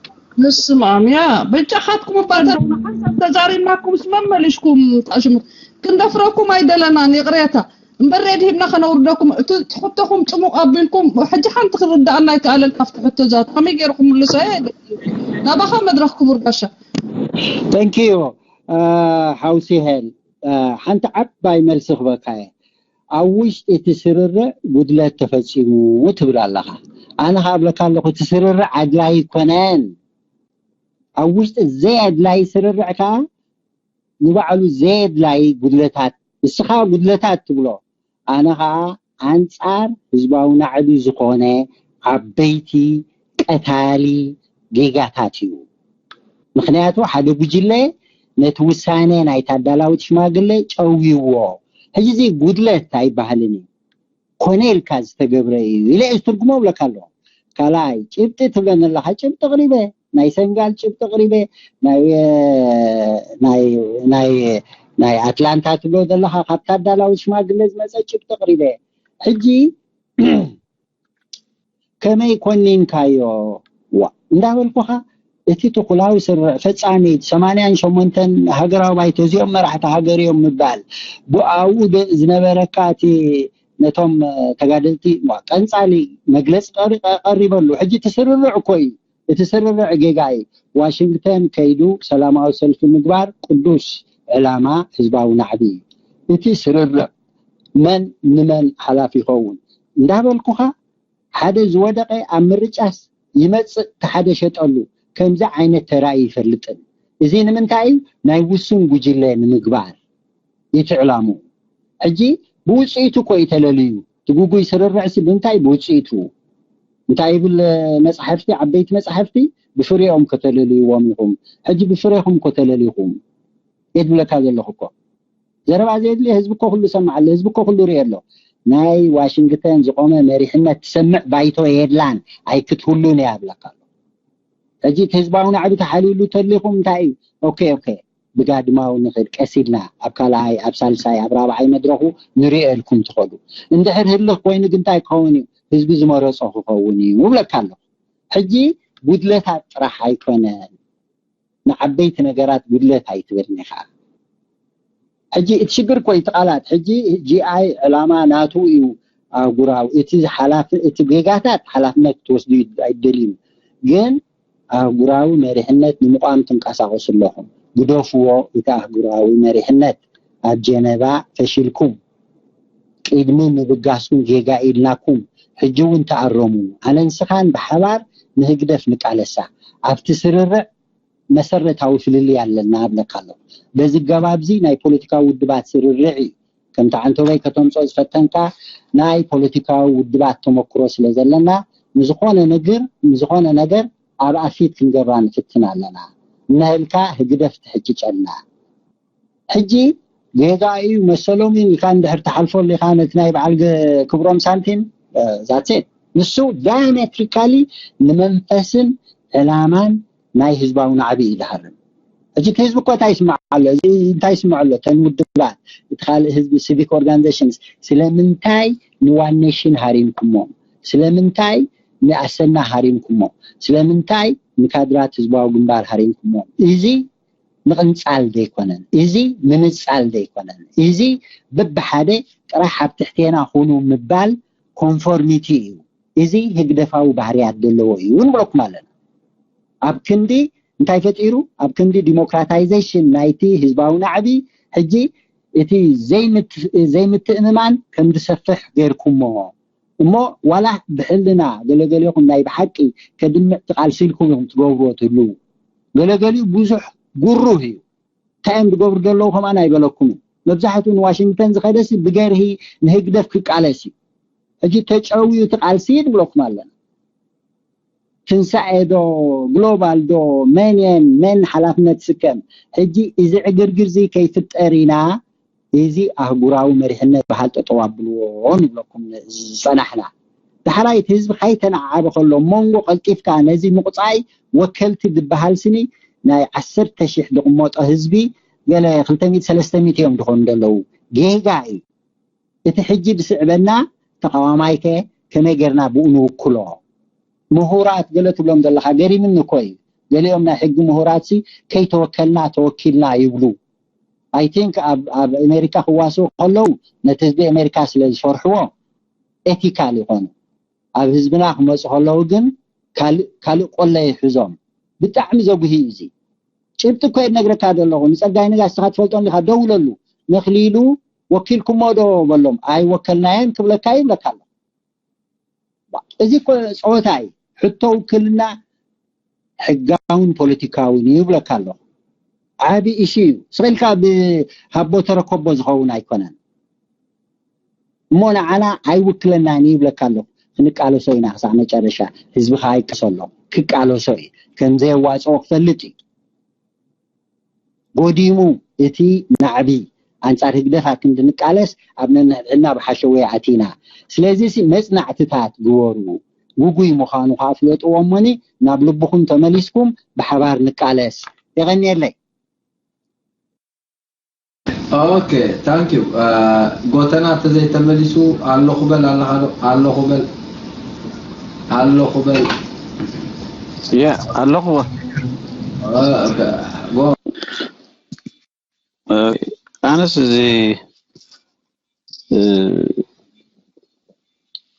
ንስማም ያ በጃኻትኩም እባ ተርና ሓንሳብ ተዛሪብናኩምስ መመሊሽኩም ጣሽሙ ክንደፍረኩም ኣይደለናን ይቕሬታ እምበር ሬድ ሂብና ከነውርደኩም እቲ ትሕተኹም ፅሙቕ ኣቢልኩም ሕጂ ሓንቲ ክርዳኣና ኣይከኣለን ካብቲ ሕቶ ዛት ከመይ ገይርኩም ምልሶ ናባኻ መድረኽ ክቡር ጋሻ thank you ሓውሲ ሄል ሓንቲ ዓባይ መልሲ ክበካ እየ ኣብ ውሽጢ እቲ ስርርዕ ጉድለት ተፈፂሙ ትብል ኣለኻ ኣነ ከዓ ብለካ ኣለኹ እቲ ስርርዕ ኣድላይ ይኮነን ኣብ ውሽጢ ዘይ ኣድላይ ስርርዕ ከዓ ንባዕሉ ዘይ ኣድላይ ጉድለታት ንስኻ ጉድለታት ትብሎ ኣነ ከዓ ኣንፃር ህዝባዊ ናዕቢ ዝኾነ ዓበይቲ ቀታሊ ጌጋታት እዩ ምክንያቱ ሓደ ጉጅለ ነቲ ውሳነ ናይቲ ኣዳላዊት ሽማግለ ጨውይዎ ሕጂ እዚ ጉድለት ኣይበሃልን እዩ ኮነ ኢልካ ዝተገብረ እዩ ኢለ እዩ ዝትርጉሞ ብለካ ኣለኹ ካልኣይ ጭብጢ ትብለኒ ኣለካ ጭብጢ ኣቕሪበ ናይ ሰንጋል ጭብጢ ኣቕሪበ ናይ ናይ ናይ ናይ ኣትላንታ ትብሎ ዘለካ ካብታ ኣዳላዊት ሽማግለ ዝመፀ ጭብጢ ኣቕሪበ ሕጂ ከመይ ኮኒንካዮ ዋ እንዳበልኩኻ እቲ ትኩላዊ ስርዕ ፈፃሚ ሰማንያን ሸሞንተን ሃገራዊ ባይቶ እዚኦም መራሕቲ ሃገር እዮም ምባል ብኣኡ ዝነበረካ እቲ ነቶም ተጋደልቲ ቀንፃሊ መግለፂ ቀሪበሉ ሕጂ እቲ ስርርዕ እኮ እዩ እቲ ስርርዕ ጌጋ እዩ ዋሽንግተን ከይዱ ሰላማዊ ሰልፊ ምግባር ቅዱስ ዕላማ ህዝባዊ ናዕቢ እዩ እቲ ስርርዕ መን ንመን ሓላፊ ይኸውን እንዳበልኩኻ ሓደ ዝወደቐ ኣብ ምርጫስ ይመፅእ ተሓደ ሸጠሉ ከምዚ ዓይነት ተራእዩ ይፈልጥን እዚ ንምንታይ እዩ ናይ ውሱን ጉጅለ ንምግባር እቲ ዕላምኡ ሕጂ ብውፅኢቱ እኮ እዩ ተለልዩ እቲ ጉጉይ ስርርዕሲ ብምንታይ ብውፅኢቱ እንታይ ይብል መፅሓፍቲ ዓበይቲ መፅሓፍቲ ብፍሬኦም ከተለልይዎም ኢኹም ሕጂ ብፍሬኹም እኮ ተለሊኹም እየ ዝብለካ ዘለኹ እኮ ዘረባ ዘየድልዮ ህዝቢ እኮ ኩሉ ይሰምዕ ኣሎ ህዝቢ እኮ ኩሉ ይርኢ ኣሎ ናይ ዋሽንግተን ዝቆመ መሪሕነት ትሰምዕ ባይቶ የድላን ኣይክትህሉን እያ ይብለካ ኣሎ ሕጂ እቲ ህዝባዊ ናዕቢ ተሓልዩሉ ተሊኹም እንታይ እዩ ኦኬ ኦኬ ብጋድማዊ ንኽእል ቀስ ኢልና ኣብ ካልኣይ ኣብ ሳልሳይ ኣብ ራብዓይ መድረኹ ንሪኦ ኢልኩም ትኸዱ። እንድሕር ህልኽ ኮይኑ ግን እንታይ ክኸውን እዩ? ህዝቢ ዝመረፆ ክኸውን እዩ እብለካ ኣለኹ። ሕጂ ጉድለታት ጥራሕ ኣይኮነን፣ ንዓበይቲ ነገራት ጉድለት ኣይትበልኒ ከዓ። ሕጂ እቲ ሽግር እኮ እዩ እቲ ቃላት። ሕጂ ጂ ኣይ ዕላማ ናቱ እዩ ኣህጉራዊ። እቲ ሓላፍ እቲ ጌጋታት ሓላፍነት ክትወስዱ ኣይደልዩ፣ ግን ኣህጉራዊ መሪሕነት ንምቋም ትንቀሳቐሱ ኣለኹም። ግደፍዎ እቲ ኣህጉራዊ መሪሕነት። ኣብ ጀነቫ ፈሺልኩም ቅድሚ ምብጋስኩም ጌጋ ኢልናኩም። ሕጂ እውን ተኣረሙ። ኣነ ንስኻን ብሓባር ንህግደፍ ንቃለሳ። ኣብቲ ስርርዕ መሰረታዊ ፍልልይ ኣለና እብለካ ኣለኹ። በዚ ገባብ እዚ ናይ ፖለቲካዊ ውድባት ስርርዕ እዩ። ከምቲ ዓንቶበይ ከተምፅኦ ዝፈተንካ ናይ ፖለቲካዊ ውድባት ተመክሮ ስለ ዘለና ንዝኾነ ነገር ንዝኾነ ነገር ኣብ ኣፊት ክንገብራ ንፍትን ኣለና። እነህልካ ህግደፍ ትሕጭጨልና። ሕጂ ጌጋ እዩ መሰሎም እዩ ኢልካ እንድሕር ትሓልፎ ኣለኻ ነቲ ናይ በዓል ገ- ክብሮም ሳንቲም ዛትሴት ንሱ ዳያሜትሪካሊ ንመንፈስን ዕላማን ናይ ህዝባዊ ናዕቢ እዩ ዝሃርም። ሕጂ እቲ ህዝቢ እኮ እንታይ ይስምዕ ኣሎ? እዚ እንታይ ይስምዕ ኣሎ? እተን ውድባት እቲ ካልእ ህዝቢ ሲቪክ ኦርጋናይዜሽንስ ስለምንታይ ንዋን ኔሽን ሃሪምኩሞ? ስለምንታይ ንኣሰና ሃሪምኩሞ? ስለምንታይ ንካድራት ህዝባዊ ግንባር ሃሪምኩሞ? እዚ ምቕንጻል ዘይኮነን፣ እዚ ምንጻል ዘይኮነን፣ እዚ በብሓደ ጥራሕ ኣብ ትሕቴና ኩኑ ምባል ኮንፎርሚቲ እዩ። እዚ ህግደፋዊ ባህርያት ዘለዎ እዩ ንብለኩም ኣለና። ኣብ ክንዲ እንታይ ፈጢሩ? ኣብ ክንዲ ዲሞክራታይዜሽን ናይቲ ህዝባዊ ናዕቢ ሕጂ እቲ ዘይምት- ዘይምትእምማን ከም ዝሰፍሕ ገይርኩሞ እሞ ዋላ ብሕልና ገለገሊኹም ናይ ብሓቂ ከድምዕ ትቃልሲ ኢልኩም ኢኹም ትገብርዎ ትህልዉ። ገለገሊኡ ብዙሕ ጉሩህ እዩ። እንታይ እዮም ዝገብሩ ዘለዉ ከማን ኣይበለኩምን። መብዛሕትኡ ንዋሽንግተን ዝኸደሲ ብገርሂ ንህግደፍ ክቃለስ እዩ። ሕጂ ተጨውዩ እቲ ቃልሲ ንብለኩም ኣለና። ትንሳኤ ዶ ግሎባል ዶ መን የን መን ሓላፍነት ስከም። ሕጂ እዚ ዕግርግር እዚ ከይፍጠር ኢና እዚ ኣህጉራዊ መሪሕነት በሃል ጠጠው ኣብልዎ ንብለኩም ዝፀናሕና። ዳሕራይ እቲ ህዝቢ ካይተነዓዓበ ከሎ መንጎ ቀልጢፍካ ነዚ ምቁፃይ ወከልቲ ዝበሃል ስኒ ናይ ዓሰርተ ሺሕ ዝቕመጦ ህዝቢ ገለ ክልተ ሚእቲ ሰለስተ ሚእቲ እዮም ዝኾኑ ዘለዉ። ጌጋ እዩ። እቲ ሕጂ ዝስዕበና ተቃዋማይ ከ ከመይ ጌርና ብኡ ንውክሎ? ምሁራት ገለ ትብሎም ዘለኻ ገሪምኒ እኮ እዩ። ገሊኦም ናይ ሕጊ ምሁራት ሲ ከይተወከልና ተወኪልና ይብሉ። ኣይ ቲንክ ኣብ ኣብ ኣሜሪካ ክዋስኡ ከለዉ ነቲ ህዝቢ ኣሜሪካ ስለ ዝፈርሕዎ ኤቲካል ይኾኑ። ኣብ ህዝብና ክመፁ ከለዉ ግን ካልእ ካልእ ቆለ ይሕዞም። ብጣዕሚ ዘጉሂ እዩ እዚ። ጭብጢ እኮ እየ ዝነግረካ ዘለኹ። ንፀጋይ ነጋሽ ንስኻ ትፈልጦ እንዲኻ፣ ደውለሉ። መክሊሉ ወኪልኩሞ ዶ በሎም። ኣይወከልናዮን ክብለካ እዩ ይብለካ ኣሎ። እዚ እኮ ፀወታ እዩ። ሕቶ ውክልና ሕጋውን ፖለቲካውን እዩ ይብለካ ኣለኹ። ዓቢ ኢሹ እዩ። ስቕ ኢልካ ብሃቦ ተረከቦ ዝኸውን ኣይኮነን። እሞ ንዓና ኣይውክለናን እዩ ይብለካ ኣለኹ። ክንቃለሶ ኢና ክሳዕ መጨረሻ። ህዝቢ ከዓ ይቃለሶ ኣሎ። ክቃለሶ እዩ። ከም ዘየዋፅኦ ክፈልጥ እዩ። ጎዲሙ እቲ ናዕቢ ኣንጻር ህግደፍ ኣብ ክንዲ ንቃለስ ኣብ ነንሕድሕድና ብሓሸወየ ኣቲና። ስለዚ ሲ መጽናዕትታት ግበሩ። ግጉይ ምዃኑ ከኣ ፍለጥዎ እሞኒ ናብ ልብኹም ተመሊስኩም ብሓባር ንቃለስ። የቐንየለይ። ኦኬ ታንክ ዩ። ጎተና ተዘይተመሊሱ ኣለኹ በል ኣለኻ ዶ? ኣለኹ በል ኣለኹ በል የ ኣለኹ ኦኬ፣ ጎ- ኣነስ እዚ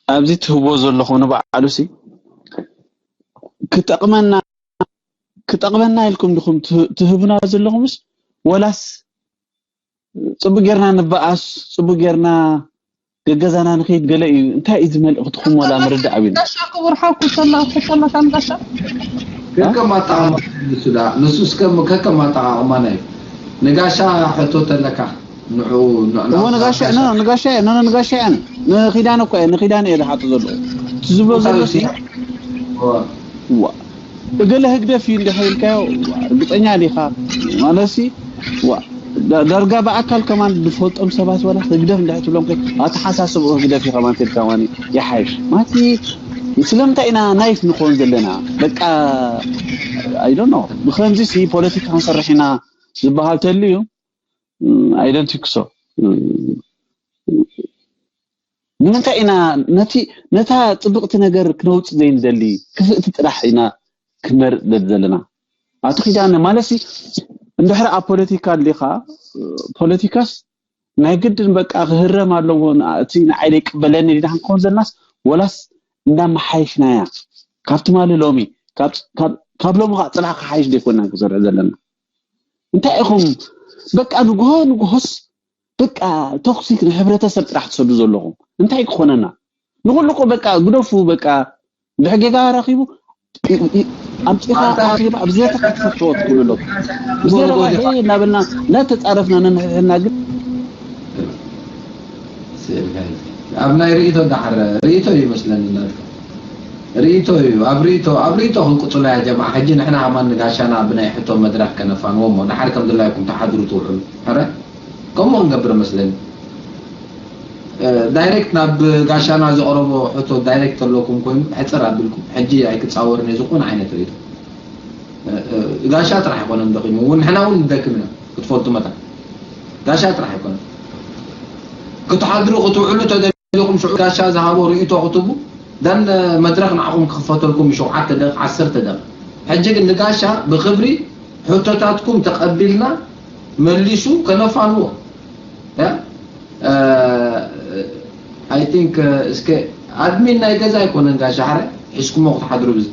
ኣብዚ ትህቦ ዘለኹ ንባዕሉሲ ክጠቕመና ክጠቕመና ኢልኩም ዲኹም ትህቡና ዘለኹምስ ወላስ ፅቡቅ ጌርና ንበኣስ ፅቡቅ ጌርና ገገዛና ንኸይድ ገለ እዩ እንታይ እዩ ዝመልእኽትኹም ወላ ምርዳእ ኣብና ጋሻ ክቡር ሓው ክተላ ክተላ ካም ጋሻ ከከም ኣጠቃቅማ ንሱ ዳ ንሱ እስከ ከከም ኣጠቃቅማ ናይ ንጋሻ ሕቶ ተለካ ንዑ እዎ ንጋሻ ኖ ንጋሻ ኖ ንጋሻ ያን ንኺዳን እኮ እየ ንኺዳን እየ ዝሓቶ ዘሎ እቲ ዝብሎ ዘሎ ሲ ዋ እገለ ህግደፍ እዩ እንዲኻ ኢልካዮ ርግፀኛ ዲኻ ማለትሲ ዋ ዳርጋ ብኣካል ከማን ዝፈልጦም ሰባት ወላ ህግደፍ እንድሕር ትብሎም ከ ኣተሓሳስብኡ ህግደፍ እዩ ከማን ተልካ ማኒ ይሓይሽ ማቲ ስለምንታይ ኢና ናይፍ ንኾን ዘለና በቃ I don't know ብከምዚ ሲ ፖለቲካ ክንሰርሕ ኢና ዝበሃል ተልዩ ኣይደንቲክሶ ንምንታይ ኢና ነቲ ነታ ጽብቕቲ ነገር ክነውጽእ ዘይንደሊ? ክፍእቲ ጥራሕ ኢና ክንመርጽ ደል ዘለና። ኣቶ ኪዳነ ማለት ሲ እንድሕር ኣብ ፖለቲካ ኣሊኻ፣ ፖለቲካስ ናይ ግድን በቃ ክህረም ኣለዎ። እቲ ንዓይ ዘይቅበለኒ ዲና ክንከውን ዘለናስ፣ ወላስ እንዳመሓየሽናያ ካብ ትማሊ ሎሚ፣ ካብ ሎሚ ከዓ ፅላእ ክሓይሽ ዘይኮና ክሰርሕ ዘለና? እንታይ ኢኹም በቃ ንግሆ ንግሆስ በቃ ቶክሲክ ንሕብረተሰብ ጥራሕ ትሰዱ ዘለኹም? እንታይ ክኾነና? ንኹሉ እኮ በቃ ግደፉ። በቃ ድሕር ጌጋ ረኺቡ ኣምፂኻ ኣኺባ ኣብ ዘተ ክትፈትዎ ትኽእሉ ኣለኹም። ብዘረባ ሄ እናበልና እናተፃረፍና ነንሕድሕድና ግን ኣብ ናይ ርእይቶ ዳሓር ርእይቶ እዩ መስለኒ ናትካ ርእይቶ እዩ ኣብ ርእይቶ ኣብ ርእይቶ ክንቅፅሎ ያ ጀማዓ ሕጂ ንሕና ከማን ንጋሻና ብናይ ሕቶ መድረክ ከነፋንዎ እሞ ዳሓር ከም ድላይኩም ተሓድሩ ትውዕሉ ሕረ ከምኡ ክንገብር መስለኒ ዳይሬክት ናብ ጋሻና ዘቕረቦ ሕቶ ዳይሬክት ኣለኩም ኮይኑ ሕፅር ኣቢልኩም ሕጂ ኣይክፃወርን እዩ ዝኾነ ዓይነት ርእይቶ ጋሻ ጥራሕ ኣይኮነን ደኺሙ እውን ንሕና እውን ንደክም ኢና ክትፈልጡ መታ ጋሻ ጥራሕ ኣይኮነን ክትሓድሩ ክትውዕሉ ተደሊኹም ሽዑ ጋሻ ዝሃቦ ርእይቶ ክትቡ ደን መድረክ ንዓኹም ክኽፈተልኩም ሸውዓተ ደቂ ዓሰርተ ደቂ ሕጂ ግን ንጋሻ ብክብሪ ሕቶታትኩም ተቐቢልና መሊሱ ከነፋንዎ I think እስከ ኣድሚን ናይ ገዛ ኣይኮነን ጋሻ ሕረ ሒዝኩሞ ክትሓድሩ ብዚ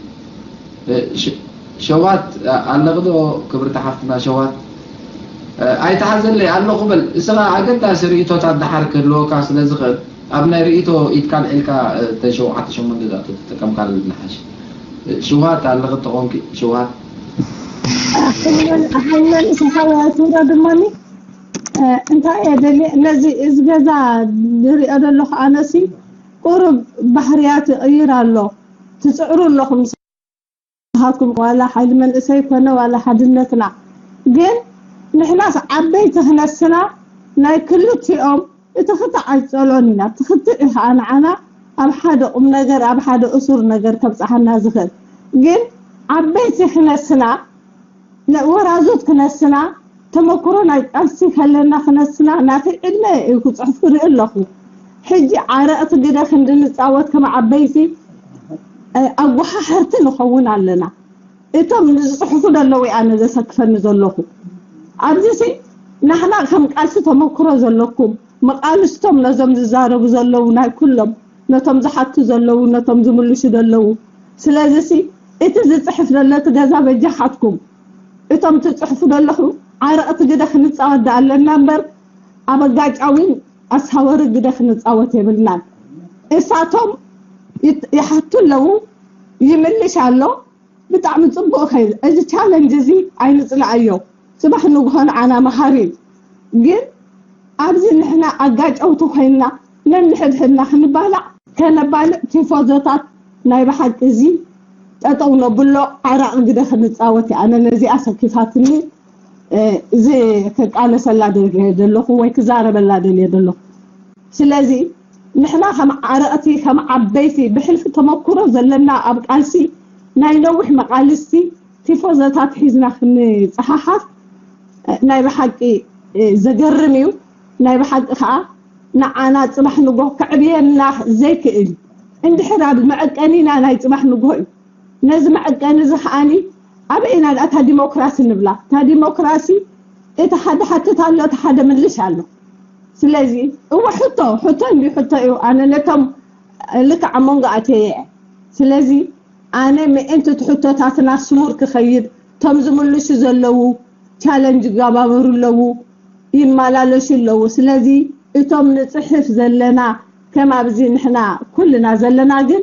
ሸዋት ኣለቕዶ ክብርቲ ሓፍትና ሸዋት ኣይተሓዘለይ ኣለኹ በል እስኻ ኣገዳሲ ርእቶታት ደሓር ክህልወካ ስለ ዝኽእል ኣብ ናይ ርእቶ ኢድካ ልዒልካ ተን ሸውዓተ ሸሞንተ ዝኣቶ ተጠቀምካ ንሓሽ ሽውሃት ኣለኺ ተኾንኪ ሽውሃት ኣሕመድ ሰሓባያ ክብራ ድማ እንታይ እየ ደሊ ነዚ እዚ ገዛ ዝሪኦ ዘለኹ ኣነሲ ቁሩብ ባህርያት ይቕይር ኣሎ ትፅዕሩ ኣለኹም ንስኻትኩም ዋላ ሓይሊ መንእሰይ ኮነ ዋላ ሓድነትና ግን ንሕናስ ዓበይቲ ክነስና ናይ ክልቲኦም እቲ ክትዕ ኣይፀሎን ኢና እቲ ክትዕ ከዓ ንዓና ኣብ ሓደ ቁም ነገር ኣብ ሓደ እሱር ነገር ከብፀሓና ዝኽእል ግን ዓበይቲ ክነስና ወራዙት ክነስና ተመክሮ ናይ ቃልሲ ከለና ክነስና ናተይ ዕድመ እዩ ክፅሑፍ ክርኢ ኣለኹ ሕጂ ዓረቕቲ ግደ ክንዲ ንፃወት ከም ዓበይቲ ኣጓሓሕርቲ ንኸውን ኣለና እቶም ዝፅሕፉ ዘለዉ ኣነ ዘሰክፈኒ ዘለኹ ኣብዚ ሲ ናሕና ከም ቃልሲ ተመክሮ ዘለኩም መቃልስቶም ነዞም ዝዛረቡ ዘለዉ ናይ ኩሎም ነቶም ዝሓቱ ዘለዉ ነቶም ዝምልሹ ዘለዉ ስለዚ ሲ እቲ ዝፅሕፍ ዘሎ እቲ ገዛ በጃኻትኩም እቶም ትፅሕፉ ዘለኹም ዓረቕቲ ግደ ክንፃወት ዳ ኣለና እምበር ኣብ ኣጋጫዊን ኣሳወሪ ግደ ክንፃወት የብልናን እሳቶም ይሓቱ ኣለዉ ይምልሽ ኣሎ ብጣዕሚ ፅቡቅ ከይድ እዚ ቻለንጅ እዚ ኣይንፅላኣዮ ፅባሕ ንግሆ ንዓና መሃሪ እዩ ግን ኣብዚ ንሕና ኣጋጨውቲ ኮይንና ነንሕድሕድና ክንባላዕ ከነባልዕ ቲፎዞታት ናይ ብሓቂ እዚ ጠጠው ነብሎ ዓራቂ ግደ ክንፃወት እየ ኣነ ነዚኣ ሰኪፋትኒ እዚ ክቃለሰላ ደልየ ዘለኹ ወይ ክዛረበላ ደልየ ዘለኹ ስለዚ ንሕና ከም ዓረቕቲ ከም ዓበይቲ ብሕልፊ ተመክሮ ዘለና ኣብ ቃልሲ ናይ ነዊሕ መቓልስቲ ቲፎዞታት ሒዝና ክንፀሓሓፍ ናይ ብሓቂ ዘገርም እዩ ናይ ብሓቂ ከዓ ንዓና ፅባሕ ንጎ ከዕብየና ዘይክእል እንድሕር ኣብ መዐቀኒና ናይ ፅባሕ ንጎ እዩ ነዚ መዐቀኒ እዚ ከዓኒ ኣበይ ኢና እታ ዲሞክራሲ ንብላ እታ ዲሞክራሲ እቲ ሓደ ሓትት ኣሎ እቲ ሓደ ምልሽ ኣሎ ስለዚ እወ ሕቶ ሕቶ እንዲ ሕቶ እዩ ኣነ ነቶም ልክዕ ኣብ መንጎ ኣተየ እየ ስለዚ ኣነ ምእንቲ እቲ ሕቶታትና ስሙር ክኸይድ እቶም ዝምልሹ ዘለዉ ቻለንጅ ይገባበሩ ኣለዉ ይመላለሹ ኣለዉ ስለዚ እቶም ንፅሕፍ ዘለና ከም ኣብዚ ንሕና ኩልና ዘለና ግን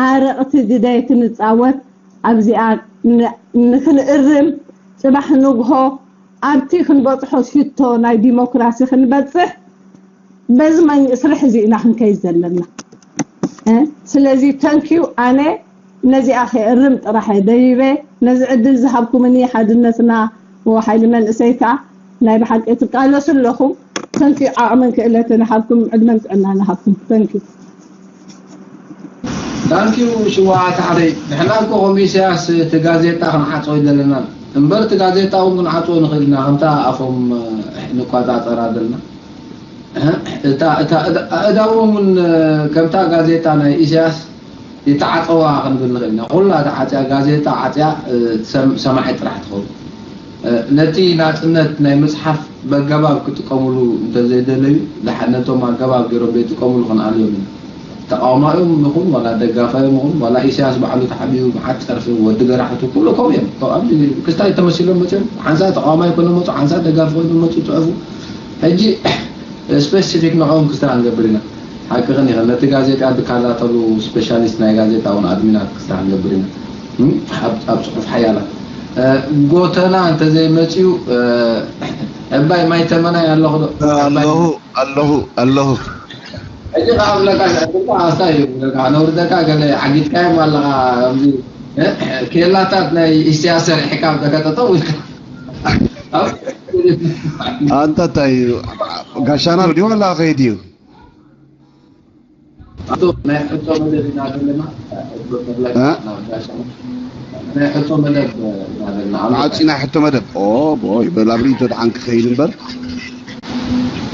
ዓረቕቲ ግደ ክንፃወት ኣብዚኣ ንክንእርም ፅባሕ ንግሆ ኣብቲ ክንበፅሖ ሽቶ ናይ ዲሞክራሲ ክንበፅሕ በዚ ስራሕ እዚ ኢና ክንከይድ ዘለና ስለዚ ተንኪዩ ኣነ ነዚኣ ከእርም ጥራሕ ደይበ ነዚ ዕድል ዝሃብኩምኒ ሓድነትና ወሓይሊ መንእሰይ ከዓ ናይ ብሓቂ ትቃለሱ ኣለኹም ተንኪዩ ዓቕምን ክእለትን ሃብኩም ዕድመን ጥዕናን ሃብኩም ተንኪዩ Thank you ሽዋ ተዓደይ ንሕና እኮ ኮሚስያስ እቲ ጋዜጣ ክንዓፀው ዘለና እምበር እቲ ጋዜጣ እውን ክንዓፅዎ ንኽእል ኢና፣ ከምታ ኣፎም ንቆፃፀራ ዘለና። እታ እታ ኣእዳዎም እውን ከምታ ጋዜጣ ናይ ኢሳያስ ይተዓፀዋ ክንብል ንኽእል ኢና። ኩላ ተዓፅያ፣ ጋዜጣ ዓፅያ ሰማዒ ጥራሕ ትኸውን። ነቲ ናፅነት ናይ ምፅሓፍ በገባብ ክጥቀሙሉ እንተዘይደለዩ፣ ድሓር ነቶም ኣገባብ ገይሮም ዘይጥቀሙሉ ክንኣልዮም ኢና። ተቃዋማዮም ይኹን ዋላ ደጋፋዮም ይኹን ዋላ ኢሳያስ ባዕሉ ተሓቢኡ መዓት ፀርፊ ወዲ ገራሕቱ ኩሉ ከምኡ እዮም። ክስታይ ተመሲሎም መፅኦም ሓንሳ ተቃዋማይ ኮይኖም መፁ፣ ሓንሳ ደጋፊ ኮይኖም መፁ፣ ፅሑፉ። ሕጂ ስፔሲፊክ ንዕኦም ክስታይ ክንገብር ኢና። ሓቅኽን ኢኽን። ነቲ ጋዜጣ ዝከታተሉ ስፔሻሊስት ናይ ጋዜጣ እውን ኣድሚናት ክስታይ ክንገብር ኢና። ኣብ ፅሑፍ ሓያላት ጎተና እንተዘይመፅዩ፣ ዕባይ ማይ ተመናይ ኣለኹ ዶ? ኣለኹ ኣለኹ ኣለኹ። ሕጂ ከዓ ብለካ ኣስታ እዩ ብለካ ነውርደካ ገለ ዓጊጥካዮም ኣለኻ። ከምዚ ኬላታት ናይ ኢስያ ሰሪሕካ ብለካ ጠጠው ኢልካ። ኣንታ እንታይ እዩ? ጋሻና ድዩ ዋላ ከይድ እዩ? ኣቶ ናይ ሕቶ መደብ ኢና ዘለና። ናይ ሕቶ መደብ ኢና ዘለና። ዓፂ ናይ ሕቶ መደብ ኦ ቦይ በል ኣብ ርእይቶ ደሓን ክኸይድ እምበር።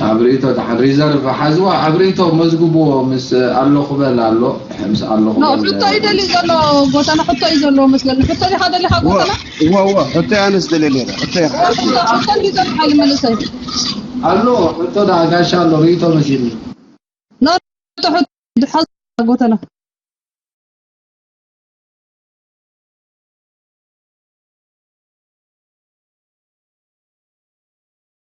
ኣብ ርእይቶ ደሓን ሪዘርቭ ሓዝዋ። ኣብ ርእይቶ መዝግብዎ። ምስ ኣለኹ በል ኣሎ። ምስ ኣለኹ ኖ ሕቶ እዩ ደልዩ ዘሎ። ጎተና ሕቶ እዩ ዘለዎ መስለኒ። ሕቶ ዲኻ ደሊኻ ጎተና? እወ እወ ሕቶ ያነስ ደለ ነረ ሕቶ ሕቶ እንዲ ዘሎ ሓይሊ መንእሰይ ኣሎ። ሕቶ ዳ ጋሻ ኣሎ። ርእይቶ መሲልኒ። ኖ ሕቶ ሕቶ ድሓ ጎተና